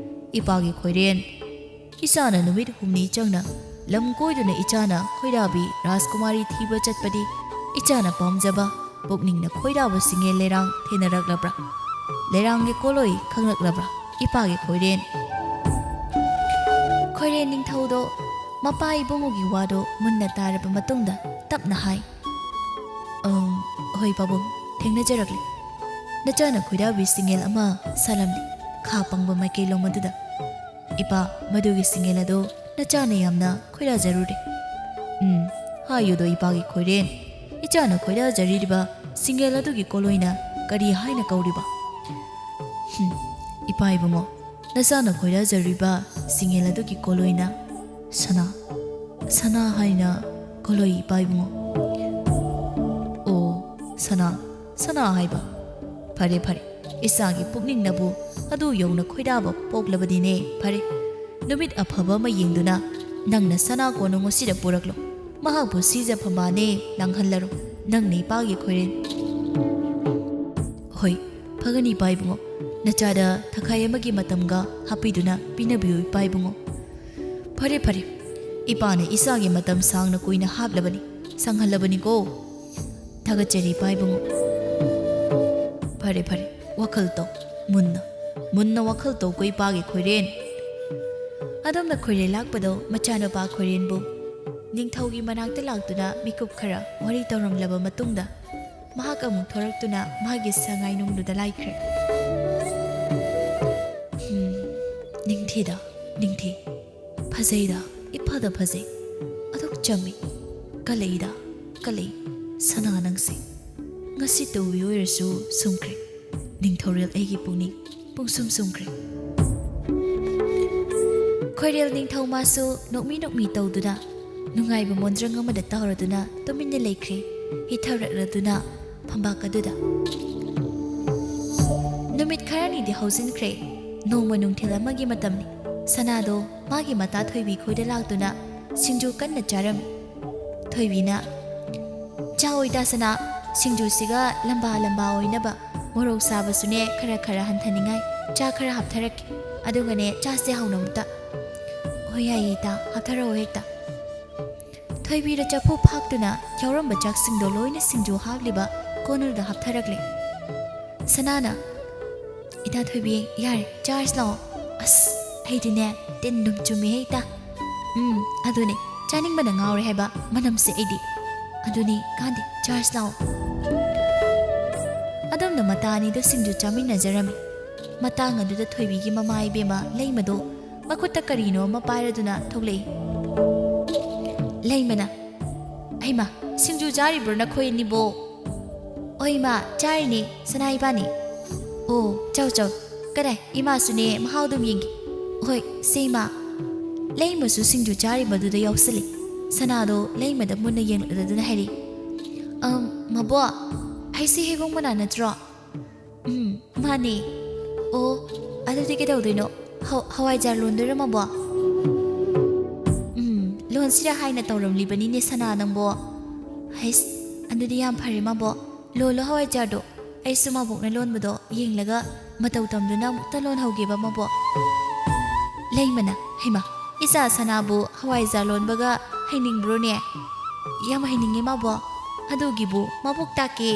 "ꯏꯄꯥꯒꯤ ꯈꯣꯏꯔꯦꯟ, ꯏꯆꯥꯅ ꯅꯨꯃꯤꯠ ꯍꯨꯝꯅꯤ ꯆꯪꯅ ꯂꯝ ꯀꯣꯏꯗꯨꯅ ꯏꯆꯥꯅ ꯈꯣꯏꯔꯥꯕꯤ ꯔꯥꯖꯀꯨꯃꯥꯔꯤ ꯊꯤꯕ ꯆꯠꯄꯗꯤ ꯏꯆꯥꯅ ꯄꯥꯝꯖꯕ ꯄꯨꯛꯅꯤꯡꯅ ꯈꯣꯏꯔꯥꯕ ꯁꯤꯡꯉꯦꯜ ꯂꯩꯔꯥꯡ ꯊꯦꯡꯅꯔꯛꯂꯕ꯭ꯔꯥ? ꯂꯩꯔꯥꯡꯒꯤ ꯀꯣꯂꯣꯏ ꯈꯪꯂꯛꯂꯕ꯭ꯔꯥ, ꯏꯄꯥꯒꯤ ꯈꯣꯏꯔꯦꯟ?" ꯈꯣꯏꯔꯦꯟ ꯅꯤꯡꯊꯧꯗꯣ ꯃꯄꯥ ꯏꯕꯨꯡꯉꯣꯒꯤ ꯋꯥꯗꯣ ꯃꯨꯟꯅ ꯇꯥꯔꯕ ꯃꯇꯨꯡꯗ ꯇꯞꯅ ꯍꯥꯏ, "ꯑꯪ, ꯍꯣꯏ ꯄꯥꯕꯨꯡ, ꯊꯦꯡꯅꯖꯔꯛꯂꯦ꯫ ꯅꯆꯥꯅ ꯈꯣꯏꯗꯥꯕꯤ ꯁꯤꯡꯉꯦꯜ ꯑꯃ ꯁꯥꯂꯝꯂꯤ, ꯈꯥ ꯄꯪꯕ ꯃꯥꯏꯀꯩꯂꯣꯝ ꯑꯗꯨꯗ꯫ ꯏꯄꯥ, ꯃꯗꯨꯒꯤ ꯁꯤꯡꯉꯦꯜ ꯑꯗꯣ ꯅꯆꯥꯅ ꯌꯥꯝꯅ ꯈꯣꯏꯗꯥꯖꯔꯨꯔꯦ꯫" "ꯎꯝ, ꯍꯥꯏꯌꯨꯗꯣ ꯏꯄꯥꯒꯤ ꯈꯣꯏꯔꯦꯟ, ꯏꯆꯥꯅ ꯈꯣꯏꯗꯥꯖꯔꯤꯕ ꯁꯤꯡꯉꯦꯜ ꯑꯗꯨꯒꯤ ꯀꯣꯂꯣꯏꯅ ꯀꯔꯤ ꯍꯥꯏꯅ ꯀꯧꯔꯤꯕ?" "ꯍꯨꯝ, ꯏꯄꯥ ꯏꯕꯨꯡꯉꯣ, ꯅꯆꯥꯅ ꯈꯣꯏꯗꯥꯖꯔꯤꯕ ꯁꯤꯡꯉꯦꯜ ꯑꯗꯨꯒꯤ ꯀꯣꯂꯣꯏꯅ ꯁꯅꯥ, ꯁꯅꯥ ꯍꯥꯏꯅ ꯀꯣꯂꯣꯏ, ꯏꯄꯥ ꯏꯕꯨꯡꯉꯣ꯫" "ꯑꯣ, ꯁꯅꯥ, ꯁꯅꯥ ꯍꯥꯏꯕ꯫ ꯐꯔꯦ, ꯐꯔꯦ, ꯏꯆꯥꯒꯤ ꯄꯨꯛꯅꯤꯡꯅꯕꯨ ꯑꯗꯨ ꯌꯧꯅ ꯈꯣꯏꯗꯥꯕ ꯄꯣꯛꯂꯕꯗꯤꯅꯦ꯫ ꯐꯔꯦ, ꯅꯨꯃꯤꯠ ꯑꯐꯕ ꯑꯃ ꯌꯦꯡꯗꯨꯅ ꯅꯪꯅ ꯁꯅꯥ ꯀꯣꯅꯨꯡ ꯑꯁꯤꯗ ꯄꯨꯔꯛꯂꯣ꯫ ꯃꯍꯥꯛꯄꯨ ꯁꯤꯖ ꯐꯝꯕꯥꯜꯅꯦ ꯂꯥꯡꯍꯜꯂꯔꯣ, ꯅꯪꯅ ꯏꯄꯥꯒꯤ ꯈꯣꯏꯔꯦꯟ꯫" "ꯍꯣꯏ, ꯐꯒꯅꯤ ꯏꯄꯥ ꯏꯕꯨꯡꯉꯣ꯫ ꯅꯆꯥꯗ ꯊꯈꯥꯏ ꯑꯃꯒꯤ ꯃꯇꯝꯒ ꯍꯥꯞꯄꯤꯗꯨꯅ ꯄꯤꯅꯕꯤꯌꯨ ꯏꯄꯥ ꯏꯕꯨꯡꯉꯣ꯫" "ꯐꯔꯦ, ꯐꯔꯦ, ꯏꯄꯥꯅ ꯏꯆꯥꯒꯤ ꯃꯇꯝ ꯁꯥꯡꯅ ꯀꯨꯏꯅ ꯍꯥꯞꯂꯕꯅꯤ, ꯁꯪꯍꯜꯂꯕꯅꯤꯀꯣ꯫ ꯊꯥꯒꯠꯆꯔꯤ ꯏꯄꯥ ꯏꯕꯨꯡꯉꯣ꯫" "ꯐꯔꯦ, ꯐꯔꯦ, ꯋꯥꯈꯜ ꯇꯧ, ꯃꯨꯟꯅ, ꯃꯨꯟꯅ ꯋꯥꯈꯜ ꯇꯧꯀꯣ ꯏꯄꯥꯒꯤ ꯈꯣꯏꯔꯦꯟ꯫" ꯑꯗꯣꯝꯅ ꯈꯣꯏꯔꯦꯟ ꯂꯥꯛꯄꯗꯣ ꯃꯆꯥꯅꯨꯄꯥ ꯈꯣꯏꯔꯦꯟꯕꯨ ꯅꯤꯡꯊꯧꯒꯤ ꯃꯅꯥꯛꯇ ꯂꯥꯛꯇꯨꯅ ꯃꯤꯀꯨꯞ ꯈꯔ ꯋꯥꯔꯤ ꯇꯧꯔꯝꯂꯕ ꯃꯇꯨꯡꯗ ꯃꯍꯥꯛ ꯑꯃꯨꯛ ꯊꯣꯔꯛꯇꯨꯅ ꯃꯥꯒꯤ ꯁꯉꯥꯏ ꯅꯨꯡꯂꯨꯗ ꯂꯥꯏꯈ꯭ꯔꯦ꯫ "ꯍꯨꯝ, ꯅꯤꯡꯊꯤꯗ, ꯅꯤꯡꯊꯤ꯫ ꯐꯖꯩꯗ, ꯏꯐꯗ ꯐꯖꯩ꯫ ꯑꯗꯨꯛ ꯆꯝꯃꯤ꯫ ꯀꯂꯛꯏꯗ, ꯀꯂꯛꯏ꯫ ꯁꯅꯥ ꯅꯪꯁꯦ꯫ ꯉꯁꯤ ꯇꯧꯕꯤ ꯑꯣꯏꯔꯁꯨ ꯁꯨꯝꯈ꯭ꯔꯦ꯫ ꯅꯤꯡꯊꯧꯔꯦꯜ ꯑꯩꯒꯤ ꯄꯨꯛꯅꯤꯡ ꯄꯨꯡꯁꯨꯝ ꯁꯨꯝꯈ꯭ꯔꯦ꯫" ꯈꯣꯏꯔꯦꯜ ꯅꯤꯡꯊꯧ ꯃꯥꯁꯨ ꯅꯣꯛꯃꯤ ꯅꯣꯛꯃꯤ ꯇꯧꯗꯨꯅ ꯅꯨꯡꯉꯥꯏꯕ ꯃꯣꯟꯗ꯭ꯔꯪ ꯑꯃꯗ ꯇꯥꯎꯔꯗꯨꯅ ꯇꯨꯃꯤꯟꯅ ꯂꯩꯈ꯭ꯔꯦ, ꯍꯤꯊꯔꯛꯂꯗꯨꯅ ꯐꯝꯕꯥꯛ ꯑꯗꯨꯗ꯫ ꯅꯨꯃꯤꯠ ꯈꯔꯅꯤꯗꯤ ꯍꯧꯖꯤꯟꯈ꯭ꯔꯦ꯫ ꯅꯣꯡꯃ ꯅꯨꯡꯊꯤꯜ ꯑꯃꯒꯤ ꯃꯇꯝꯅꯤ꯫ ꯁꯅꯥꯗꯣ ꯃꯥꯒꯤ ꯃꯇꯥ ꯊꯣꯏꯕꯤ ꯈꯣꯏꯗ ꯂꯥꯛꯇꯨꯅ ꯁꯤꯡꯖꯨ ꯀꯟꯅ ꯆꯥꯔꯝꯃꯤ꯫ ꯊꯣꯏꯕꯤꯅ, "ꯆꯥ ꯑꯣꯏꯇꯥ ꯁꯅꯥ, ꯁꯤꯡꯖꯨꯁꯤꯒ ꯂꯝꯕꯥ ꯂꯝꯕꯥ ꯑꯣꯏꯅꯕ ꯃꯣꯔꯣꯛ ꯁꯥꯕꯁꯨꯅꯦ ꯈꯔ ꯈꯔ ꯍꯟꯊꯅꯤꯡꯉꯥꯏ ꯆꯥ ꯈꯔ ꯍꯥꯞꯊꯔꯛꯀꯦ꯫ ꯑꯗꯨꯒꯅꯦ ꯆꯥꯁꯦ ꯍꯥꯎꯅ ꯑꯃꯨꯛꯇ꯫" "ꯍꯣꯏ, ꯌꯥꯏꯌꯦ ꯏꯇꯥ, ꯍꯥꯞꯊꯔꯛꯑꯣ ꯍꯦꯛꯇ꯫" ꯊꯣꯏꯕꯤꯗ ꯆꯐꯨ ꯐꯥꯛꯇꯨꯅ ꯌꯥꯎꯔꯝꯕ ꯆꯥꯛꯁꯤꯡꯗꯣ ꯂꯣꯏꯅ ꯁꯤꯡꯖꯨ ꯍꯥꯞꯂꯤꯕ ꯀꯣꯅꯨꯗ ꯍꯥꯞꯊꯔꯛꯂꯦ꯫ ꯁꯅꯥꯅ, "ꯏꯇꯥ ꯊꯣꯏꯕꯤ, ꯌꯥꯔꯦ, ꯆꯥꯔꯁꯤ ꯂꯥꯛꯑꯣ꯫" "ꯑꯁ, ꯑꯩꯗꯤꯅꯦ, ꯇꯤꯟ ꯑꯗꯨꯝ ꯆꯨꯝꯃꯦ ꯍꯦꯛꯇ꯫ ꯎꯝ, ꯑꯗꯨꯅꯦ, ꯆꯥꯅꯤꯡꯕꯅ ꯉꯥꯎꯔꯦ ꯍꯥꯏꯕ ꯃꯅꯝꯁꯦ ꯑꯩꯗꯤ꯫ ꯑꯗꯨꯅꯤ, ꯀꯥꯟꯗꯦ, ꯆꯥꯔꯖ ꯂꯥꯛꯑꯣ꯫ ꯑꯗꯣꯝꯅ ꯃꯇꯥ ꯑꯅꯤꯗꯨ ꯁꯤꯡꯖꯨ ꯆꯥꯃꯤꯟꯅꯖꯔꯝꯃꯤ꯫ ꯃꯇꯥꯡ ꯑꯗꯨꯗ ꯊꯣꯏꯕꯤꯒꯤ ꯃꯃꯥ ꯏꯕꯦꯝꯃ ꯂꯩꯃꯗꯣ ꯃꯈꯨꯠꯇ ꯀꯔꯤꯅꯣ ꯑꯃ ꯄꯥꯏꯔꯗꯨꯅ ꯊꯣꯛꯂꯛꯏ꯫ ꯂꯩꯃꯅ, "ꯍꯩꯃꯥ, ꯁꯤꯡꯖꯨ ꯆꯥꯔꯤꯕ꯭ꯔꯣ ꯅꯈꯣꯏ ꯑꯅꯤꯕꯣ?" "ꯍꯣꯏ ꯏꯃꯥ, ꯆꯥꯔꯤꯅꯦ, ꯁꯅꯥ ꯏꯕꯥꯅꯤ꯫" "ꯑꯣ, ꯆꯥꯎ ꯆꯥꯎ, ꯀꯗꯥꯏ, ꯏꯃꯥꯁꯨꯅꯦ, ꯃꯍꯥꯎꯗꯨꯝ ꯌꯦꯡꯒꯦ꯫" "ꯍꯣꯏ, ꯁꯦ ꯏꯃꯥ꯫" ꯂꯩꯃꯁꯨ ꯁꯤꯡꯖꯨ ꯆꯥꯔꯤꯕꯗꯨꯗ ꯌꯥꯎꯁꯜꯂꯤ꯫ ꯁꯅꯥꯗꯣ ꯂꯩꯃꯗ ꯃꯨꯟꯅ ꯌꯦꯡꯂꯛꯂꯗꯨꯅ ꯍꯥꯏꯔꯤ, "ꯑꯝ, ꯃꯕꯣꯛ, ꯍꯩꯁꯤ ꯍꯩꯕꯣꯡ ꯃꯅꯥ ꯅꯠꯇ꯭ꯔꯣ?" "ꯎꯝ, ꯃꯥꯅꯦ꯫" "ꯑꯣ, ꯑꯗꯨꯗꯤ ꯀꯩꯗꯧꯗꯣꯏꯅꯣ? ꯍ-, ꯍꯋꯥꯏꯖꯥꯔ ꯂꯣꯟꯗꯣꯏꯔꯣ, ꯃꯕꯣꯛ?" "ꯎꯝ, ꯂꯣꯟꯁꯤꯔꯥ ꯍꯥꯏꯅ ꯇꯧꯔꯝꯂꯤꯕꯅꯤꯅꯦ, ꯁꯅꯥ ꯅꯪꯕꯣ꯫" "ꯍꯩꯁ, ꯑꯗꯨꯗꯤ ꯌꯥꯝ ꯐꯔꯦ, ꯃꯕꯣꯛ꯫ ꯂꯣꯜꯂꯣ ꯍꯋꯥꯏꯖꯥꯔꯗꯣ꯫ ꯑꯩꯁꯨ ꯃꯕꯣꯛꯅ ꯂꯣꯟꯕꯗꯣ ꯌꯦꯡꯂꯒ ꯃꯇꯧ ꯇꯝꯗꯨꯅ ꯑꯃꯨꯛꯇ ꯂꯣꯟꯍꯧꯒꯦꯕ, ꯃꯕꯣꯛ꯫" ꯂꯩꯃꯅ, "ꯍꯩꯃꯥ, ꯏꯆꯥ ꯁꯅꯥꯕꯨ ꯍꯋꯥꯏꯖꯥꯔ ꯂꯣꯟꯕꯒ ꯍꯩꯅꯤꯡꯕ꯭ꯔꯣꯅꯦ?" "ꯌꯥꯝ ꯍꯩꯅꯤꯡꯉꯦ, ꯃꯕꯣꯛ꯫ ꯑꯗꯨꯒꯤꯕꯨ ꯃꯕꯣꯛ ꯇꯥꯛꯀꯦ꯫"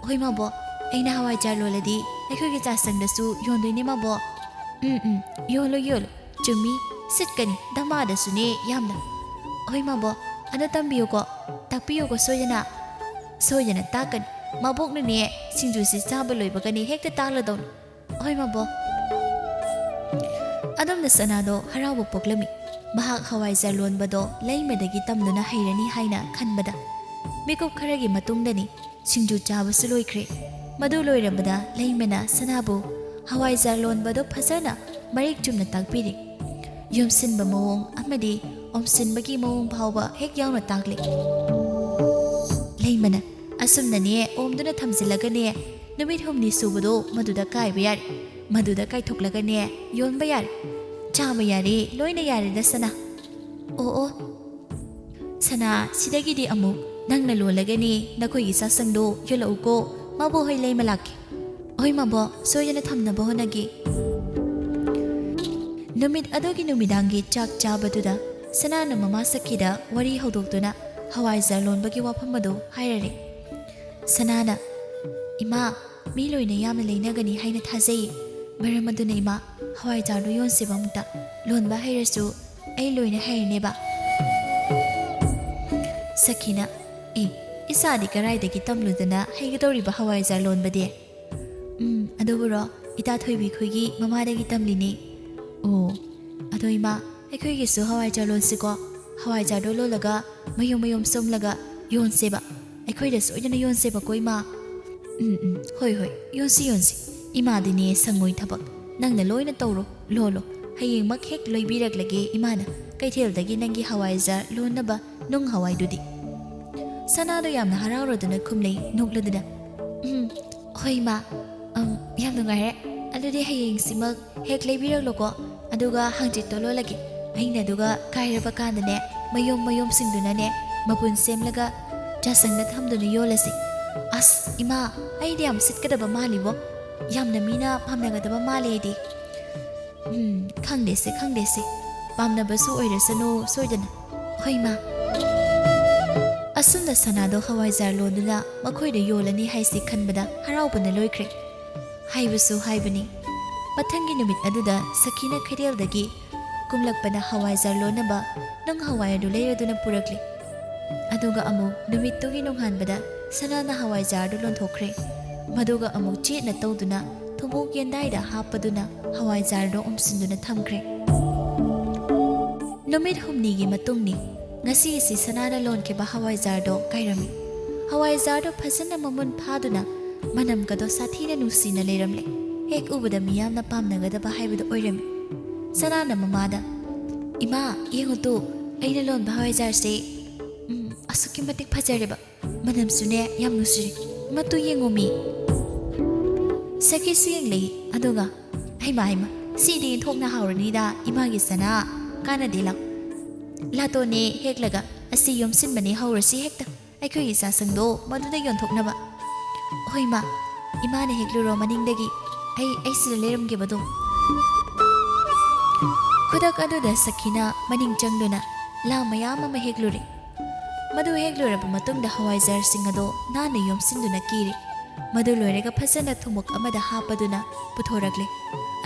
"ꯍꯣꯏ, ꯃꯕꯣꯛ, ꯑꯩꯅ ꯍꯋꯥꯏꯖꯥꯔ ꯂꯣꯜꯂꯗꯤ ꯑꯩꯈꯣꯏꯒꯤ ꯆꯥꯁꯪꯗꯁꯨ ꯌꯣꯟꯗꯣꯏꯅꯦ, ꯃꯕꯣꯛ꯫" "ꯎꯝ, ꯎꯝ, ꯌꯣꯜꯂꯨ, ꯌꯣꯜꯂꯨ꯫ ꯆꯨꯝꯃꯤ, ꯁꯤꯠꯀꯅꯤ, ꯙꯃꯥꯗꯁꯨꯅꯦ ꯌꯥꯝꯅ꯫" "ꯍꯣꯏ, ꯃꯕꯣꯛ, ꯑꯗꯣ ꯇꯝꯕꯤꯌꯨꯀꯣ, ꯇꯥꯛꯄꯤꯌꯨꯀꯣ ꯁꯣꯏꯗꯅ꯫" "ꯁꯣꯏꯗꯅ ꯇꯥꯛꯀꯅꯤ꯫ ꯃꯕꯣꯛꯅꯅꯦ ꯁꯤꯡꯖꯨꯁꯤ ꯆꯥꯕ ꯂꯣꯏꯕꯒꯅꯦ ꯍꯦꯛꯇ ꯇꯥꯛꯂꯗꯧꯅꯤ꯫" "ꯍꯣꯏ, ꯃꯕꯣꯛ꯫" ꯑꯗꯣꯝꯅ ꯁꯅꯥꯗꯣ ꯍꯔꯥꯎꯕ ꯄꯣꯛꯂꯝꯃꯤ꯫ ꯃꯍꯥꯛ ꯍꯋꯥꯏꯖꯥꯔ ꯂꯣꯟꯕꯗꯣ ꯂꯩꯃꯗꯒꯤ ꯇꯝꯗꯨꯅ ꯍꯩꯔꯅꯤ ꯍꯥꯏꯅ ꯈꯟꯕꯗ꯫ ꯃꯤꯀꯨꯞ ꯈꯔꯒꯤ ꯃꯇꯨꯡꯗꯅꯤ ꯁꯤꯡꯖꯨ ꯆꯥꯕꯁꯨ ꯂꯣꯏꯈ꯭ꯔꯦ꯫ ꯃꯗꯨ ꯂꯣꯏꯔꯕꯗ ꯂꯩꯃꯅ ꯁꯅꯥꯕꯨ ꯍꯋꯥꯏꯖꯥꯔ ꯂꯣꯟꯕꯗꯣ ꯐꯖꯅ ꯃꯔꯤꯛ ꯆꯨꯝꯅ ꯇꯥꯛꯄꯤꯔꯦ꯫ ꯌꯣꯝꯁꯤꯟꯕ ꯃꯑꯣꯡ ꯑꯃꯗꯤ ꯑꯣꯝꯁꯤꯟꯕꯒꯤ ꯃꯑꯣꯡ ꯐꯥꯎꯕ ꯍꯦꯛ ꯌꯥꯎꯅ ꯇꯥꯛꯂꯦ꯫ ꯂꯩꯃꯅ, "ꯑꯁꯨꯝꯅꯅꯦ ꯑꯣꯝꯗꯨꯅ ꯊꯝꯖꯤꯜꯂꯒꯅꯦ, ꯅꯨꯃꯤꯠ ꯍꯨꯝꯅꯤ ꯁꯨꯕꯗꯣ ꯃꯗꯨꯗ ꯀꯥꯏꯕ ꯌꯥꯔꯦ꯫ ꯃꯗꯨꯗ ꯀꯥꯏꯊꯣꯛꯂꯒꯅꯦ, ꯌꯣꯟꯕ ꯌꯥꯔꯦ, ꯆꯥꯕ ꯌꯥꯔꯦ, ꯂꯣꯏꯅ ꯌꯥꯔꯦꯗ ꯁꯅꯥ꯫" "ꯑꯣ, ꯑꯣ, ꯁꯅꯥ, ꯁꯤꯗꯒꯤꯗꯤ ꯑꯃꯨꯛ ꯅꯪꯅ ꯂꯣꯜꯂꯒꯅꯦ ꯅꯈꯣꯏꯒꯤ ꯆꯥꯛꯁꯪꯗꯣ ꯌꯣꯜꯂꯛꯎꯀꯣ, ꯃꯕꯣꯛ ꯍꯣꯏ ꯂꯩꯃ ꯂꯥꯛꯀꯦ꯫" "ꯍꯣꯏ, ꯃꯕꯣꯛ, ꯁꯣꯏꯗꯅ ꯊꯝꯅꯕ ꯍꯣꯠꯅꯒꯦ꯫" ꯅꯨꯃꯤꯠ ꯑꯗꯨꯒꯤ ꯅꯨꯃꯤꯗꯥꯡꯒꯤ ꯆꯥꯛ ꯆꯥꯕꯗꯨꯗ ꯁꯅꯥꯅ ꯃꯃꯥ ꯁꯈꯤꯗ ꯋꯥꯔꯤ ꯍꯧꯗꯣꯛꯇꯨꯅ ꯍꯋꯥꯏꯖꯥꯔ ꯂꯣꯟꯕꯒꯤ ꯋꯥꯐꯝ ꯑꯗꯨ ꯍꯥꯏꯔꯔꯦ꯫ ꯁꯅꯥꯅ, "ꯏꯃꯥ, ꯃꯤ ꯂꯣꯏꯅ ꯌꯥꯝꯅ ꯂꯩꯅꯒꯅꯤ ꯍꯥꯏꯅ ꯊꯥꯖꯩ꯫ ꯃꯔꯝ ꯑꯗꯨꯅ ꯏꯃꯥ, ꯍꯋꯥꯏꯖꯥꯔꯗꯣ ꯌꯣꯟꯁꯦꯕ ꯑꯃꯨꯛꯇ꯫ ꯂꯣꯟꯕ ꯍꯩꯔꯁꯨ ꯑꯩ ꯂꯣꯏꯅ ꯍꯩꯔꯅꯦꯕ꯫ ꯁꯈꯤꯅ, "ꯑꯦ, ꯏꯆꯥꯗꯤ ꯀꯔꯥꯏꯗꯒꯤ ꯇꯝꯂꯨꯗꯅ ꯍꯩꯒꯗꯧꯔꯤꯕ ꯍꯋꯥꯏꯖꯥꯔ ꯂꯣꯟꯕꯗꯤ?" "ꯎꯝ, ꯑꯗꯨꯕꯨꯔꯣ, ꯏꯇꯥ ꯊꯣꯏꯕꯤ ꯈꯣꯏꯒꯤ ꯃꯃꯥꯗꯒꯤ ꯇꯝꯂꯤꯅꯦ꯫" "ꯑꯣ, ꯑꯗꯣ ꯏꯃꯥ, ꯑꯩꯈꯣꯏꯒꯤꯁꯨ ꯍꯋꯥꯏꯖꯥꯔ ꯂꯣꯟꯁꯤꯀꯣ꯫ ꯍꯋꯥꯏꯖꯥꯔꯗꯣ ꯂꯣꯜꯂꯒ ꯃꯌꯨꯝ ꯃꯌꯨꯝ ꯁꯣꯝꯂꯒ ꯌꯣꯟꯁꯦꯕ꯫ ꯑꯩꯈꯣꯏꯗ ꯁꯣꯏꯗꯅ ꯌꯣꯟꯁꯦꯕꯀꯣ, ꯏꯃꯥ꯫" "ꯎꯝ, ꯎꯝ, ꯍꯣꯏ, ꯍꯣꯏ, ꯌꯣꯟꯁꯤ, ꯌꯣꯟꯁꯤ꯫ ꯏꯃꯥꯗꯤꯅꯦ ꯁꯪꯉꯣꯏ ꯊꯕꯛ꯫ ꯅꯪꯅ ꯂꯣꯏꯅ ꯇꯧꯔꯣ, ꯂꯣꯜꯂꯣ꯫ ꯍꯌꯦꯡꯃꯛ ꯍꯦꯛ ꯂꯩꯕꯤꯔꯛꯂꯒꯦ ꯏꯃꯥꯅ ꯀꯩꯊꯦꯜꯗꯒꯤ ꯅꯪꯒꯤ ꯍꯋꯥꯏꯖꯥꯔ ꯂꯣꯟꯅꯕ ꯅꯨꯡ ꯍꯋꯥꯏꯗꯨꯗꯤ꯫" ꯁꯅꯥꯗꯣ ꯌꯥꯝꯅ ꯍꯔꯥꯎꯔꯗꯨꯅ ꯈꯨꯝꯂꯩ ꯅꯣꯛꯂꯗꯨꯅ꯫ "ꯎꯝ, ꯍꯣꯏ ꯏꯃꯥ, ꯑꯝ, ꯌꯥꯝ ꯅꯨꯡꯉꯥꯏꯔꯦ꯫ ꯑꯗꯨꯗꯤ ꯍꯌꯦꯡꯁꯤꯃꯛ ꯍꯦꯛ ꯂꯩꯕꯤꯔꯛꯂꯣꯀꯣ, ꯑꯗꯨꯒ ꯍꯥꯡꯆꯤꯠꯇꯣ ꯂꯣꯜꯂꯒꯦ꯫ ꯑꯩꯅ ꯑꯗꯨꯒ ꯀꯥꯏꯔꯕ ꯀꯥꯟꯗꯅꯦ, ꯃꯌꯨꯝ ꯃꯌꯨꯝꯁꯤꯡꯗꯨꯅꯅꯦ, ꯃꯄꯨꯟ ꯁꯦꯝꯂꯒ ꯆꯥꯁꯪꯗ ꯊꯝꯗꯨꯅ ꯌꯣꯜꯂꯁꯤ꯫" "ꯑꯁ, ꯏꯃꯥ, ꯑꯩꯗꯤ ꯌꯥꯝ ꯁꯤꯠꯀꯗꯕ ꯃꯥꯜꯂꯤꯕꯣ꯫ ꯌꯥꯝꯅ ꯃꯤꯅ ꯄꯥꯝꯅꯒꯗꯕ ꯃꯥꯜꯂꯦ ꯑꯩꯗꯤ꯫" "ꯎꯝ, ꯈꯪꯗꯦꯁꯦ, ꯈꯪꯗꯦꯁꯦ꯫ ꯄꯥꯝꯅꯕꯁꯨ ꯑꯣꯏꯔꯁꯅꯨ, ꯁꯣꯏꯗꯅ꯫" "ꯍꯣꯏ, ꯏꯃꯥ꯫" ꯑꯁꯨꯝꯅ ꯁꯅꯥꯗꯣ ꯍꯋꯥꯏꯖꯥꯔ ꯂꯣꯟꯗꯨꯅ ꯃꯈꯣꯏꯗ ꯌꯣꯜꯂꯅꯤ ꯍꯥꯏꯁꯤ ꯈꯟꯕꯗ ꯍꯔꯥꯎꯕꯅ ꯂꯣꯏꯈ꯭ꯔꯦ꯫ ꯍꯥꯏꯕꯁꯨ ꯍꯥꯏꯕꯅꯤ, ꯃꯊꯪꯒꯤ ꯅꯨꯃꯤꯠ ꯑꯗꯨꯗ ꯁꯈꯤꯅ ꯀꯩꯊꯦꯜꯗꯒꯤ ꯀꯨꯝꯂꯛꯄꯗ ꯍꯋꯥꯏꯖꯥꯔ ꯂꯣꯟꯅꯕ ꯅꯨꯡ ꯍꯋꯥꯏ ꯑꯗꯨ ꯂꯩꯔꯗꯨꯅ ꯄꯨꯔꯛꯂꯦ꯫ ꯑꯗꯨꯒ ꯑꯃꯨꯛ ꯅꯨꯃꯤꯠꯇꯨꯒꯤ ꯅꯣꯡꯉꯥꯟꯕꯗ ꯁꯅꯥꯅ ꯍꯋꯥꯏꯖꯥꯔꯗꯨ ꯂꯣꯟꯊꯣꯛꯈ꯭ꯔꯦ꯫ ꯃꯗꯨꯒ ꯑꯃꯨꯛ ꯆꯦꯠꯅ ꯇꯧꯗꯨꯅ ꯊꯨꯝꯃꯣꯛ ꯌꯦꯟꯗꯥꯏꯗ ꯍꯥꯞꯄꯗꯨꯅ ꯍꯋꯥꯏꯖꯥꯔꯗꯣ ꯎꯝꯁꯤꯟꯗꯨꯅ ꯊꯝꯈ꯭ꯔꯦ꯫ ꯅꯨꯃꯤꯠ ꯍꯨꯝꯅꯤꯒꯤ ꯃꯇꯨꯡꯅꯤ꯫ ꯉꯁꯤ ꯑꯁꯤ ꯁꯅꯥꯅ ꯂꯣꯟꯈꯤꯕ ꯍꯋꯥꯏꯖꯥꯔꯗꯣ ꯀꯥꯏꯔꯝꯃꯤ꯫ ꯍꯋꯥꯏꯖꯥꯔꯗꯣ ꯐꯖꯅ ꯃꯃꯨꯟ ꯐꯥꯗꯨꯅ ꯃꯅꯝꯒꯗꯣ ꯁꯥꯊꯤꯅ ꯅꯨꯡꯁꯤꯅ ꯂꯩꯔꯝꯂꯦ꯫ ꯍꯦꯛ ꯎꯕꯗ ꯃꯤꯌꯥꯝꯅ ꯄꯥꯝꯅꯒꯗꯕ ꯍꯥꯏꯕꯗꯨ ꯑꯣꯏꯔꯝꯃꯤ꯫ ꯁꯅꯥꯅ ꯃꯃꯥꯗ, "ꯏꯃꯥ, ꯌꯦꯡꯉꯨ ꯇꯨ, ꯑꯩꯅ ꯂꯣꯟꯕ ꯍꯋꯥꯏꯖꯥꯔꯁꯦ, ꯎꯝ, ꯑꯁꯨꯛꯀꯤ ꯃꯇꯤꯛ ꯐꯖꯔꯦꯕ꯫ ꯃꯅꯝꯁꯨꯅꯦ ꯌꯥꯝ ꯅꯨꯡꯁꯤꯔꯦ꯫ ꯃꯇꯨ ꯌꯦꯡꯉꯣ ꯃꯤ꯫" ꯁꯈꯤꯁꯨ ꯌꯦꯡꯂꯛꯏ, ꯑꯗꯨꯒ, "ꯍꯩꯃꯥ, ꯍꯩꯃꯥ, ꯁꯤꯗꯤ ꯊꯣꯛꯅ ꯍꯥꯎꯔꯅꯤꯗ, ꯏꯃꯥꯒꯤ ꯁꯅꯥ꯫ ꯀꯥꯟꯅꯗꯦ, ꯂꯥꯎ꯫ ꯂꯥꯇꯣꯟꯅꯦ ꯍꯦꯛꯂꯒ ꯑꯁꯤ ꯌꯣꯝꯁꯤꯟꯕꯅꯦ, ꯍꯧꯔꯁꯤ ꯍꯦꯛꯇ꯫ ꯑꯩꯈꯣꯏꯒꯤ ꯆꯥꯁꯪꯗꯣ ꯃꯗꯨꯗ ꯌꯣꯟꯊꯣꯛꯅꯕ꯫" "ꯍꯣꯏ, ꯏꯃꯥ, ꯏꯃꯥꯅ ꯍꯦꯛꯂꯨꯔꯣ ꯃꯅꯤꯡꯗꯒꯤ꯫ ꯑꯩ, ꯑꯩ ꯁꯤꯗ ꯂꯩꯔꯝꯒꯦꯕ ꯑꯗꯨꯝ꯫" ꯈꯨꯗꯛ ꯑꯗꯨꯗ ꯁꯈꯤꯅ ꯃꯅꯤꯡ ꯆꯪꯗꯨꯅ ꯂꯥ ꯃꯌꯥꯝ ꯑꯃ ꯍꯦꯛꯂꯨꯔꯦ꯫ ꯃꯗꯨ ꯍꯦꯛꯂꯨꯔꯕ ꯃꯇꯨꯡꯗ ꯍꯋꯥꯏꯖꯥꯔꯁꯤꯡ ꯑꯗꯣ ꯅꯥꯟꯅ ꯌꯣꯝꯁꯤꯟꯗꯨꯅ ꯀꯤꯔꯦ꯫ ꯃꯗꯨ ꯂꯣꯏꯔꯒ ꯐꯖꯅ ꯊꯨꯝꯃꯣꯛ ꯑꯃꯗ ꯍꯥꯞꯄꯗꯨꯅ ꯄꯨꯊꯣꯔꯛꯂꯦ꯫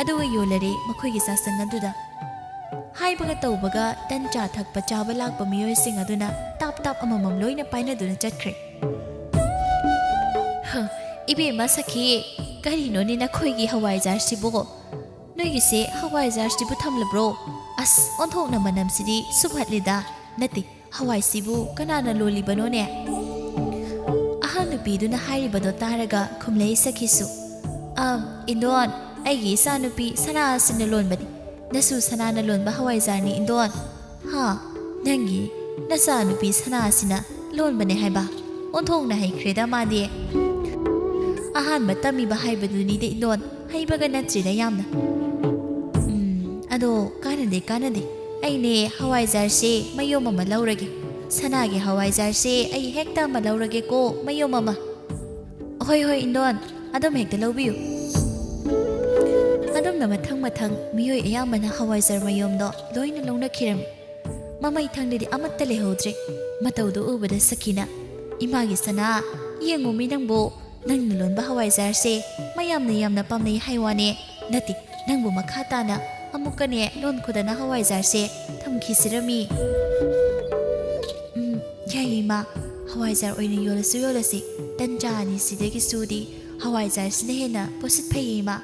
ꯑꯗꯨꯒ ꯌꯣꯜꯂꯔꯦ ꯃꯈꯣꯏꯒꯤ ꯆꯥꯛꯁꯪ ꯑꯗꯨꯗ꯫ ꯍꯥꯏꯕꯒ ꯇꯧꯕꯒ ꯇꯟ ꯆꯥ ꯊꯛꯄ ꯆꯥꯕ ꯂꯥꯛꯄ ꯃꯤꯑꯣꯏꯁꯤꯡ ꯑꯗꯨꯅ ꯇꯥꯞ ꯇꯥꯞ ꯑꯃꯃꯝ ꯂꯣꯏꯅ ꯄꯥꯏꯅꯗꯨꯅ ꯆꯠꯈ꯭ꯔꯦ꯫ "ꯍ, ꯏꯕꯦꯝꯃ ꯁꯈꯤ, ꯀꯔꯤꯅꯣꯅꯦ ꯅꯈꯣꯏꯒꯤ ꯍꯋꯥꯏꯖꯥꯔꯁꯤꯕꯨ? ꯅꯣꯏꯒꯤꯁꯦ ꯍꯋꯥꯏꯖꯥꯔꯁꯤꯕꯨ ꯊꯝꯂꯕ꯭ꯔꯣ? ꯑꯁ, ꯑꯣꯟꯊꯣꯛꯅ ꯃꯅꯝꯁꯤꯗꯤ ꯁꯨꯝꯍꯠꯂꯦꯗ꯫ ꯅꯠꯇꯦ, ꯍꯋꯥꯏꯁꯤꯕꯨ ꯀꯅꯥꯅ ꯂꯣꯜꯂꯤꯕꯅꯣꯅꯦ?" ꯑꯍꯜ ꯅꯨꯄꯤꯗꯨꯅ ꯍꯥꯏꯔꯤꯕꯗꯣ ꯇꯥꯔꯒ ꯈꯨꯝꯂꯛꯏ ꯁꯈꯤꯁꯨ, "ꯑꯝ, ꯏꯟꯗꯣꯟ, ꯑꯩꯒꯤ ꯏꯆꯥꯅꯨꯄꯤ ꯁꯅꯥ ꯑꯁꯤꯅ ꯂꯣꯟꯕꯅꯤ꯫ ꯅꯁꯨ ꯁꯅꯥꯅ ꯂꯣꯟꯕ ꯍꯋꯥꯏꯖꯥꯔꯅꯤ, ꯏꯟꯗꯣꯟ꯫" "ꯍꯥ? ꯅꯪꯒꯤ ꯅꯆꯥꯅꯨꯄꯤ ꯁꯅꯥ ꯑꯁꯤꯅ ꯂꯣꯟꯕꯅꯦ ꯍꯥꯏꯕ? ꯑꯣꯟꯊꯣꯛꯅ ꯍꯩꯈ꯭ꯔꯦꯗ ꯃꯥꯗꯤ꯫ ꯑꯍꯥꯟꯕ ꯇꯝꯃꯤꯕ ꯍꯥꯏꯕꯗꯨꯅꯤꯗ, ꯏꯟꯗꯣꯟ, ꯍꯩꯕꯒ ꯅꯠꯇ꯭ꯔꯤꯗ ꯌꯥꯝꯅ꯫ ꯎꯝ, ꯑꯗꯣ ꯀꯥꯟꯅꯗꯦ, ꯀꯥꯟꯅꯗꯦ꯫ ꯑꯩꯅꯦ ꯍꯋꯥꯏꯖꯥꯔꯁꯦ ꯃꯌꯣꯝ ꯑꯃ ꯂꯧꯔꯒꯦ꯫ ꯁꯅꯥꯒꯤ ꯍꯋꯥꯏꯖꯥꯔꯁꯦ ꯑꯩ ꯍꯦꯛꯇ ꯑꯃ ꯂꯧꯔꯒꯦꯀꯣ, ꯃꯌꯣꯝ ꯑꯃ꯫" "ꯍꯣꯏ, ꯍꯣꯏ, ꯏꯟꯗꯣꯟ, ꯑꯗꯨꯝ ꯍꯦꯛꯇ ꯂꯧꯕꯤꯌꯨ꯫" ꯑꯗꯨꯝꯅ ꯃꯊꯪ ꯃꯊꯪ ꯃꯤꯑꯣꯏ ꯑꯌꯥꯝꯕꯅ ꯍꯋꯥꯏꯖꯥꯔ ꯃꯌꯣꯝꯗꯣ ꯂꯣꯏꯅ ꯂꯧꯅꯈꯤꯔꯝꯃꯤ꯫ ꯃꯃꯩ ꯊꯪꯗꯗꯤ ꯑꯃꯠꯇ ꯂꯩꯍꯧꯗ꯭ꯔꯦ꯫ ꯃꯇꯧꯗꯨ ꯎꯕꯗ ꯁꯈꯤꯅ, "ꯏꯃꯥꯒꯤ ꯁꯅꯥ, ꯌꯦꯡꯉꯨ ꯃꯤ ꯅꯪꯕꯨ, ꯅꯪꯅ ꯂꯣꯟꯕ ꯍꯋꯥꯏꯖꯥꯔꯁꯦ ꯃꯌꯥꯝꯅ ꯌꯥꯝꯅ ꯄꯥꯝꯅꯩ ꯍꯥꯏ ꯋꯥꯅꯦ꯫ ꯅꯠꯇꯦ, ꯅꯪꯕꯨ ꯃꯈꯥ ꯇꯥꯅ ꯑꯃꯨꯛꯀꯅꯦ ꯂꯣꯟꯈꯣꯗꯅ ꯍꯋꯥꯏꯖꯥꯔꯁꯦ ꯊꯝꯈꯤꯁꯤꯔꯃꯤ?" "ꯎꯝ, ꯌꯥꯏꯌꯦ ꯏꯃꯥ, ꯍꯋꯥꯏꯖꯥꯔ ꯑꯣꯏꯅ ꯌꯣꯜꯂꯁꯨ ꯌꯣꯜꯂꯁꯤ, ꯇꯟ ꯆꯥ ꯑꯅꯤꯁꯤꯗꯒꯤꯁꯨꯗꯤ ꯍꯋꯥꯏꯖꯥꯔꯁꯤꯅ ꯍꯦꯟꯅ ꯄꯣꯠꯁꯤꯠ ꯐꯩꯌꯦ ꯏꯃꯥ꯫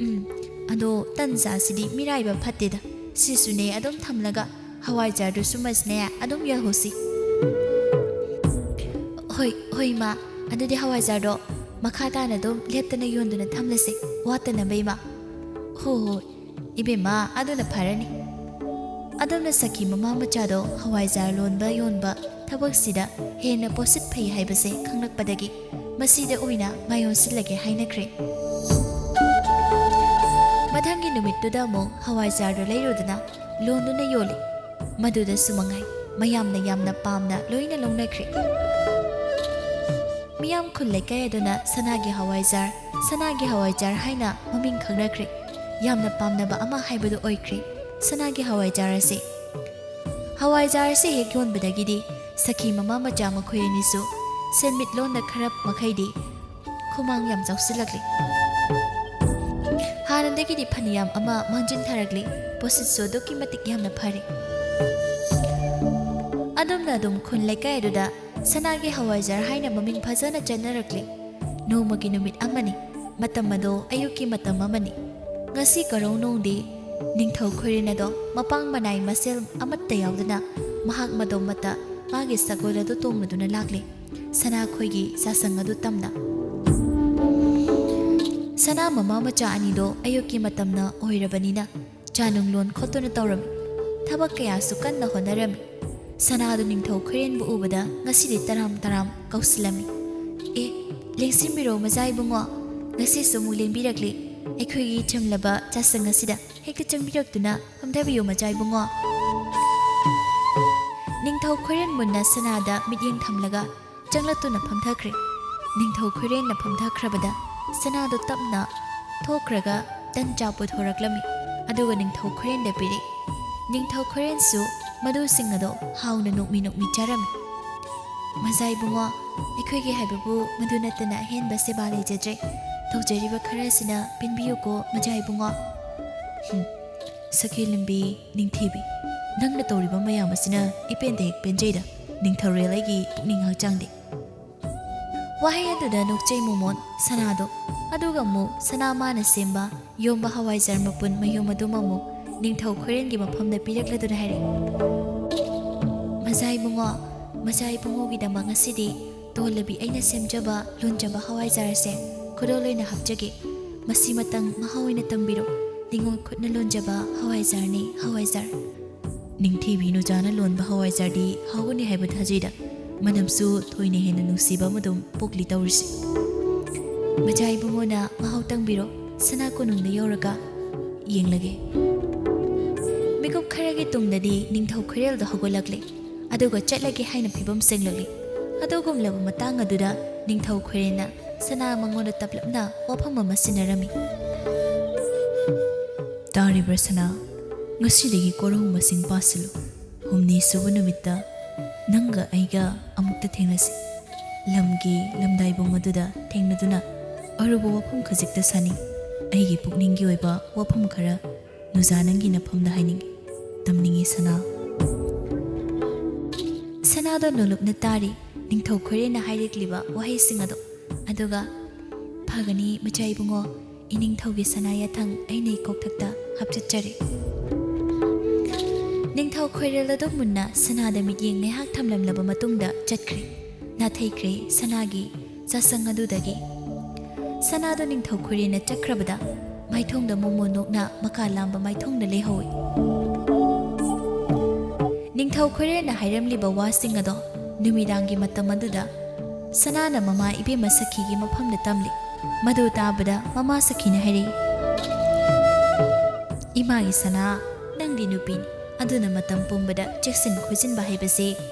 ꯎꯝ, ꯑꯗꯣ ꯇꯟ ꯆꯥꯁꯤꯗꯤ ꯃꯤꯔꯥꯏꯕ ꯐꯠꯇꯦꯗ, ꯁꯤꯁꯨꯅꯦ ꯑꯗꯨꯝ ꯊꯝꯂꯒ ꯍꯋꯥꯏꯖꯥꯔꯗꯨꯁꯨ ꯃꯁꯤꯅꯦ ꯑꯗꯨꯝ ꯌꯣꯜꯍꯧꯁꯤ꯫" "ꯍꯣꯏ, ꯍꯣꯏ ꯏꯃꯥ, ꯑꯗꯨꯗꯤ ꯍꯋꯥꯏꯖꯥꯔꯗꯣ ꯃꯈꯥ ꯇꯥꯅ ꯑꯗꯨꯝ ꯂꯦꯞꯇꯅ ꯌꯣꯟꯗꯨꯅ ꯊꯝꯂꯁꯤ, ꯋꯥꯠꯇꯅꯕ ꯏꯃꯥ꯫" "ꯍꯣ ꯍꯣꯏ ꯏꯕꯦꯝꯃ, ꯑꯗꯨꯅ ꯐꯔꯅꯤ꯫" ꯑꯗꯨꯝꯅ ꯁꯈꯤ ꯃꯃꯥ ꯃꯆꯥꯗꯣ ꯍꯋꯥꯏꯖꯥꯔ ꯂꯣꯟꯕ ꯌꯣꯟꯕ ꯊꯕꯛꯁꯤꯗ ꯍꯦꯟꯅ ꯄꯣꯠꯁꯤꯠ ꯐꯩ ꯍꯥꯏꯕꯁꯦ ꯈꯪꯂꯛꯄꯗꯒꯤ ꯃꯁꯤꯗ ꯑꯣꯏꯅ ꯃꯥꯏ ꯑꯣꯟꯁꯤꯜꯂꯒꯦ ꯍꯥꯏꯅꯈ꯭ꯔꯦ꯫ ꯃꯊꯪꯒꯤ ꯅꯨꯃꯤꯠꯇꯨꯗ ꯑꯃꯨꯛ ꯍꯋꯥꯏꯖꯥꯔꯗꯨ ꯂꯩꯔꯨꯗꯨꯅ ꯂꯣꯟꯗꯨꯅ ꯌꯣꯜꯂꯤ꯫ ꯃꯗꯨꯗꯁꯨ ꯃꯉꯥꯏ, ꯃꯌꯥꯝꯅ ꯌꯥꯝꯅ ꯄꯥꯝꯅ ꯂꯣꯏꯅ ꯂꯧꯅꯈ꯭ꯔꯦ꯫ ꯃꯤꯌꯥꯝ ꯈꯨꯜ ꯂꯩꯀꯥꯏ ꯑꯗꯨꯅ ꯁꯅꯥꯒꯤ ꯍꯋꯥꯏꯖꯥꯔ, ꯁꯅꯥꯒꯤ ꯍꯋꯥꯏꯖꯥꯔ ꯍꯥꯏꯅ ꯃꯃꯤꯡ ꯈꯪꯅꯈ꯭ꯔꯦ꯫ ꯌꯥꯝꯅ ꯄꯥꯝꯅꯕ ꯑꯃ ꯍꯥꯏꯕꯗꯨ ꯑꯣꯏꯈ꯭ꯔꯦ ꯁꯅꯥꯒꯤ ꯍꯋꯥꯏꯖꯥꯔ ꯑꯁꯤ꯫ ꯍꯋꯥꯏꯖꯥꯔ ꯑꯁꯤ ꯍꯦꯛ ꯌꯣꯟꯕꯗꯒꯤꯗꯤ ꯁꯈꯤ ꯃꯃꯥ ꯃꯆꯥ ꯃꯈꯣꯏ ꯑꯅꯤꯁꯨ ꯁꯦꯟꯃꯤꯠꯂꯣꯟꯗ ꯈꯔ ꯃꯈꯩꯗꯤ ꯈꯨꯃꯥꯡ ꯌꯥꯝ ꯆꯥꯎꯁꯤꯜꯂꯛꯂꯤ꯫ ꯍꯥꯟꯅꯗꯒꯤꯗꯤ ꯐꯅꯌꯥꯝ ꯑꯃ ꯃꯥꯡꯖꯤꯟꯊꯔꯛꯂꯤ꯫ ꯄꯣꯠꯁꯤꯠꯁꯨ ꯑꯗꯨꯛꯀꯤ ꯃꯇꯤꯛ ꯌꯥꯝꯅ ꯐꯔꯦ꯫ ꯑꯗꯨꯝꯅ ꯑꯗꯨꯝ ꯈꯨꯟ ꯂꯩꯀꯥꯏ ꯑꯗꯨꯗ ꯁꯅꯥꯒꯤ ꯍꯋꯥꯏꯖꯥꯔ ꯍꯥꯏꯅ ꯃꯃꯤꯡ ꯐꯖꯅ ꯆꯠꯅꯔꯛꯂꯤ꯫ ꯅꯣꯡꯃꯒꯤ ꯅꯨꯃꯤꯠ ꯑꯃꯅꯤ꯫ ꯃꯇꯝ ꯑꯗꯣ ꯑꯌꯨꯛꯀꯤ ꯃꯇꯝ ꯑꯃꯅꯤ꯫ ꯉꯁꯤ ꯀꯔꯧꯅꯣꯡꯗꯤ ꯅꯤꯡꯊꯧ ꯈꯣꯏꯔꯦꯟ ꯑꯗꯣ ꯃꯄꯥꯡ ꯃꯅꯥꯏ ꯃꯁꯦꯜ ꯑꯃꯠꯇ ꯌꯥꯎꯗꯅ ꯃꯍꯥꯛ ꯃꯇꯣꯝꯃꯛꯇ ꯃꯥꯒꯤ ꯁꯒꯣꯜ ꯑꯗꯨ ꯇꯣꯡꯂꯗꯨꯅ ꯂꯥꯛꯂꯦ꯫ ꯁꯅꯥ ꯈꯣꯏꯒꯤ ꯆꯥꯁꯪ ꯑꯗꯨ ꯇꯝꯅ꯫ ꯁꯅꯥ ꯃꯃꯥ ꯃꯆꯥ ꯑꯅꯤꯗꯣ ꯑꯌꯨꯛꯀꯤ ꯃꯇꯝꯅ ꯑꯣꯏꯔꯕꯅꯤꯅ ꯆꯥ ꯅꯨꯡ ꯂꯣꯟ ꯈꯣꯠꯇꯨꯅ ꯇꯧꯔꯝꯃꯤ꯫ ꯊꯕꯛ ꯀꯌꯥꯁꯨ ꯀꯟꯅ ꯍꯣꯠꯅꯔꯝꯃꯤ꯫ ꯁꯅꯥꯗꯨ ꯅꯤꯡꯊꯧ ꯈꯣꯏꯔꯦꯟꯕꯨ ꯎꯕꯗ ꯉꯁꯤꯗꯤ ꯇꯔꯥꯝ ꯇꯔꯥꯝ ꯀꯧꯁꯤꯜꯂꯝꯃꯤ꯫ "ꯑꯦ, ꯂꯦꯡꯁꯤꯟꯕꯤꯔꯣ ꯃꯖꯥ ꯏꯕꯨꯡꯉꯣ, ꯉꯁꯤꯁꯨ ꯑꯃꯨꯛ ꯂꯦꯡꯕꯤꯔꯛꯂꯤ꯫ ꯑꯩꯈꯣꯏꯒꯤ ꯆꯝꯂꯕ ꯆꯥꯁꯪ ꯑꯁꯤꯗ ꯍꯦꯛꯇ ꯆꯪꯕꯤꯔꯛꯇꯨꯅ ꯐꯝꯊꯕꯤꯌꯨ ꯃꯖꯥ ꯏꯕꯨꯡꯉꯣ꯫" ꯅꯤꯡꯊꯧ ꯈꯣꯏꯔꯦꯟ ꯃꯨꯟꯅ ꯁꯅꯥꯗ ꯃꯤꯠꯌꯦꯡ ꯊꯝꯂꯒ ꯆꯪꯂꯛꯇꯨꯅ ꯐꯝꯊꯈ꯭ꯔꯦ꯫ ꯅꯤꯡꯊꯧ ꯈꯣꯏꯔꯦꯟꯅ ꯐꯝꯊꯈ꯭ꯔꯕꯗ ꯁꯅꯥꯗꯨ ꯇꯞꯅ ꯊꯣꯛꯈ꯭ꯔꯒ ꯇꯟ ꯆꯥ ꯄꯨꯊꯣꯔꯛꯂꯝꯃꯤ꯫ ꯑꯗꯨꯒ ꯅꯤꯡꯊꯧ ꯈꯣꯏꯔꯦꯟꯗ ꯄꯤꯔꯛꯏ꯫ ꯅꯤꯡꯊꯧ ꯈꯣꯏꯔꯦꯟꯁꯨ ꯃꯗꯨꯁꯤꯡ ꯑꯗꯣ ꯍꯥꯎꯅ ꯅꯣꯛꯃꯤ ꯅꯣꯛꯃꯤ ꯆꯥꯔꯝꯃꯤ꯫ "ꯃꯖꯥ ꯏꯕꯨꯡꯉꯣ, ꯑꯩꯈꯣꯏꯒꯤ ꯍꯥꯏꯕꯕꯨ ꯃꯗꯨ ꯅꯠꯇꯅ ꯑꯍꯦꯟꯕ ꯁꯦꯕꯥ ꯂꯩꯖꯗ꯭ꯔꯦ꯫ ꯇꯧꯖꯔꯤꯕ ꯈꯔꯁꯤꯅ ꯄꯦꯟꯕꯤꯌꯨꯀꯣ ꯃꯖꯥ ꯏꯕꯨꯡꯉꯣ꯫" "ꯍꯨꯝ, ꯁꯈꯦ ꯂꯝꯕꯤ ꯅꯤꯡꯊꯤꯕꯤ, ꯅꯪꯅ ꯇꯧꯔꯤꯕ ꯃꯌꯥꯝ ꯑꯁꯤꯅ ꯏꯄꯦꯟꯗ ꯍꯦꯛ ꯄꯦꯟꯖꯩꯗ, ꯅꯤꯡꯊꯧꯔꯦꯜ ꯑꯩꯒꯤ ꯄꯨꯛꯅꯤꯡ ꯍꯛꯆꯥꯡꯗꯤ꯫" ꯋꯥꯍꯩ ꯑꯗꯨꯗ ꯅꯣꯛꯆꯩ ꯃꯣꯃꯣꯟ ꯁꯅꯥꯗꯣ꯫ ꯑꯗꯨꯒ ꯑꯃꯨꯛ ꯁꯅꯥ ꯃꯥꯅ ꯁꯦꯝꯕ ꯌꯣꯝꯕ ꯍꯋꯥꯏꯖꯥꯔ ꯃꯄꯨꯟ ꯃꯌꯨꯝ ꯑꯗꯨꯃ ꯑꯃꯨꯛ ꯅꯤꯡꯊꯧ ꯈꯣꯏꯔꯦꯟꯒꯤ ꯃꯐꯝꯗ ꯄꯤꯔꯛꯂꯗꯨꯅ ꯍꯥꯏꯔꯛꯏ, "ꯃꯖꯥ ꯏꯕꯨꯡꯉꯣ, ꯃꯖꯥ ꯏꯕꯨꯡꯉꯣꯒꯤꯗꯃꯛ ꯉꯁꯤꯗꯤ ꯇꯣꯜꯂꯕꯤ ꯑꯩꯅ ꯁꯦꯝꯖꯕ ꯂꯣꯟꯖꯕ ꯍꯋꯥꯏꯖꯥꯔꯁꯦ ꯈꯨꯗꯣꯜ ꯑꯣꯏꯅ ꯍꯥꯞꯆꯒꯦ꯫ ꯃꯁꯤꯃꯇꯪ ꯃꯍꯥꯎ ꯑꯣꯏꯅ ꯇꯝꯕꯤꯔꯣ꯫ ꯅꯤꯉꯣꯜ ꯈꯨꯠꯅ ꯂꯣꯟꯖꯕ ꯍꯋꯥꯏꯖꯥꯔꯅꯤ, ꯍꯋꯥꯏꯖꯥꯔ꯫" "ꯅꯤꯡꯊꯤꯕꯤ ꯅꯨꯆꯥꯅ ꯂꯣꯟꯕ ꯍꯋꯥꯏꯖꯥꯔꯗꯤ ꯍꯥꯎꯒꯅꯤ ꯍꯥꯏꯕ ꯊꯥꯖꯩꯗ꯫ ꯃꯅꯝꯁꯨ ꯊꯣꯏꯅ ꯍꯦꯟꯅ ꯅꯨꯡꯁꯤꯕ ꯑꯃ ꯑꯗꯨꯝ ꯄꯣꯛꯂꯤ ꯇꯧꯔꯤꯁꯤ꯫" "ꯃꯖꯥ ꯏꯕꯨꯡꯉꯣꯅ ꯃꯍꯥꯎ ꯇꯪꯕꯤꯔꯣ, ꯁꯅꯥ ꯀꯣꯅꯨꯡꯗ ꯌꯧꯔꯒ ꯌꯦꯡꯂꯒꯦ꯫" ꯃꯤꯀꯨꯞ ꯈꯔꯒꯤ ꯇꯨꯡꯗꯗꯤ ꯅꯤꯡꯊꯧ ꯈꯣꯏꯔꯦꯜꯗꯣ ꯍꯧꯒꯠꯂꯛꯂꯦ꯫ ꯑꯗꯨꯒ ꯆꯠꯂꯒꯦ ꯍꯥꯏꯅ ꯐꯤꯕꯝ ꯁꯦꯡꯂꯛꯂꯤ꯫ ꯑꯗꯨꯒꯨꯝꯂꯕ ꯃꯇꯥꯡ ꯑꯗꯨꯗ ꯅꯤꯡꯊꯧ ꯈꯣꯏꯔꯦꯟꯅ ꯁꯅꯥ ꯃꯉꯣꯟꯗ ꯇꯞꯂꯞꯅ ꯋꯥꯐꯝ ꯑꯃ ꯁꯤꯟꯅꯔꯝꯃꯤ꯫ "ꯇꯥꯔꯤꯕ꯭ꯔꯥ ꯁꯅꯥ? ꯉꯁꯤꯗꯒꯤ ꯀꯣꯔꯧ ꯃꯁꯤꯡ ꯄꯥꯁꯤꯜꯂꯨ꯫ ꯍꯨꯝꯅꯤ ꯁꯨꯕ ꯅꯨꯃꯤꯠꯇ ꯅꯪꯒ ꯑꯩꯒ ꯑꯃꯨꯛꯇ ꯊꯦꯡꯅꯁꯤ꯫ ꯂꯝꯒꯤ ꯂꯝꯗꯥꯏꯕꯨꯡ ꯑꯗꯨꯗ ꯊꯦꯡꯅꯗꯨꯅ ꯑꯔꯨꯕ ꯋꯥꯐꯝ ꯈꯖꯤꯛꯇ ꯁꯥꯅꯤꯡ꯫ ꯑꯩꯒꯤ ꯄꯨꯛꯅꯤꯡꯒꯤ ꯑꯣꯏꯕ ꯋꯥꯐꯝ ꯈꯔ ꯅꯨꯖꯥ ꯅꯪꯒꯤ ꯅꯐꯝꯗ ꯍꯥꯏꯅꯤꯡꯏ꯫ ꯇꯝꯅꯤꯡꯏ ꯁꯅꯥ꯫ ꯁꯅꯥꯗꯣ ꯅꯣꯂꯨꯛꯅ ꯇꯥꯔꯤ ꯅꯤꯡꯊꯧ ꯈꯣꯏꯔꯦꯟꯅ ꯍꯥꯏꯔꯛꯂꯤꯕ ꯋꯥꯍꯩꯁꯤꯡ ꯑꯗꯣ꯫ ꯑꯗꯨꯒ, "ꯐꯒꯅꯤ ꯃꯆꯥ ꯏꯕꯨꯡꯉꯣ, ꯏꯅꯤꯡꯊꯧꯒꯤ ꯁꯅꯥ ꯌꯥꯊꯪ ꯑꯩꯅ ꯏꯀꯣꯛꯊꯛꯇ ꯍꯥꯞꯆꯠꯆꯔꯦ꯫" ꯅꯤꯡꯊꯧ ꯈꯣꯏꯔꯦꯜ ꯑꯗꯨ ꯃꯨꯟꯅ ꯁꯅꯥꯗ ꯃꯤꯠꯌꯦꯡ ꯉꯥꯏꯍꯥꯛ ꯊꯝꯂꯝꯂꯕ ꯃꯇꯨꯡꯗ ꯆꯠꯈ꯭ꯔꯦ꯫ ꯅꯥꯊꯩꯈ꯭ꯔꯦ ꯁꯅꯥꯒꯤ ꯆꯥꯁꯪ ꯑꯗꯨꯗꯒꯤ꯫ ꯁꯅꯥꯗꯣ ꯅꯤꯡꯊꯧ ꯈꯣꯏꯔꯦꯟꯅ ꯆꯠꯈ꯭ꯔꯕꯗ ꯃꯥꯏꯊꯣꯡꯗ ꯃꯣꯃꯣꯟ ꯅꯣꯛꯅ ꯃꯀꯥ ꯂꯥꯝꯕ ꯃꯥꯏꯊꯣꯡꯗ ꯂꯩꯍꯧꯏ꯫ ꯅꯤꯡꯊꯧ ꯈꯣꯏꯔꯦꯟꯅ ꯍꯥꯏꯔꯝꯂꯤꯕ ꯋꯥꯁꯤꯡ ꯑꯗꯣ ꯅꯨꯃꯤꯗꯥꯡꯒꯤ ꯃꯇꯝ ꯑꯗꯨꯗ ꯁꯅꯥꯅ ꯃꯃꯥ ꯏꯕꯦꯝꯃ ꯁꯈꯤꯒꯤ ꯃꯐꯝꯗ ꯇꯝꯂꯤ꯫ ꯃꯗꯨ ꯇꯥꯕꯗ ꯃꯃꯥ ꯁꯈꯤꯅ ꯍꯥꯏꯔꯛꯏ, "ꯏꯃꯥꯒꯤ ꯁꯅꯥ, ꯅꯪꯗꯤ ꯅꯨꯄꯤꯅꯤ, ꯑꯗꯨꯅ ꯃꯇꯝ ꯄꯨꯝꯕꯗ ꯆꯦꯛꯁꯤꯟ ꯈꯣꯏꯖꯤꯟꯕ ꯍꯥꯏꯕꯁꯦ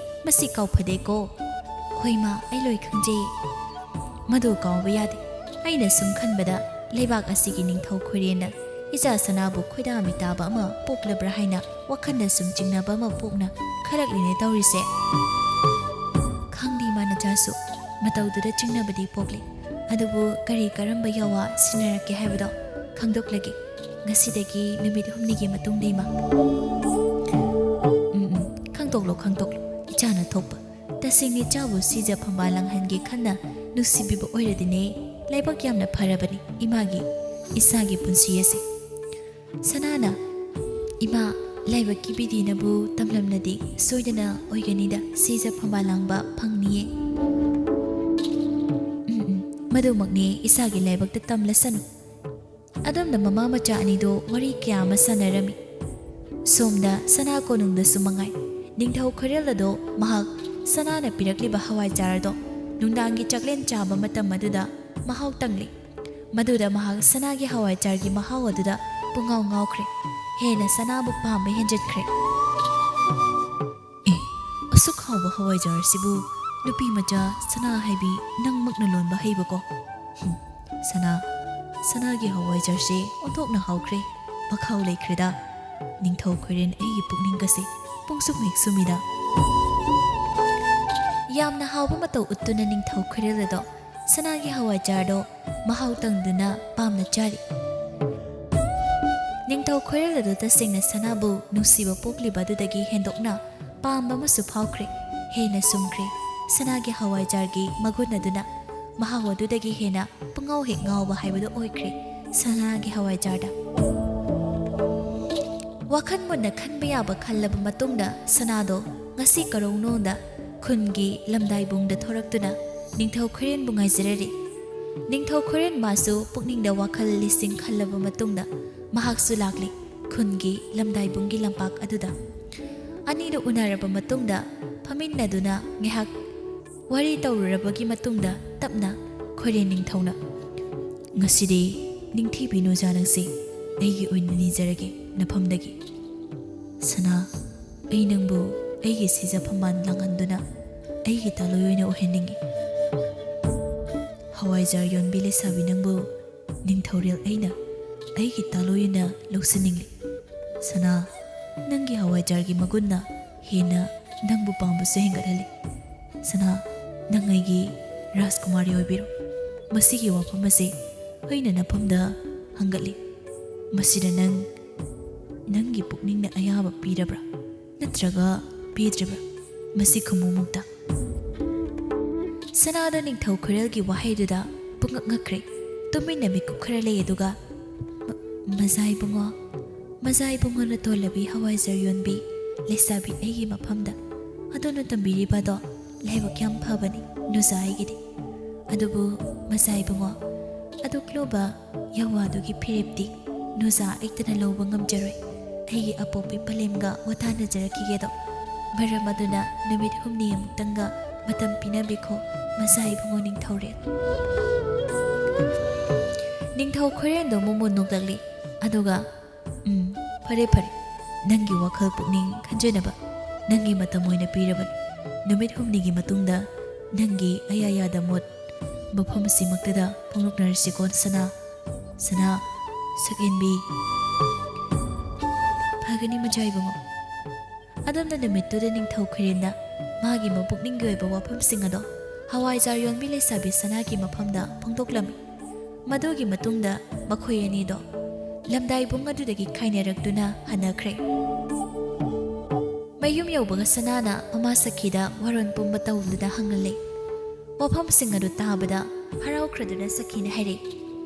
ꯃꯁꯤ ꯀꯥꯎꯐꯗꯦꯀꯣ꯫" "ꯍꯣꯏ ꯃꯥ, ꯑꯩ ꯂꯣꯏ ꯈꯪꯖꯩ꯫" "ꯃꯗꯨ ꯀꯥꯎꯕ ꯌꯥꯗꯦ꯫ ꯑꯩꯅ ꯁꯨꯝ ꯈꯟꯕꯗ ꯂꯩꯕꯥꯛ ꯑꯁꯤꯒꯤ ꯅꯤꯡꯊꯧ ꯈꯣꯏꯔꯦꯟꯅ ꯏꯆꯥ ꯁꯅꯥꯕꯨ ꯈꯣꯏꯗꯥꯃꯤ ꯇꯥꯕ ꯑꯃ ꯄꯣꯛꯂꯕ꯭ꯔꯥ ꯍꯥꯏꯅ ꯋꯥꯈꯜꯗ ꯁꯨꯝ ꯆꯤꯡꯅꯕ ꯑꯃ ꯄꯣꯛꯅ ꯈꯜꯂꯛꯂꯤꯅꯦ ꯇꯧꯔꯤꯁꯦ꯫" "ꯈꯪꯗꯦ ꯏꯃꯥ ꯅꯆꯥꯁꯨ, ꯃꯇꯧꯗꯨꯗ ꯆꯤꯡꯅꯕꯗꯤ ꯄꯣꯛꯂꯤ꯫ ꯑꯗꯨꯕꯨ ꯀꯔꯤ ꯀꯔꯝꯕ ꯌꯥꯋꯥ ꯁꯤꯟꯅꯔꯛꯀꯦ ꯍꯥꯏꯕꯗꯣ ꯈꯪꯗꯣꯛꯂꯒꯦ꯫ ꯉꯁꯤꯗꯒꯤ ꯅꯨꯃꯤꯠ ꯍꯨꯝꯅꯤꯒꯤ ꯃꯇꯨꯡꯗ ꯏꯃꯥ꯫" "ꯎꯝ, ꯎꯝ, ꯈꯪꯗꯣꯛꯂꯣ, ꯈꯪꯗꯣꯛꯂꯣ, ꯏꯆꯥꯅ ꯊꯣꯛꯄ꯫ ꯇꯁꯦꯡꯅ ꯏꯆꯥꯕꯨ ꯁꯤꯖ ꯐꯝꯕꯥꯜ ꯂꯥꯡꯍꯟꯒꯦ ꯈꯟꯅ ꯅꯨꯡꯁꯤꯕꯤꯕ ꯑꯣꯏꯔꯗꯤꯅꯦ, ꯂꯥꯏꯕꯛ ꯌꯥꯝꯅ ꯐꯔꯕꯅꯤ ꯏꯃꯥꯒꯤ, ꯏꯆꯥꯒꯤ ꯄꯨꯟꯁꯤ ꯑꯁꯦ꯫" ꯁꯅꯥꯅ, "ꯏꯃꯥ, ꯂꯥꯏꯕꯛꯀꯤ ꯕꯤꯙꯤꯅꯕꯨ ꯇꯝꯂꯝꯂꯗꯤ ꯁꯣꯏꯗꯅ ꯑꯣꯏꯒꯅꯤꯗ, ꯁꯤꯖ ꯐꯝꯕꯥꯜ ꯂꯥꯡꯕ ꯐꯪꯅꯤꯌꯦ꯫" "ꯎꯝ, ꯎꯝ, ꯃꯗꯨꯃꯛꯅꯦ ꯏꯆꯥꯒꯤ ꯂꯥꯏꯕꯛꯇ ꯇꯝꯂꯁꯅꯨ꯫" ꯑꯗꯨꯝꯅ ꯃꯃꯥ ꯃꯆꯥ ꯑꯅꯤꯗꯣ ꯋꯥꯔꯤ ꯀꯌꯥ ꯑꯃ ꯁꯥꯟꯅꯔꯝꯃꯤ꯫ ꯁꯣꯝꯗ ꯁꯅꯥ ꯀꯣꯅꯨꯡꯗꯁꯨ ꯃꯉꯥꯏ, ꯅꯤꯡꯊꯧ ꯈꯣꯏꯔꯦꯜ ꯑꯗꯣ ꯃꯍꯥꯛ ꯁꯅꯥꯅ ꯄꯤꯔꯛꯂꯤꯕ ꯍꯋꯥꯏꯖꯥꯔ ꯑꯗꯣ ꯅꯨꯡꯗꯥꯡꯒꯤ ꯆꯥꯛꯂꯦꯟ ꯆꯥꯕ ꯃꯇꯝ ꯑꯗꯨꯗ ꯃꯍꯥꯎ ꯇꯪꯂꯤ꯫ ꯃꯗꯨꯗ ꯃꯍꯥꯛ ꯁꯅꯥꯒꯤ ꯍꯋꯥꯏꯖꯥꯔꯒꯤ ꯃꯍꯥꯎ ꯑꯗꯨꯗ ꯄꯨꯡꯉꯥꯎ ꯉꯥꯎꯈ꯭ꯔꯦ꯫ ꯍꯦꯟꯅ ꯁꯅꯥꯕꯨ ꯄꯥꯝꯕ ꯍꯦꯟꯖꯤꯟꯈ꯭ꯔꯦ꯫ "ꯑꯦ, ꯑꯁꯨꯛ ꯍꯥꯎꯕ ꯍꯋꯥꯏꯖꯥꯔꯁꯤꯕꯨ ꯅꯨꯄꯤ ꯃꯆꯥ ꯁꯅꯥ ꯍꯥꯏꯕꯤ ꯅꯪꯃꯛꯅ ꯂꯣꯟꯕ ꯍꯩꯕꯀꯣ? ꯍꯨꯝ, ꯁꯅꯥ, ꯁꯅꯥꯒꯤ ꯍꯋꯥꯏꯖꯥꯔꯁꯦ ꯑꯣꯟꯊꯣꯛꯅ ꯍꯥꯎꯈ꯭ꯔꯦ꯫ ꯃꯈꯥꯎ ꯂꯩꯈ꯭ꯔꯦꯗ꯫ ꯅꯤꯡꯊꯧ ꯈꯣꯏꯔꯦꯟ ꯑꯩꯒꯤ ꯄꯨꯛꯅꯤꯡꯒꯁꯦ ꯄꯨꯡꯁꯨꯝ ꯍꯦꯛ ꯁꯨꯝꯃꯤꯗ꯫" ꯌꯥꯝꯅ ꯍꯥꯎꯕ ꯃꯇꯧ ꯎꯠꯇꯨꯅ ꯅꯤꯡꯊꯧ ꯈꯣꯏꯔꯦꯜ ꯑꯗꯣ ꯁꯅꯥꯒꯤ ꯍꯋꯥꯏꯖꯥꯔꯗꯣ ꯃꯍꯥꯎ ꯇꯪꯗꯨꯅ ꯄꯥꯝꯅ ꯆꯥꯔꯤ꯫ ꯅꯤꯡꯊꯧ ꯈꯣꯏꯔꯦꯜ ꯑꯗꯣ ꯇꯁꯦꯡꯅ ꯁꯅꯥꯕꯨ ꯅꯨꯡꯁꯤꯕ ꯄꯣꯛꯂꯤꯕ ꯑꯗꯨꯗꯒꯤ ꯍꯦꯟꯗꯣꯛꯅ ꯄꯥꯝꯕ ꯑꯃꯁꯨ ꯐꯥꯎꯈ꯭ꯔꯦ꯫ ꯍꯦꯟꯅ ꯁꯨꯝꯈ꯭ꯔꯦ꯫ ꯁꯅꯥꯒꯤ ꯍꯋꯥꯏꯖꯥꯔꯒꯤ ꯃꯒꯨꯟ ꯑꯗꯨꯅ ꯃꯍꯥꯎ ꯑꯗꯨꯗꯒꯤ ꯍꯦꯟꯅ ꯄꯨꯡꯉꯥꯎ ꯍꯦꯛ ꯉꯥꯎꯕ ꯍꯥꯏꯕꯗꯨ ꯑꯣꯏꯈ꯭ꯔꯦ ꯁꯅꯥꯒꯤ ꯍꯋꯥꯏꯖꯥꯔꯗ꯫ ꯋꯥꯈꯜ ꯃꯨꯟꯅ ꯈꯟꯕ ꯌꯥꯕ ꯈꯜꯂꯕ ꯃꯇꯨꯡꯗ ꯁꯅꯥꯗꯣ ꯉꯁꯤ ꯀꯔꯧꯅꯨꯡꯗ ꯈꯨꯟꯒꯤ ꯂꯝꯗꯥꯏꯕꯨꯡꯗ ꯊꯣꯔꯛꯇꯨꯅ ꯅꯤꯡꯊꯧ ꯈꯣꯏꯔꯦꯟꯕꯨ ꯉꯥꯏꯖꯔꯔꯤ꯫ ꯅꯤꯡꯊꯧ ꯈꯣꯏꯔꯦꯟ ꯃꯥꯁꯨ ꯄꯨꯛꯅꯤꯡꯗ ꯋꯥꯈꯜ ꯂꯤꯁꯤꯡ ꯈꯜꯂꯕ ꯃꯇꯨꯡꯗ ꯃꯍꯥꯛꯁꯨ ꯂꯥꯛꯂꯤ꯫ ꯈꯨꯟꯒꯤ ꯂꯝꯗꯥꯏꯕꯨꯡꯒꯤ ꯂꯝꯄꯥꯛ ꯑꯗꯨꯗ꯫ ꯑꯅꯤꯗꯨ ꯎꯅꯔꯕ ꯃꯇꯨꯡꯗ ꯐꯝꯃꯤꯟꯅꯗꯨꯅ ꯉꯥꯏꯍꯥꯛ ꯋꯥꯔꯤ ꯇꯧꯔꯨꯔꯕꯒꯤ ꯃꯇꯨꯡꯗ ꯇꯞꯅ ꯈꯣꯏꯔꯦꯟ ꯅꯤꯡꯊꯧꯅ, "ꯉꯁꯤꯗꯤ ꯅꯤꯡꯊꯤꯕꯤ ꯅꯨꯖꯥ ꯅꯪꯁꯦ ꯑꯩꯒꯤ ꯑꯣꯏꯅ ꯅꯤꯖꯔꯒꯦ ꯅꯐꯝꯗꯒꯤ꯫ ꯁꯅꯥ, ꯑꯩ ꯅꯪꯕꯨ ꯑꯩꯒꯤ ꯁꯤꯖ ꯐꯝꯕꯥꯜ ꯂꯥꯡꯍꯟꯗꯨꯅ ꯑꯩꯒꯤ ꯇꯥꯂꯣꯏ ꯑꯣꯏꯅ ꯑꯣꯏꯍꯟꯅꯤꯡꯏ꯫ ꯍꯋꯥꯏꯖꯥꯔ ꯌꯣꯟꯕꯤ ꯂꯩꯁꯥꯕꯤ ꯅꯪꯕꯨ ꯅꯤꯡꯊꯧꯔꯦꯜ ꯑꯩꯅ ꯑꯩꯒꯤ ꯇꯥꯂꯣꯏ ꯑꯣꯏꯅ ꯂꯧꯁꯤꯟꯅꯤꯡꯂꯤ꯫ ꯁꯅꯥ, ꯅꯪꯒꯤ ꯍꯋꯥꯏꯖꯥꯔꯒꯤ ꯃꯒꯨꯟꯅ ꯍꯦꯟꯅ ꯅꯪꯕꯨ ꯄꯥꯝꯕꯁꯨ ꯍꯦꯟꯒꯠꯍꯜꯂꯤ꯫ ꯁꯅꯥ, ꯅꯪ ꯑꯩꯒꯤ ꯔꯥꯖꯀꯨꯃꯥꯔꯤ ꯑꯣꯏꯕꯤꯔꯣ꯫ ꯃꯁꯤꯒꯤ ꯋꯥꯐꯝ ꯑꯁꯤ ꯑꯩꯅ ꯅꯐꯝꯗ ꯍꯪꯒꯠꯂꯤ꯫ ꯃꯁꯤꯗ ꯅꯪ, ꯅꯪꯒꯤ ꯄꯨꯛꯅꯤꯡꯅ ꯑꯌꯥꯕ ꯄꯤꯔꯕ꯭ꯔꯥ ꯅꯠꯇ꯭ꯔꯒ ꯄꯤꯗ꯭ꯔꯤꯕ꯭ꯔꯥ? ꯃꯁꯤ ꯈꯨꯝꯃꯨ ꯃꯨꯛꯇ꯫" ꯁꯅꯥꯗ ꯅꯤꯡꯊꯧ ꯈꯣꯏꯔꯦꯜꯒꯤ ꯋꯥꯍꯩꯗꯨꯗ ꯄꯨꯡꯉꯛ ꯉꯛꯈ꯭ꯔꯦ꯫ ꯇꯨꯃꯤꯟꯅ ꯃꯤꯀꯨꯞ ꯈꯔ ꯂꯩ, ꯑꯗꯨꯒ, "ꯃ-, ꯃꯖꯥ ꯏꯕꯨꯡꯉꯣ, ꯃꯖꯥ ꯏꯕꯨꯡꯉꯣꯅ ꯇꯣꯜꯂꯕꯤ ꯍꯋꯥꯏꯖꯥꯔ ꯌꯣꯟꯕꯤ ꯂꯩꯁꯥꯕꯤ ꯑꯩꯒꯤ ꯃꯐꯝꯗ ꯑꯗꯣꯝꯅ ꯇꯝꯕꯤꯔꯤꯕ ꯑꯗꯣ ꯂꯥꯏꯕꯛ ꯌꯥꯝ ꯐꯕꯅꯤ ꯅꯨꯖꯥ ꯑꯩꯒꯤꯗꯤ꯫ ꯑꯗꯨꯕꯨ ꯃꯖꯥ ꯏꯕꯨꯡꯉꯣ, ꯑꯗꯨꯛ ꯂꯨꯕ ꯌꯥꯋꯥꯗꯨꯒꯤ ꯐꯤꯔꯦꯞꯇꯤ ꯅꯨꯖꯥ ꯑꯩꯇꯅ ꯂꯧꯕ ꯉꯝꯖꯔꯣꯏ꯫ ꯑꯩꯒꯤ ꯑꯄꯣꯛꯄꯤ ꯄꯂꯦꯝꯒ ꯋꯥꯇꯥꯅꯖꯔꯛꯈꯤꯒꯦꯗꯣ꯫ ꯃꯔꯝ ꯑꯗꯨꯅ ꯅꯨꯃꯤꯠ ꯍꯨꯝꯅꯤ ꯑꯃꯨꯛꯇꯪꯒ ꯃꯇꯝ ꯄꯤꯅꯕꯤꯈꯣ, ꯃꯖꯥ ꯏꯕꯨꯡꯉꯣ ꯅꯤꯡꯊꯧꯔꯦꯜ꯫" ꯅꯤꯡꯊꯧ ꯈꯣꯏꯔꯦꯟꯗꯣ ꯃꯣꯃꯣꯟ ꯅꯣꯛꯂꯛꯂꯤ꯫ ꯑꯗꯨꯒ, "ꯎꯝ, ꯐꯔꯦ, ꯐꯔꯦ꯫ ꯅꯪꯒꯤ ꯋꯥꯈꯜ ꯄꯨꯛꯅꯤꯡ ꯈꯟꯖꯅꯕ ꯅꯪꯒꯤ ꯃꯇꯝ ꯑꯣꯏꯅ ꯄꯤꯔꯕꯅꯤ꯫ ꯅꯨꯃꯤꯠ ꯍꯨꯝꯅꯤꯒꯤ ꯃꯇꯨꯡꯗ ꯅꯪꯒꯤ ꯑꯌꯥ ꯌꯥꯗ ꯃꯣꯠ ꯃꯐꯝ ꯑꯁꯤꯃꯛꯇꯗ ꯐꯣꯡꯗꯣꯛꯅꯔꯁꯤꯀꯣ, ꯁꯅꯥ꯫ ꯁꯅꯥ, ꯁꯛꯍꯦꯟꯕꯤ꯫" "ꯐꯒꯅꯤ, ꯃꯖꯥ ꯏꯕꯨꯡꯉꯣ꯫" ꯑꯗꯣꯝꯗ ꯅꯨꯃꯤꯠꯇꯨꯗ ꯅꯤꯡꯊꯧ ꯈꯣꯏꯔꯦꯟꯗ ꯃꯥꯒꯤ ꯃꯄꯨꯛꯅꯤꯡꯒꯤ ꯑꯣꯏꯕ ꯋꯥꯐꯝꯁꯤꯡ ꯑꯗꯣ ꯍꯋꯥꯏꯖꯥꯔ ꯌꯣꯟꯕꯤ ꯂꯩꯁꯥꯕꯤ ꯁꯅꯥꯒꯤ ꯃꯐꯝꯗ ꯐꯣꯡꯗꯣꯛꯂꯝꯃꯤ꯫ ꯃꯗꯨꯒꯤ ꯃꯇꯨꯡꯗ ꯃꯈꯣꯏ ꯑꯅꯤꯗꯣ ꯂꯝꯗꯥꯏꯕꯨꯡ ꯑꯗꯨꯗꯒꯤ ꯈꯥꯏꯅꯔꯛꯇꯨꯅ ꯍꯟꯅꯈ꯭ꯔꯦ꯫ ꯃꯌꯨꯝ ꯌꯧꯕꯒ ꯁꯅꯥꯅ ꯃꯃꯥ ꯁꯈꯤꯗ ꯋꯥꯔꯣꯟ ꯄꯨꯝꯕ ꯇꯧꯗꯨꯅ ꯍꯪꯂꯦ꯫ ꯋꯥꯐꯝꯁꯤꯡ ꯑꯗꯨ ꯇꯥꯕꯗ ꯍꯔꯥꯎꯈ꯭ꯔꯗꯨꯅ ꯁꯈꯤꯅ ꯍꯥꯏꯔꯦ,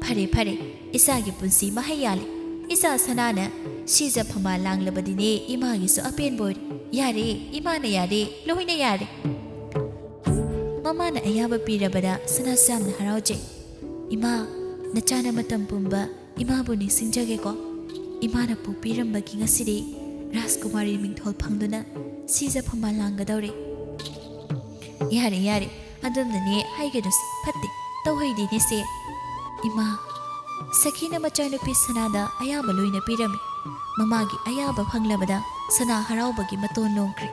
"ꯐꯔꯦ, ꯐꯔꯦ, ꯏꯆꯥꯒꯤ ꯄꯨꯟꯁꯤ ꯃꯍꯩ ꯌꯥꯜꯂꯦ꯫ ꯏꯆꯥ ꯁꯅꯥꯅ ꯁꯤꯖ ꯐꯝꯕꯥꯜ ꯂꯥꯡꯂꯕꯗꯤꯅꯦ ꯏꯃꯥꯒꯤꯁꯨ ꯑꯄꯦꯟꯕ ꯑꯣꯏꯔꯦ꯫ ꯌꯥꯔꯦ, ꯏꯃꯥꯅ ꯌꯥꯔꯦ, ꯂꯣꯏꯅ ꯌꯥꯔꯦ꯫" ꯃꯃꯥꯅ ꯑꯌꯥꯕ ꯄꯤꯔꯕꯗ ꯁꯅꯥꯁꯨ ꯌꯥꯝꯅ ꯍꯔꯥꯎꯖꯩ꯫ "ꯏꯃꯥ, ꯅꯆꯥꯅ ꯃꯇꯝ ꯄꯨꯝꯕ ꯏꯃꯥꯕꯨ ꯅꯤꯡꯁꯤꯡꯖꯒꯦꯀꯣ꯫ ꯏꯃꯥꯅ ꯄꯣꯛꯄꯤꯔꯝꯕꯒꯤ ꯉꯁꯤꯗꯤ ꯔꯥꯖꯀꯨꯃꯥꯔꯤ ꯃꯤꯡꯊꯣꯜ ꯐꯪꯗꯨꯅ ꯁꯤꯖ ꯐꯝꯕꯥꯜ ꯂꯥꯡꯒꯗꯧꯔꯦ꯫" "ꯌꯥꯔꯦ, ꯌꯥꯔꯦ, ꯑꯗꯨꯝꯅꯅꯦ ꯍꯥꯏꯒꯅꯨꯁꯦ, ꯐꯠꯇꯦ, ꯇꯧꯍꯩꯗꯦꯅꯦꯁꯦ꯫" ꯏꯃꯥ, ꯁꯈꯤꯅ ꯃꯆꯥꯅꯨꯄꯤ ꯁꯅꯥꯗ ꯑꯌꯥꯕ ꯂꯣꯏꯅ ꯄꯤꯔꯝꯃꯤ꯫ ꯃꯃꯥꯒꯤ ꯑꯌꯥꯕ ꯐꯪꯂꯕꯗ ꯁꯅꯥ ꯍꯔꯥꯎꯕꯒꯤ ꯃꯇꯣꯟ ꯂꯣꯝꯈ꯭ꯔꯦ꯫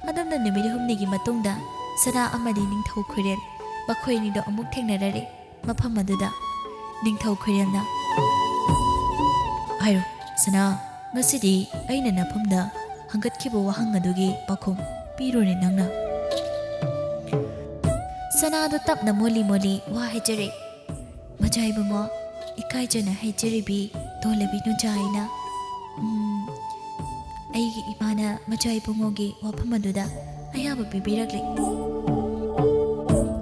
ꯑꯗꯨꯝꯅ ꯅꯨꯃꯤꯠ ꯍꯨꯝꯅꯤꯒꯤ ꯃꯇꯨꯡꯗ ꯁꯅꯥ ꯑꯃꯗꯤ ꯅꯤꯡꯊꯧ ꯈꯣꯏꯔꯦꯜ ꯃꯈꯣꯏ ꯑꯅꯤꯗꯣ ꯑꯃꯨꯛ ꯊꯦꯡꯅꯔꯔꯦ꯫ ꯃꯐꯝ ꯑꯗꯨꯗ ꯅꯤꯡꯊꯧ ꯈꯣꯏꯔꯦꯜꯅ, "ꯍꯥꯏꯔꯣ ꯁꯅꯥ, ꯉꯁꯤꯗꯤ ꯑꯩꯅ ꯅꯐꯝꯗ ꯍꯪꯒꯠꯈꯤꯕ ꯋꯥꯍꯪ ꯑꯗꯨꯒꯤ ꯄꯥꯎꯈꯨꯝ ꯄꯤꯔꯣꯅꯦ ꯅꯪꯅ꯫" ꯁꯅꯥꯗꯣ ꯇꯞꯅ ꯃꯣꯜꯂꯤ ꯃꯣꯜꯂꯤ ꯋꯥ ꯍꯥꯏꯖꯔꯦ꯫ "ꯃꯆꯥ ꯏꯕꯨꯡꯉꯣ, ꯏꯀꯥꯏꯖꯅ ꯍꯥꯏꯖꯔꯤꯕꯤ ꯇꯣꯜꯂꯕꯤ ꯅꯨꯡꯖꯥ ꯍꯥꯏꯅ, ꯎꯝ, ꯑꯩꯒꯤ ꯏꯃꯥꯅ ꯃꯆꯥ ꯏꯕꯨꯡꯉꯣꯒꯤ ꯋꯥꯐꯝ ꯑꯗꯨꯗ ꯑꯌꯥꯕ ꯄꯤꯕꯤꯔꯛꯂꯦ꯫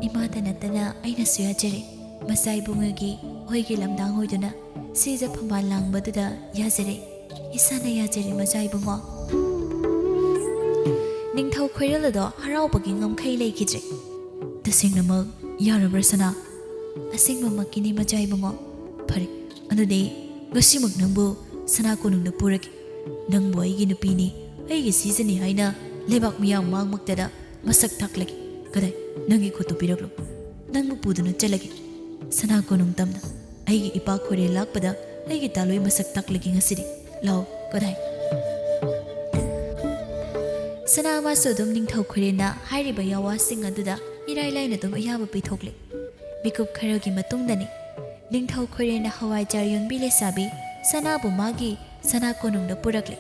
ꯏꯃꯥꯇ ꯅꯠꯇꯅ ꯑꯩꯅꯁꯨ ꯌꯥꯖꯔꯦ꯫ ꯃꯆꯥ ꯏꯕꯨꯡꯉꯣꯒꯤ ꯍꯣꯏꯒꯤ ꯂꯝꯗꯥꯡ ꯑꯣꯏꯗꯨꯅ ꯁꯤꯖ ꯐꯝꯕꯥꯜ ꯂꯥꯡꯕꯗꯨꯗ ꯌꯥꯖꯔꯦ꯫ ꯏꯁꯥꯅ ꯌꯥꯖꯔꯦ, ꯃꯆꯥ ꯏꯕꯨꯡꯉꯣ꯫" ꯅꯤꯡꯊꯧ ꯈꯣꯏꯔꯦꯜ ꯑꯗꯣ ꯍꯔꯥꯎꯕꯒꯤ ꯉꯝꯈꯩ ꯂꯩꯈꯤꯗ꯭ꯔꯦ꯫ "ꯇꯁꯦꯡꯅꯃꯛ ꯌꯥꯔꯕ꯭ꯔꯥ ꯁꯅꯥ?" "ꯑꯁꯦꯡꯕꯃꯛꯀꯤꯅꯤ, ꯃꯆꯥ ꯏꯕꯨꯡꯉꯣ꯫" "ꯐꯔꯦ, ꯑꯗꯨꯗꯤ ꯉꯁꯤꯃꯛ ꯅꯪꯕꯨ ꯁꯅꯥ ꯀꯣꯅꯨꯡꯗ ꯄꯨꯔꯒꯦ꯫ ꯅꯪꯕꯨ ꯑꯩꯒꯤ ꯅꯨꯄꯤꯅꯤ, ꯑꯩꯒꯤ ꯁꯤꯖꯅꯤ ꯍꯥꯏꯅ ꯂꯩꯕꯥꯛ ꯃꯤꯌꯥꯝ ꯃꯥꯡꯃꯛꯇꯗ ꯃꯁꯛ ꯇꯥꯛꯂꯒꯦ꯫ ꯀꯗꯥꯏ, ꯅꯪꯒꯤ ꯈꯨꯠꯇꯨ ꯄꯤꯔꯛꯂꯣ꯫ ꯅꯪꯕꯨ ꯄꯨꯗꯨꯅ ꯆꯠꯂꯒꯦ ꯁꯅꯥ ꯀꯣꯅꯨꯡ ꯇꯝꯅ꯫ ꯑꯩꯒꯤ ꯏꯄꯥ ꯈꯣꯏꯔꯦꯜ ꯂꯥꯛꯄꯗ ꯑꯩꯒꯤ ꯇꯥꯂꯣꯏ ꯃꯁꯛ ꯇꯥꯛꯂꯒꯦ ꯉꯁꯤꯗꯤ꯫ ꯂꯥꯛꯑꯣ, ꯀꯗꯥꯏ꯫" ꯁꯅꯥ ꯃꯥꯁꯨ ꯑꯗꯨꯝ ꯅꯤꯡꯊꯧ ꯈꯣꯏꯔꯦꯜꯅ ꯍꯥꯏꯔꯤꯕ ꯌꯥꯋꯥꯁꯤꯡ ꯑꯗꯨꯗ ꯏꯔꯥꯏ ꯂꯥꯏꯅ ꯑꯗꯨꯝ ꯑꯌꯥꯕ ꯄꯤꯊꯣꯛꯂꯦ꯫ ꯃꯤꯀꯨꯞ ꯈꯔꯒꯤ ꯃꯇꯨꯡꯗꯅꯤ ꯅꯤꯡꯊꯧ ꯈꯣꯏꯔꯦꯜꯅ ꯍꯋꯥꯏꯖꯥꯔ ꯌꯣꯟꯕꯤ ꯂꯩꯁꯥꯕꯤ ꯁꯅꯥꯕꯨ ꯃꯥꯒꯤ ꯁꯅꯥ ꯀꯣꯅꯨꯡꯗ ꯄꯨꯔꯛꯂꯦ꯫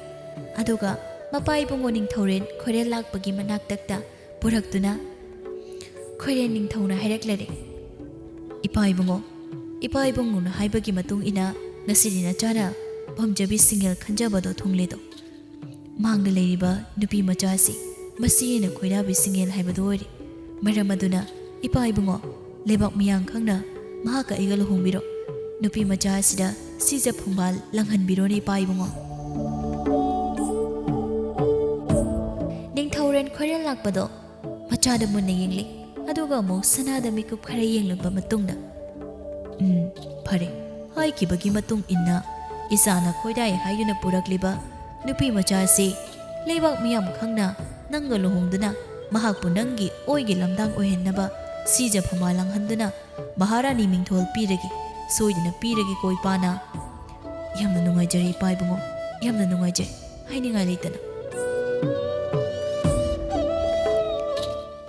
ꯑꯗꯨꯒ ꯃꯄꯥ ꯏꯕꯨꯡꯉꯣ ꯅꯤꯡꯊꯧꯔꯦꯟ ꯈꯣꯏꯔꯦꯜ ꯂꯥꯛꯄꯒꯤ ꯃꯅꯥꯛꯇꯛꯇ ꯄꯨꯔꯛꯇꯨꯅ ꯈꯣꯏꯔꯦꯟ ꯅꯤꯡꯊꯧꯅ ꯍꯥꯏꯔꯛꯂꯔꯦ, "ꯏꯄꯥ ꯏꯕꯨꯡꯉꯣ, ꯏꯄꯥ ꯏꯕꯨꯡꯉꯣꯅ ꯍꯥꯏꯕꯒꯤ ꯃꯇꯨꯡ ꯏꯟꯅ ꯉꯁꯤꯗꯤ ꯅꯆꯥꯅ ꯄꯥꯝꯖꯕꯤ ꯁꯤꯡꯉꯦꯜ ꯈꯟꯖꯕꯗꯣ ꯊꯨꯡꯂꯦꯗꯣ꯫ ꯃꯥꯡꯗ ꯂꯩꯔꯤꯕ ꯅꯨꯄꯤ ꯃꯆꯥ ꯑꯁꯤ ꯃꯁꯤ ꯍꯦꯟꯅ ꯈꯣꯏꯔꯥꯕꯤ ꯁꯤꯡꯉꯦꯜ ꯍꯥꯏꯕꯗꯨ ꯑꯣꯏꯔꯦ꯫ ꯃꯔꯝ ꯑꯗꯨꯅ ꯏꯄꯥ ꯏꯕꯨꯡꯉꯣ, ꯂꯩꯕꯥꯛ ꯃꯤꯌꯥꯝ ꯈꯪꯅ ꯃꯍꯥꯛꯀ ꯑꯩꯒ ꯂꯨꯍꯣꯡꯕꯤꯔꯣ꯫ ꯅꯨꯄꯤ ꯃꯆꯥ ꯑꯁꯤꯗ ꯁꯤꯖ ꯐꯨꯝꯕꯥꯜ ꯂꯪꯍꯟꯕꯤꯔꯣꯅꯦ ꯏꯄꯥ ꯏꯕꯨꯡꯉꯣ꯫" ꯅꯤꯡꯊꯧꯔꯦꯟ ꯈꯣꯏꯔꯦꯜ ꯂꯥꯛꯄꯗꯣ ꯃꯆꯥꯗ ꯃꯨꯟꯅ ꯌꯦꯡꯂꯤ꯫ ꯑꯗꯨꯒ ꯑꯃꯨꯛ ꯁꯅꯥꯗ ꯃꯤꯀꯨꯞ ꯈꯔ ꯌꯦꯡꯂꯕ ꯃꯇꯨꯡꯗ, "ꯎꯝ, ꯐꯔꯦ꯫ ꯍꯥꯏꯈꯤꯕꯒꯤ ꯃꯇꯨꯡ ꯏꯟꯅ ꯏꯆꯥꯅ ꯈꯣꯏꯗꯥꯏ ꯍꯥꯏꯗꯨꯅ ꯄꯨꯔꯛꯂꯤꯕ ꯅꯨꯄꯤ ꯃꯆꯥ ꯑꯁꯤ ꯂꯩꯕꯥꯛ ꯃꯤꯌꯥꯝ ꯈꯪꯅ ꯅꯪꯒ ꯂꯨꯍꯣꯡꯗꯨꯅ ꯃꯍꯥꯛꯄꯨ ꯅꯪꯒꯤ ꯑꯣꯏꯒꯤ ꯂꯝꯗꯥꯡ ꯑꯣꯏꯍꯟꯅꯕ ꯁꯤꯖ ꯐꯝꯕꯥꯜ ꯂꯪꯍꯟꯗꯨꯅ ꯃꯍꯥꯔꯥꯅꯤ ꯃꯤꯡꯊꯣꯜ ꯄꯤꯔꯒꯦ, ꯁꯣꯏꯗꯅ ꯄꯤꯔꯒꯦꯀꯣ ꯏꯄꯥꯅ꯫" "ꯌꯥꯝꯅ ꯅꯨꯡꯉꯥꯏꯖꯔꯦ ꯏꯄꯥ ꯏꯕꯨꯡꯉꯣ, ꯌꯥꯝꯅ ꯅꯨꯡꯉꯥꯏꯖꯔꯦ, ꯍꯥꯏꯅꯤꯡꯉꯥꯏ ꯂꯩꯇꯅ꯫"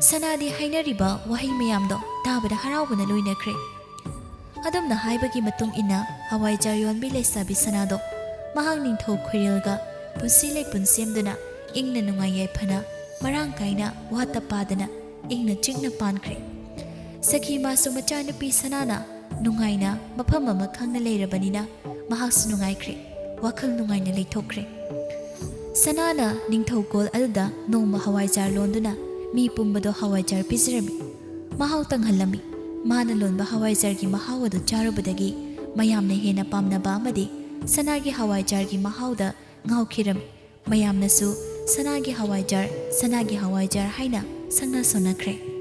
ꯁꯅꯥꯗꯤ ꯍꯥꯏꯅꯔꯤꯕ ꯋꯥꯍꯩ ꯃꯌꯥꯝꯗꯣ ꯇꯥꯕꯗ ꯍꯔꯥꯎꯕꯅ ꯂꯣꯏꯅꯈ꯭ꯔꯦ꯫ ꯑꯗꯨꯝꯅ ꯍꯥꯏꯕꯒꯤ ꯃꯇꯨꯡ ꯏꯟꯅ ꯍꯋꯥꯏꯖꯥꯔ ꯌꯣꯟꯕꯤ ꯂꯩꯁꯥꯕꯤ ꯁꯅꯥꯗꯣ ꯃꯍꯥꯛ ꯅꯤꯡꯊꯧ ꯈꯣꯏꯔꯦꯜꯒ ꯄꯨꯟꯁꯤ ꯂꯩꯄꯨꯟ ꯁꯦꯝꯗꯨꯅ ꯏꯪꯅ ꯅꯨꯡꯉꯥꯏ ꯌꯥꯏꯐꯅ ꯃꯔꯥꯡ ꯀꯥꯏꯅ ꯋꯥꯠꯇ ꯄꯥꯗꯅ ꯏꯪꯅ ꯆꯤꯛꯅ ꯄꯥꯟꯈ꯭ꯔꯦ꯫ ꯁꯈꯤ ꯃꯥꯁꯨ ꯃꯆꯥꯅꯨꯄꯤ ꯁꯅꯥꯅ ꯅꯨꯡꯉꯥꯏꯅ ꯃꯐꯝ ꯑꯃ ꯈꯪꯅ ꯂꯩꯔꯕꯅꯤꯅ ꯃꯍꯥꯛꯁꯨ ꯅꯨꯡꯉꯥꯏꯈ꯭ꯔꯦ, ꯋꯥꯈꯜ ꯅꯨꯡꯉꯥꯏꯅ ꯂꯩꯊꯣꯛꯈ꯭ꯔꯦ꯫ ꯁꯅꯥꯅ ꯅꯤꯡꯊꯧꯀꯣꯜ ꯑꯗꯨꯗ ꯅꯣꯡꯃ ꯍꯋꯥꯏꯖꯥꯔ ꯂꯣꯟꯗꯨꯅ ꯃꯤ ꯄꯨꯝꯕꯗꯣ ꯍꯋꯥꯏꯖꯥꯔ ꯄꯤꯖꯔꯝꯃꯤ꯫ ꯃꯍꯥꯎ ꯇꯪꯍꯜꯂꯝꯃꯤ꯫ ꯃꯥꯅ ꯂꯣꯟꯕ ꯍꯋꯥꯏꯖꯥꯔꯒꯤ ꯃꯍꯥꯎ ꯑꯗꯨ ꯆꯥꯔꯨꯕꯗꯒꯤ ꯃꯌꯥꯝꯅ ꯍꯦꯟꯅ ꯄꯥꯝꯅꯕ ꯑꯃꯗꯤ ꯁꯅꯥꯒꯤ ꯍꯋꯥꯏꯖꯥꯔꯒꯤ ꯃꯍꯥꯎꯗ ꯉꯥꯎꯈꯤꯔꯝꯃꯤ꯫ ꯃꯌꯥꯝꯅꯁꯨ "ꯁꯅꯥꯒꯤ ꯍꯋꯥꯏꯖꯥꯔ, ꯁꯅꯥꯒꯤ ꯍꯋꯥꯏꯖꯥꯔ" ꯍꯥꯏꯅ ꯁꯛꯅ ꯁꯣꯟꯅꯈ꯭ꯔꯦ꯫